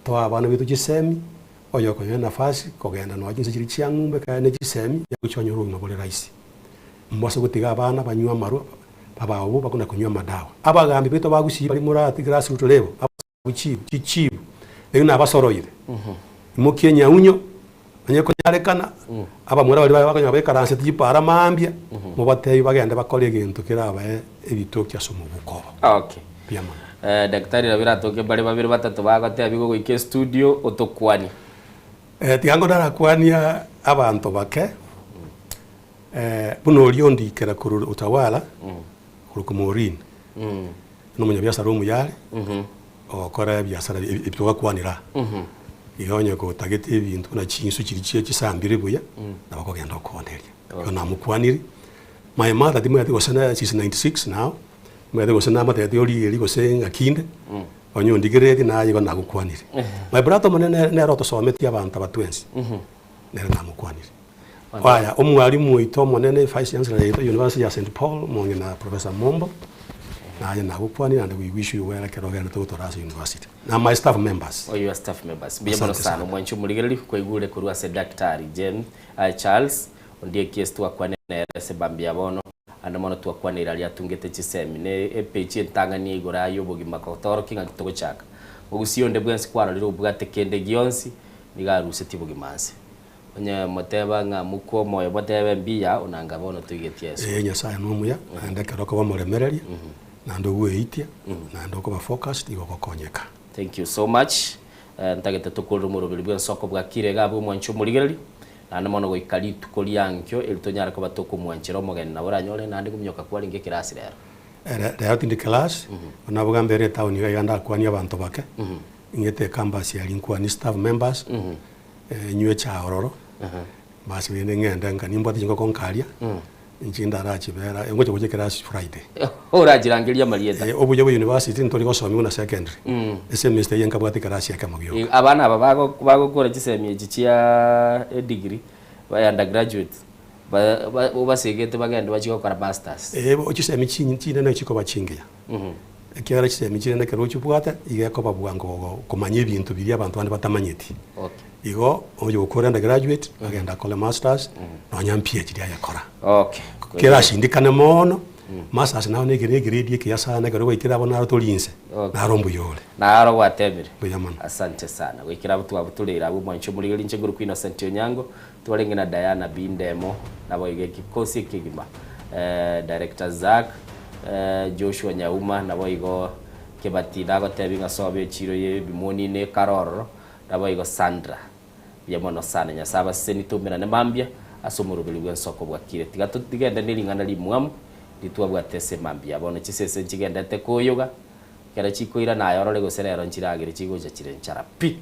toe abana baito chisemi, oyokonyora enafasi kogenda nonya chinse chiria chia ng'umbu ekero ne chisemi, yagochia onyore obogima bore rahisi. Mbase gotiga abana banywe amarwa, Abaobo bakona konywa amadawa. Abagambi baito ba Gusii baria morati grassroot level, abachibu, chichibu, erio nabasoroire. Imokia enyaunyo, onye konyarekana, abamura baria bakonyora baikaransete chipara mambia, mobatebie bagende bakore egento kerabae ebitoki ase omobuko obo. Okay. Mbuya mono. Eh, Daktari nabo eratoke bare babere batato bagotebia igo goika estudio otokwanie. Eh, tiga ngonarakwania abanto bake. Buna oria ondikera korwa Utawala, korwa Maureen, nomonyabiasara omuya are, ogokora ebiasara ebi togakwanera aa. Iga onye gotagete ebinto buna chinsu chiria chia chisambire buya, nabo okogenda okooneria. Igo namokwanire, my mother timanyeti gose ne she's 96 now, timanyeti gose namotebeti origereria gose ng'aki inde, onye ondigereretie naye igo nagokwanire. My brother omonene nere otosometie abanto aba twensi, nere namokwanire. Aya, omwalimu oito omonene, Vice Chancellor yaito University ya St Paul, omong'ina Professor Mombo, naye nagokwanire naende we wish you well ekero ogenderete gotora ase university. Na my staff members. Oh, your staff members. Mbuya mono Asante sana sana. omwanchi omorigereria kwaigure korwa ase Daktari Jane uh, Charles Ondieki ase twakwanire nere ase bambia bono ande mono twakwanire aria atungete chisemi ne epeji entang'ani ya igoro aye obogima gotorokia ng'aki togochaka mogusii onde bwensi kwarorire obwate kende gionsi nigo arusetie bogima nse Onye moteba ng'a mokwe omoyo motebe mbuya, onanga bono toigetie Yeso. Ee, Nyasae nomuya, naende ekero okoba omoremereria, naende ogweitia, naende okoba focused, igo ogokonyeka. Thank you so much. Eh, ntagete tokorere omoroberi bw'ensoko bwakire iga abwo omwanche omorigereria, naende mono goika rituko ria nkio eri tonyare koba tokomwanchera omogeni nabo oranyore naende kominyoka kwarenge ekerasi rero. Eh, rero tindi class, nabo iga mbere etown iga iga ndakwanie abanto bake, ing'ete ecampus aria nkwanie staff members, Nywe echae ororo, basi rende ng'ende nka nimbwate chingoko nkaria, inche ndarachibera, ngocha gocha ekerasi Friday. Orachirangerie amarieta. Obuya bwa university ntori gosomigwa na secondary, esemester eye nkabwate ekerasi ekemo gioka. Abana aba bagokora chisemi echi chia edegree, ba undergraduate. Ba- ba- Obasegete bagende bachie gokora masters. Ee, bo chisemi chinyi chinene chikoba chingiya. Ekiagera chisemi chinene ekero ochibwate, iga ekoba bwango go komanya ebinto biria abanto bande batamanyeti. Okay. Igo, oyokore undergraduate, agende akore masters, nonya PhD ayekora. Okay. Kerashindikane mono, masters naro na ekere egrade ekiya sana ekero gwaikire abwo naro tori inse, Okay. naro mbuya ore. Naro gwatebire. Mbuya mono. Asante sana. Goikera abwo twabutoreire abwo mwanche omorigeri inche nguru kwa Innocent Onyango, Twarenge na Diana Bindemo, naboigo ekikosi ekegima, Director Zack, Joshua Nyauma, naboigo Kebati nagotebie ng'a sobe echiro ye ebimoni ine ekare ororo, naboigo Sandra. Mbuya mono sana. Nyasae abasesenie toumerane mambia ase omoroberi bw'ensoko bwakire. Tiga totigende ne ring'ana rimwamu ritwabwate ase mambia. Bono chisese nchigendete koyoga, ekero chikoirana aye orore gose rero nchiragere chigocha chire nchara pi.